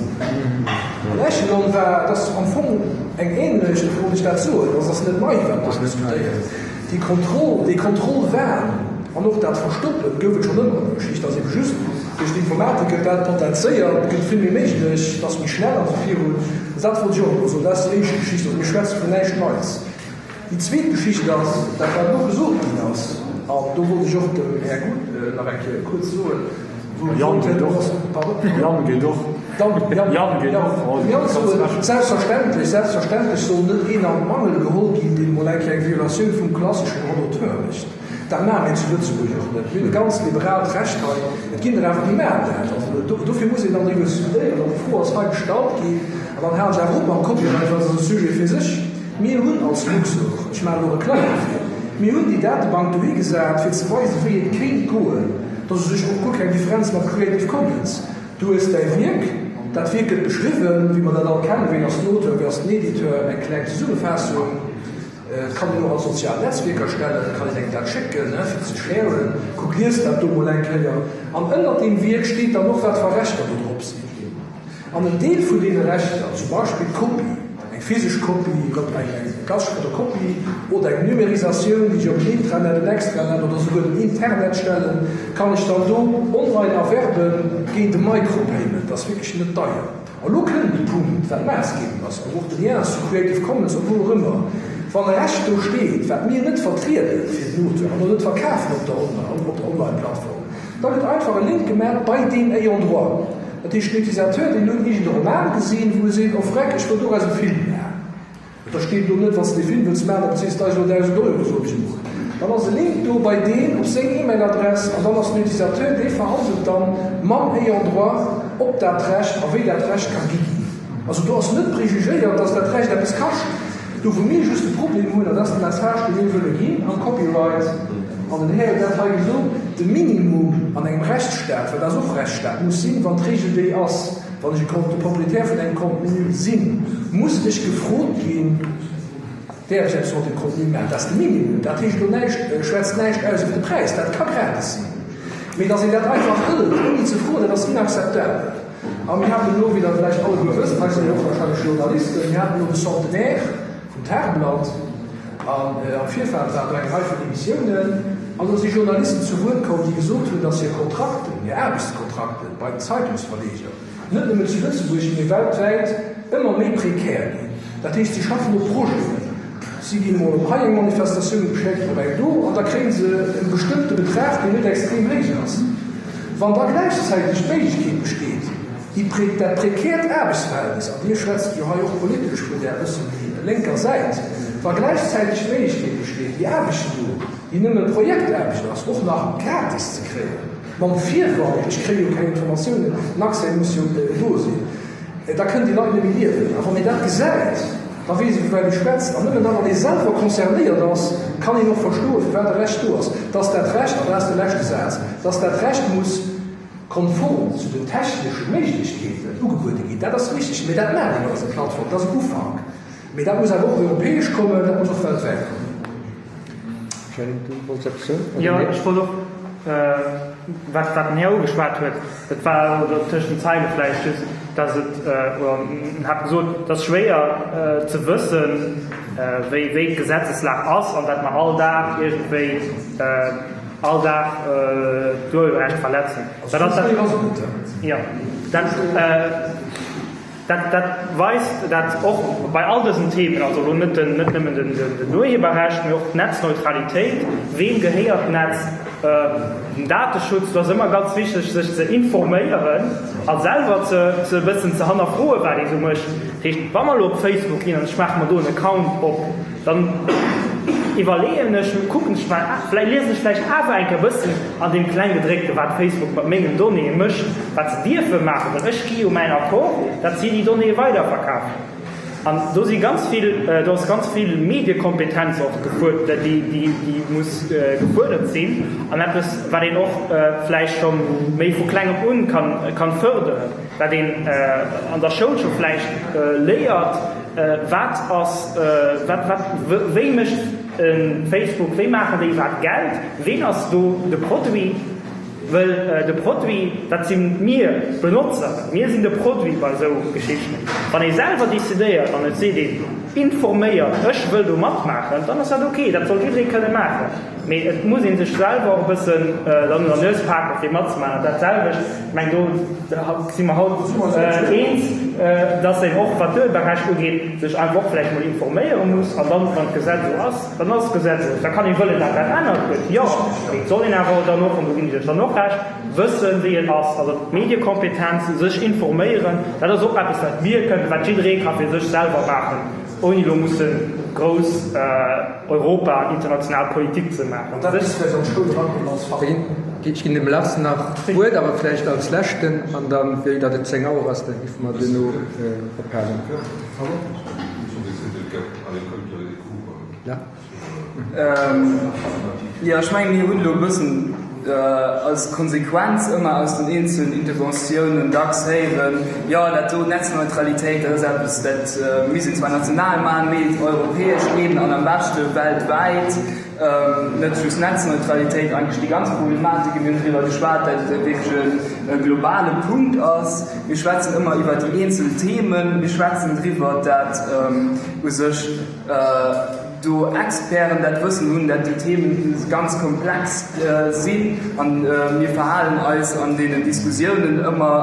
An Echelon war, dat ass am Fong eng ähnlech, dofir wollt ech dat soen, dat ass net nei, wat mer diskutéieren, déi Kontroll, dee Kontrollwahn an och dat Verstoppen gouf et schonn ëmmer an der Geschicht, ass ebe just, Duerch d'Informatik gëtt dat potenzéiert, gëtt vill méi méiglech, et ass méi schnell an esou virun. Dat wollt ech och emol soen. Dat ass déi éischt Geschicht. Also mir schwätze vun näischt Neits. Déi zweet Geschicht ass dat, wat elo gesot ginn ass, an do wollt ech och dem Här Guth nach eng Kéier kuerz soen, wou e Jan geet och. Pardon? Jan geet och. Dann, Jan, Jan geet och. Dem Jan soen, selbstverständlech, selbstverständlech soll net een an d'Mangel geholl ginn, deen emol eng Kéier eng Violatioun vum klasseschen Droit d'auteur mécht. Dat maache mir zu Lëtzebuerg och net. Mir hunn e ganz liberaalt Recht hei. Et ginn der awer, déi maachen dat. Also dofir muss een dann driwwer diskutéieren. An déi Fro ass hei gestallt ginn. An dann halen ech awer op mam Copyright, well dat ass e Sujet fir sech. Mir hunn als Luxor, ech maachen elo Reklamm dofir, mir hunn déi Datebank dohi gesat, fir ze weisen, wéi et kéint goen. Dat ass u sech och guer keng Differenz mat Creative Commons. Du hues däi Wierk, dat Wierk gëtt beschriwwen, wéi mer dat all kennen, wien ass den Auteur, wie ass den Editeur, eng kleng Zesummefaassung. Et kann een och an sozial Netzwierker stellen, et kann een engem dat schécken fir ze sharen, kuck lies dat do mol eng Kéier. An ënnert deem Wierk steet dann och wat fir Rechter do drop sinn. An en Deel vun deene Rechter, zum Beispill d'Kopie, eng physesch Kopie, eng klassech Fotokopie oder eng Numérisatioun, déi ech op en Intranet, en Extranet oder souguer den Internet stellen, kann ech dann do online erwerben géint e Micropayment. Dat ass wierklech net deier. A lo kënnt de Punkt, wat maassgebend ass, an och de Lien zu Creative Commons an wou och ëmmer, Wann e Recht do steet, wat mir net vertrieden fir den Auteur an och net verkafen op der Online-Plattform, da gëtt einfach e Link gemaach bei deen Ayant droit. Dat heescht, den Utilisateur, deen huet iergend e Roman gesinn, wou e seet, Oh vreck, ech wëll doraus e Film maachen. Da steet elo net, wann s de dee Film wëlls maachen, da bezils de eis elo 1.000 Euro, soen ech emol. Dann ass e Link do bei deen op seng E-Mail-Adress an dann ass den Utilisateur, dee verhandelt dann mam Ayant droit, ob dat Recht a wéi dat Recht ka gi ginn. Also do ass net prejugéiert, dass dat Recht eppes kascht. Do wou mir just de Problem hunn, an dat ass de Message, dee mir wëlle ginn am Copyright, an den Här huet dat hei gesot, de Minimum an engem Rechtsstaat, well dat ass och Rechtsstaat, muss sinn, wann d'Regel déi ass, Wann ech e Compte, Proprietär vun engem Contenu sinn, muss ech gefrot ginn, däerf ech eppes mat dem Contenu maachen? Dat ass de Minimum. Dat heescht elo näischt, schwätzt näischt aus iwwer de Präis, dat ka gratis sinn. Mee datt een dat einfach hëlt, ouni ze froen, dat ass inakzeptabel. A mir haten elo, wéi Der vläicht alleguer wësst, hei sinn jo och warscheinlech Journalisten, mir haten elo de Centenaire vum Tageblatt an am Virfeld waren do eng Rei vun Emissiounen an do si Journalisten zu Wuert komm, déi gesot hunn, datt hir Kontrakten, hir Aarbechtskontrakten bei den Zeitungsverleger, net nëmmen zu Lëtzebuerg, mee weltwäit ëmmer méi prekär ginn. Dat heescht, si schaffen op Projeten, si ginn emol op hei eng Manifestatioun geschéckt, op eng do, an da kréie se e bestëmmte Betrag, deen net extrem héich ass. Wann da gläichzäiteg d'Méiglechkeet besteet, Déi, dat prekäert Aarbechtsverhältnis, an Dir schwätzt jo hei och politesch vun där e bësse méi lénker Säit, wa gläichzäiteg d'Méiglechkeet besteet, déi Aarbecht do, déi nëmme Projektaarbecht ass, och nach gratis ze kréien, mam Virwand, ech kréie jo keng Informatiounen, den Accès muss jo do sinn, da kënnen déi Leit net méi liewen. A wann een dat gesäit, da weess ee vu wat ee schwätzt. An nëmmen da wann ee selwer concernéiert ass, kann een och verstoen, firwat e Recht do ass, dass dat Recht, an dat ass de leschte Saz, dass dat Recht muss, konform zu den technesche Méiglechkeeten ugebuede ginn. Dat ass richteg, mee dat maacht een op eiser Plattform. Dat ass en Ufank, mee dat muss awer och europäesch kommen, dat muss och weltwäit kommen. Jerry, du wollts eppes soen, oder? Jo, ech wollt och, wat wat den Här ugeschwat huet, dat war, oder tëscht den Zeile vläicht just, dass et, oder en hat gesot, et ass schwéier ze wëssen. wéi wéi d'Gesetzeslag ass an dat mer all Dag iergendwéi all Dag d'Urheberrecht verletzen. Dat ass dat, jo, dat. Dat, dat weist, dat och bei all dësen Themen, also elo net den, net nëmmen den, den Urheberrecht, mee och d'Netzneutralitéit, weem gehéiert d'Netz, den Dateschutz, do ass ëmmer ganz wichteg, sech ze informéieren a selwer ze, ze e bëssen ze hannerfroen, wat ee sou mécht. Dat heescht, wa mer elo op Facebook ginn an ech maache mer do en Account op, Dann iwwerleeën ech, kucken ech mei, vläicht liesen ech vläicht awer eng Kéier e bëssen an deem Klenggedréckte wat Facebook mat mengen Donnéeë mécht, wat se dierfe maachen, well ech gi jo mäin Accord, datt si déi Donnéeë weiderverkafen. An do si ganz vill, do ass ganz vill Mediekompetenz och gefuerdert, déi, déi, déi muss gefuerdert sinn an eppes, wat een och vläicht scho méi vu klengem un kann, kann fërderen, wat een an der Schoul scho vläicht léiert, Wat ass, wat, wat, wéi mécht e Facebook, wéi maachen déi iwwerhaapt Geld, ween ass do de Produit? Wëll de Produit, dat si mir, d'Benotzer, mir sinn de Produit bei esou Geschichten. Wann ee selwer decidéiert an et seet een informéiert, ech wëll do matmaachen, dann ass dat ok, dat soll jidderee kënne maachen. Mee et muss ee sech selwer och e bëssen dann un der Nues paken, fir matzemaachen. An dat selwecht, ech mengen, do si mer haut eens, dass een och, wat d'Urheberrecht ugeet, sech einfach och vläicht mol informéiere muss. An dann, wann d'Gesetz esou ass, dann ass d'Gesetz esou. Da kann ee wëllen, dat dat ännert gëtt, jo. Mee et soll een awer dann och, an do ginn ech lech dann och Recht, wëssen, wéi et ass. Also d'Mediekompetenz, sech informéieren, dat ass och eppes, wat mir kënnen, wat jidderee ka fir sech selwer maachen, ouni elo musse grouss Europa an international Politik ze maachen. Dat misst vläicht an d'Schoul erakommen als Fach. Ech ginn dem Lars nach d'Wuert, awer vläicht als leschten, an da wéi datt et 10 Auer ass, da géife mer duerno ophalen. Jo, ech mengen, mir hunn elo e bëssen als Konsequenz ëmmer aus den eenzelen Interventiounen dacks héieren, jo, dat do, Netzneutralitéit, dat ass eppes, dat misst een zwar national maachen, mee europäesch eben an am beschte weltwäit. Net just Netzneutralitéit, eigentlech déi ganz Problematik, mir hunn driwwer geschwat, dat et wierklech e globale Punkt ass. Mir schwätzen ëmmer iwwer déi eenzel Themen, mir schwätzen driwwer, dat u sech, do Experten dat Wëssen hunn, dat déi Themen ganz komplex sinn an mir verhalen eis an deenen Diskussiounen ëmmer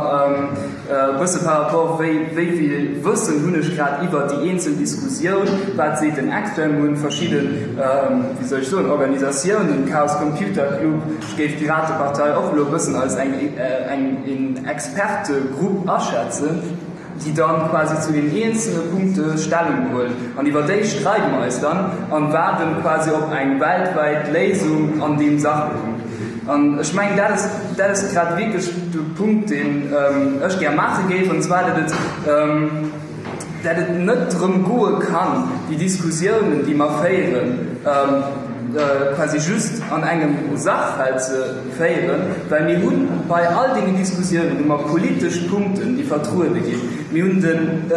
e bësse par rapport wéi wéi vill Wëssen hunn ech grad iwwert déi eenzel Diskussioun, wat seet den Expert. Mir hunn verschidden, wéi soll ech soen, Organisatiounen, Chaos Computer Club, ech géif d'Piratepartei och elo e bëssen als eng eng een Expertegrupp aschätzen, déi dann quasi zu den eenzele Punkte Stellung huelen an iwwer déi streide mer eis dann an waarden quasi op eng weltwäit Léisung an deem Sachpunkt. An ech mengen dat ass, dat ass grad wierklech de Punkt deen ech gär maache géif, an zwar dat et, dat et net drëm goe kann, déi Diskussiounen déi mer féieren, quasi just an engem Sachfeld ze féieren, well mir hu bei all deenen Diskussiounen hu mer politesch Punkten, déi vertruede ginn. Mir hunn den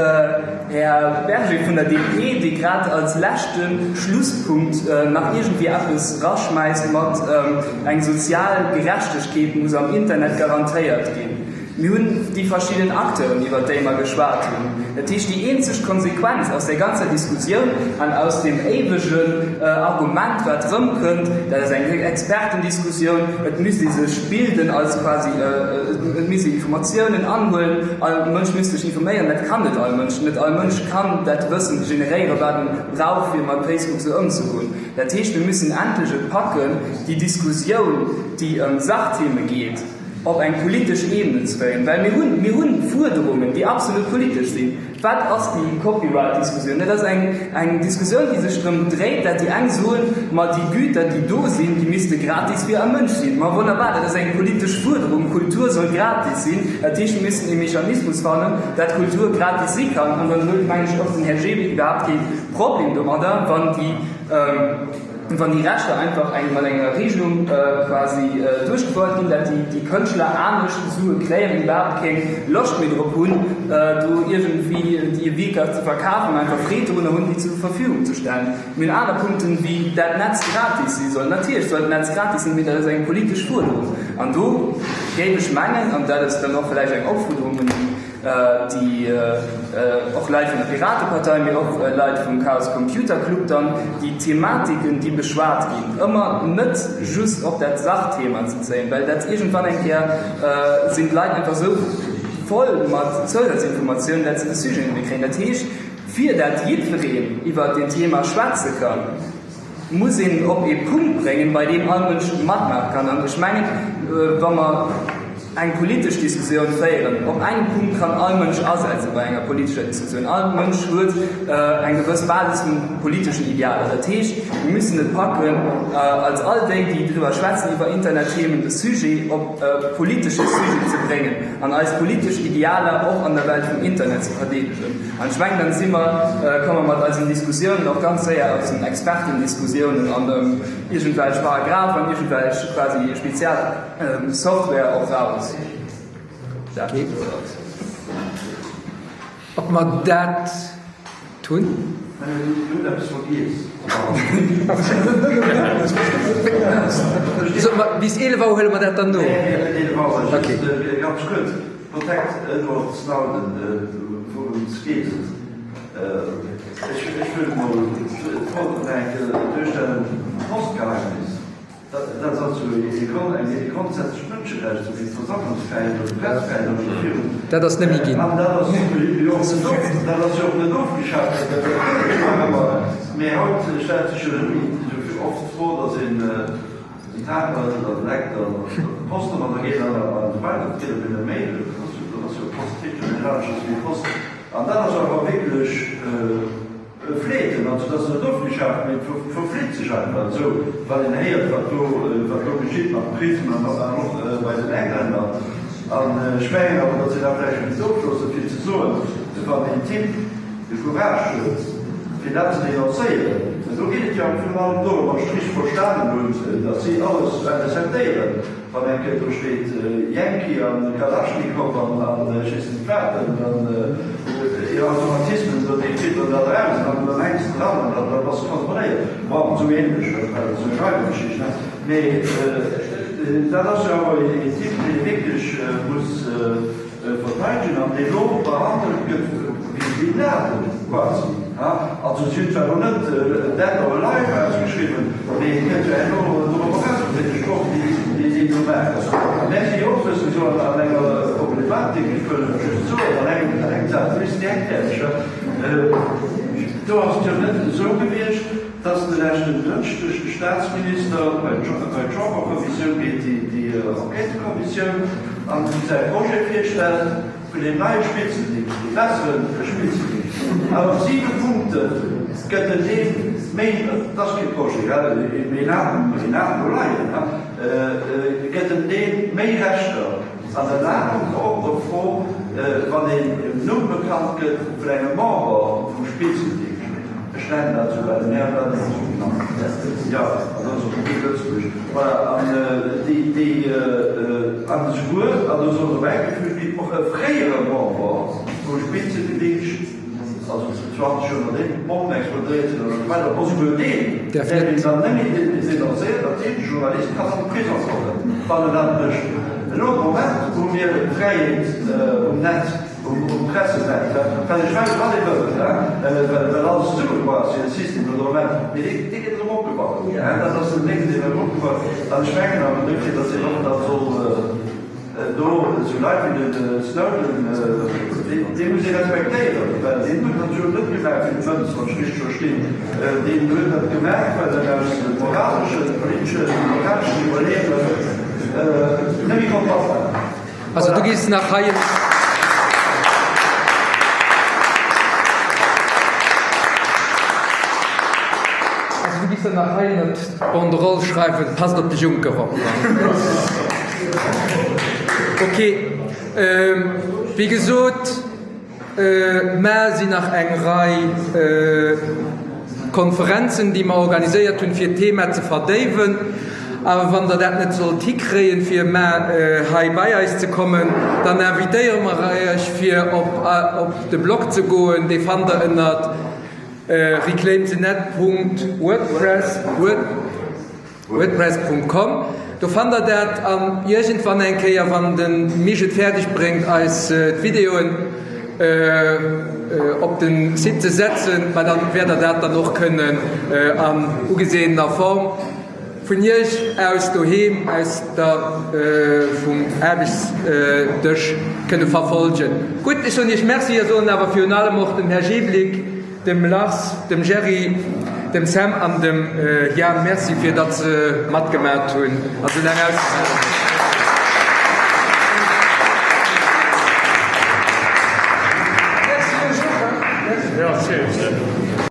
Här Berger vun der DP, dee grad als leschte Schlusspunkt nach iergendwéi eppes raschmäisst mat, eng sozial Gerechtegkeet muss am Internet garantéiert ginn. Mir hunn déi verschidden Acteuren, iwwert déi mer geschwat hunn. Dat heescht, déi eenzeg Konsequenz aus där ganzer Diskussioun an aus deem éiwegen Argument, wat erëmkënnt, dat ass eng Expertendiskussioun, et misst ee sech bilden als quasi, et misst een Informatiounen anhuelen, all Mënsch misst sech informéieren. Dat kann net all Mënsch. Net all Mënsch kann dat Wëssen generéieren, wat e brauch, fir mat Facebook esou ëmzegoen. Dat heescht, mir müssen endlech et packen, déi Diskussioun, déi ëm Sachtheme geet, op eng politesch Ebene ze bréngen, well mir hunn, mir hunn Fuerderungen, déi absolut politesch sinn. Wat ass déi Copyright-Diskussioun? Dat ass eng, eng Diskussioun, déi sech drëm dréit, dat déi eng soen, ma déi Güter, déi do sinn, déi misste gratis fir all Mënsch sinn. Ma wonnerbar, dat ass eng politesch Fuerderung, Kultur soll gratis sinn. Dat heescht, mir müssen e Mechanismus fannen, dat Kultur gratis si kann. An dann huet, mengen ech, och den Här Gebel iwwerhaapt kee Problem domadder, wann déi, Wann déi Rechter einfach eng mat enger Regelung quasi duerchgefouert ginn, dat déi Kënschtler anescht Sue kréien an iwwerhaapt keng Loscht méi drop hunn, do iergendwéi déi Wierker ze verkafen, einfach Freed dorunner hunn, déi zur Verfügung ze stellen. Mir hunn aner Punkten, wéi dat Netz gratis si soll. Natierlech soll d'Netz gratis sinn, mee dat ass eng politesch Fuerderung. An do géif ech mengen, an dat ass dann och vläicht eng Opfuerderung un déi. déi och Leit vun der Piratepartei, mee och Leit vum Chaos Computer Club dann, déi Thematiken, déi beschwat ginn, ëmmer net just op dat Sachthema ze zéien, well dat iergendwann eng Kéier sinn d'Leit einfach esou voll mat Zousazinformatiounen, dat se de Sujet net méi kréien. Dat heescht, fir dat jiddwereen iwwert deen Thema schwätze kann, muss een op ee Punkt bréngen, bei deem all Mënsch matmaache kann. An ech mengen, wa mer eng politesch Diskussioun féieren, op engem Punkt kann all Mënsch asetze bei enger politescher Diskussioun. All Mënsch huet eng gewëss Basis vun politeschen Idealer. Dat heescht, mir müssen et packen, als all déi, déi driwwer schwätzen, iwwer Internetthemen, de Sujet op e politesche Sujet ze bréngen an eis politesch Idealer och an der Welt vum Internet ze verdeedegen. An ech mengen, dann si mer, komme mer mat eisen Diskussiounen och ganz séier aus den Expertendiskussiounen an ëm iergendwelch Paragraphen an iergendwelch quasi spezial Software och raus. Dat ass. Ob mer dat hunn? Dir hutt eppes vergiess. Solle mer bis 11 Auer huele mer dat dann no? Nee, net 11 Auer, just ganz kuerz. Protect Edward Snowden, wourëms geet et? Ech wëll emol d'Fro nach eng Kéier duerstellen, Postgeheimnis, dat ass also ee grondsätzlecht Mënscherecht, esou wéi d'Versammlungsfräiheet oder d'Pressfräiheet oder esou virun. Dat ass net méi ginn. An dat ass jo och net of, dat ass jo och net ofgeschaaft, dat gëtt nach ëmmer. Mee haut stellt sech jo net méi esou oft d'Fro, datt een, Den Tablet oder den Lecteur oder de Post an da geet an esou weider. Et geet op een e Mail, dat ass jo Post, heescht jo net aneschters wéi Post. An dat ass awer wierklech e Fleeten, also dat ass net ofgeschaaft, mee et verfleet sech einfach esou, wann een héiert, wat do, wat do geschitt mat Prism an och bei den Englänner. An ech mengen awer, datt een da vläicht misst ofloossen, fir ze soen, wann een Typ, de Courage huet, fir dat ze denoncéieren, mä do geet et jo virun allem dorëm, wann ech et richteg verstanen hunn, datt si alles interceptéieren, wann eng Kéier do steet Yankee a Kalaschnikow an ech weess net wat, dann hir Automatismen do, déi filteren dat eraus an dann hänks de dran an da bass de kontrolléiert. Bon, esou ähnlech, dat war esou eng Schreiwergeschicht, ne? Mä dat ass jo awer ee Typ, dee wierklech muss. Verteidegen an dee lo behandelt gëtt wéi de Bin Laden quasi, ha? Also si hunn zwar lo net Dead or Alive ausgeschriwwen, mee et gëtt jo herno dorop eraus politesch Drock, déi déi do maachen. A mär si jo och bëssen esou an enger Problematik, ech wëll just soen an engem an engem Saz, mir sinn direkt fäerdeg, ha? Do ass et jo net esou gewiescht, dass de leschten Dënschdeg de Staatsminister bei d'Chamberkommissioun geet, déi Enquêtëkommissioun, an säi Projet virstellt vun deem neie Spitzendingscht, dee bessere Spitzendingscht. An op siwe Punkte gëtt en deem méi, et ass kee Projet, well een hat do leien, gëtt en deem méi Rechter. An der Ladung och op d'Fro, wann een Numm bekannt gëtt vun engem Member vum Spitzendingscht, ech nennen dat esou, well de Här dat esou genannt huet, jo, an dat ass och gutt Lëtzebuerg, voilà, an déi, déi, an esouguer, an do soll dobäigefügt ginn, och e fréiere Member vum Spitzendingscht, Also 20 Joer nodeem d'Bommen explodéiert sinn oder esou weider, och souguer deen, däerf een dann net méi denoncéieren, dat heescht, de Journalist kann an de Prisong kommen, wann en dat mécht. Elo am Moment hu mir d'Fräiheet um Netz, um Pressenetz, kann ee schreiwen, wat ee wëllt, well alles zesummegebrach ass, de System elo de Moment, mee dee gëtt erëm opgebaut. Dat ass den Ding, deen erëm opgebaut gëtt. An ech mengen awer dofir, datt een och da soll, Do esou Leit wéi de Snowden, dee muss ee respektéieren, well deen huet dat jo net gemaach fir d'Mënz, wann ech richteg verstinn. Deen huet dat gemaach, well en aus moraleschen, politeschen, moraleschen Iwwerleeungen net méi konnt matmaachen. Also du gees nach hei. Also du giss dann nach hei ënnert d'Banderole schreiwen, Passt op de Juncker op. Ok, wéi gesot, mar sinn nach eng Rei Konferenzen, déi mer organiséiert hunn, fir d'Thema ze verdéiwen. Awer wann Der dat net sollt hikréien, fir mar hei bei eis ze kommen, dann invitéiere mer Iech, fir op de Blog ze goen. Dee fannt Der ënnert reclaimthenet.wordpress. Wordpress.com. Do fannt der dat an iergendwann eng Kéier, wann de Mich et fäerdeg bréngt eis d'Videoen op de Site ze setzen, ma dann wäert der dat dann och kënnen an ugesehener Form vun Iech aus doheem, aus der vum Aarbechtsdësch kënne verfolgen. Gutt, ech soen Iech Merci a soen awer virun allem och dem Här Jeblick, dem Lars, dem Jerry, dem Sam an dem Jan Merci fir datt se matgemat hunn a sou laang ausgehalen hunn. Merci iech och.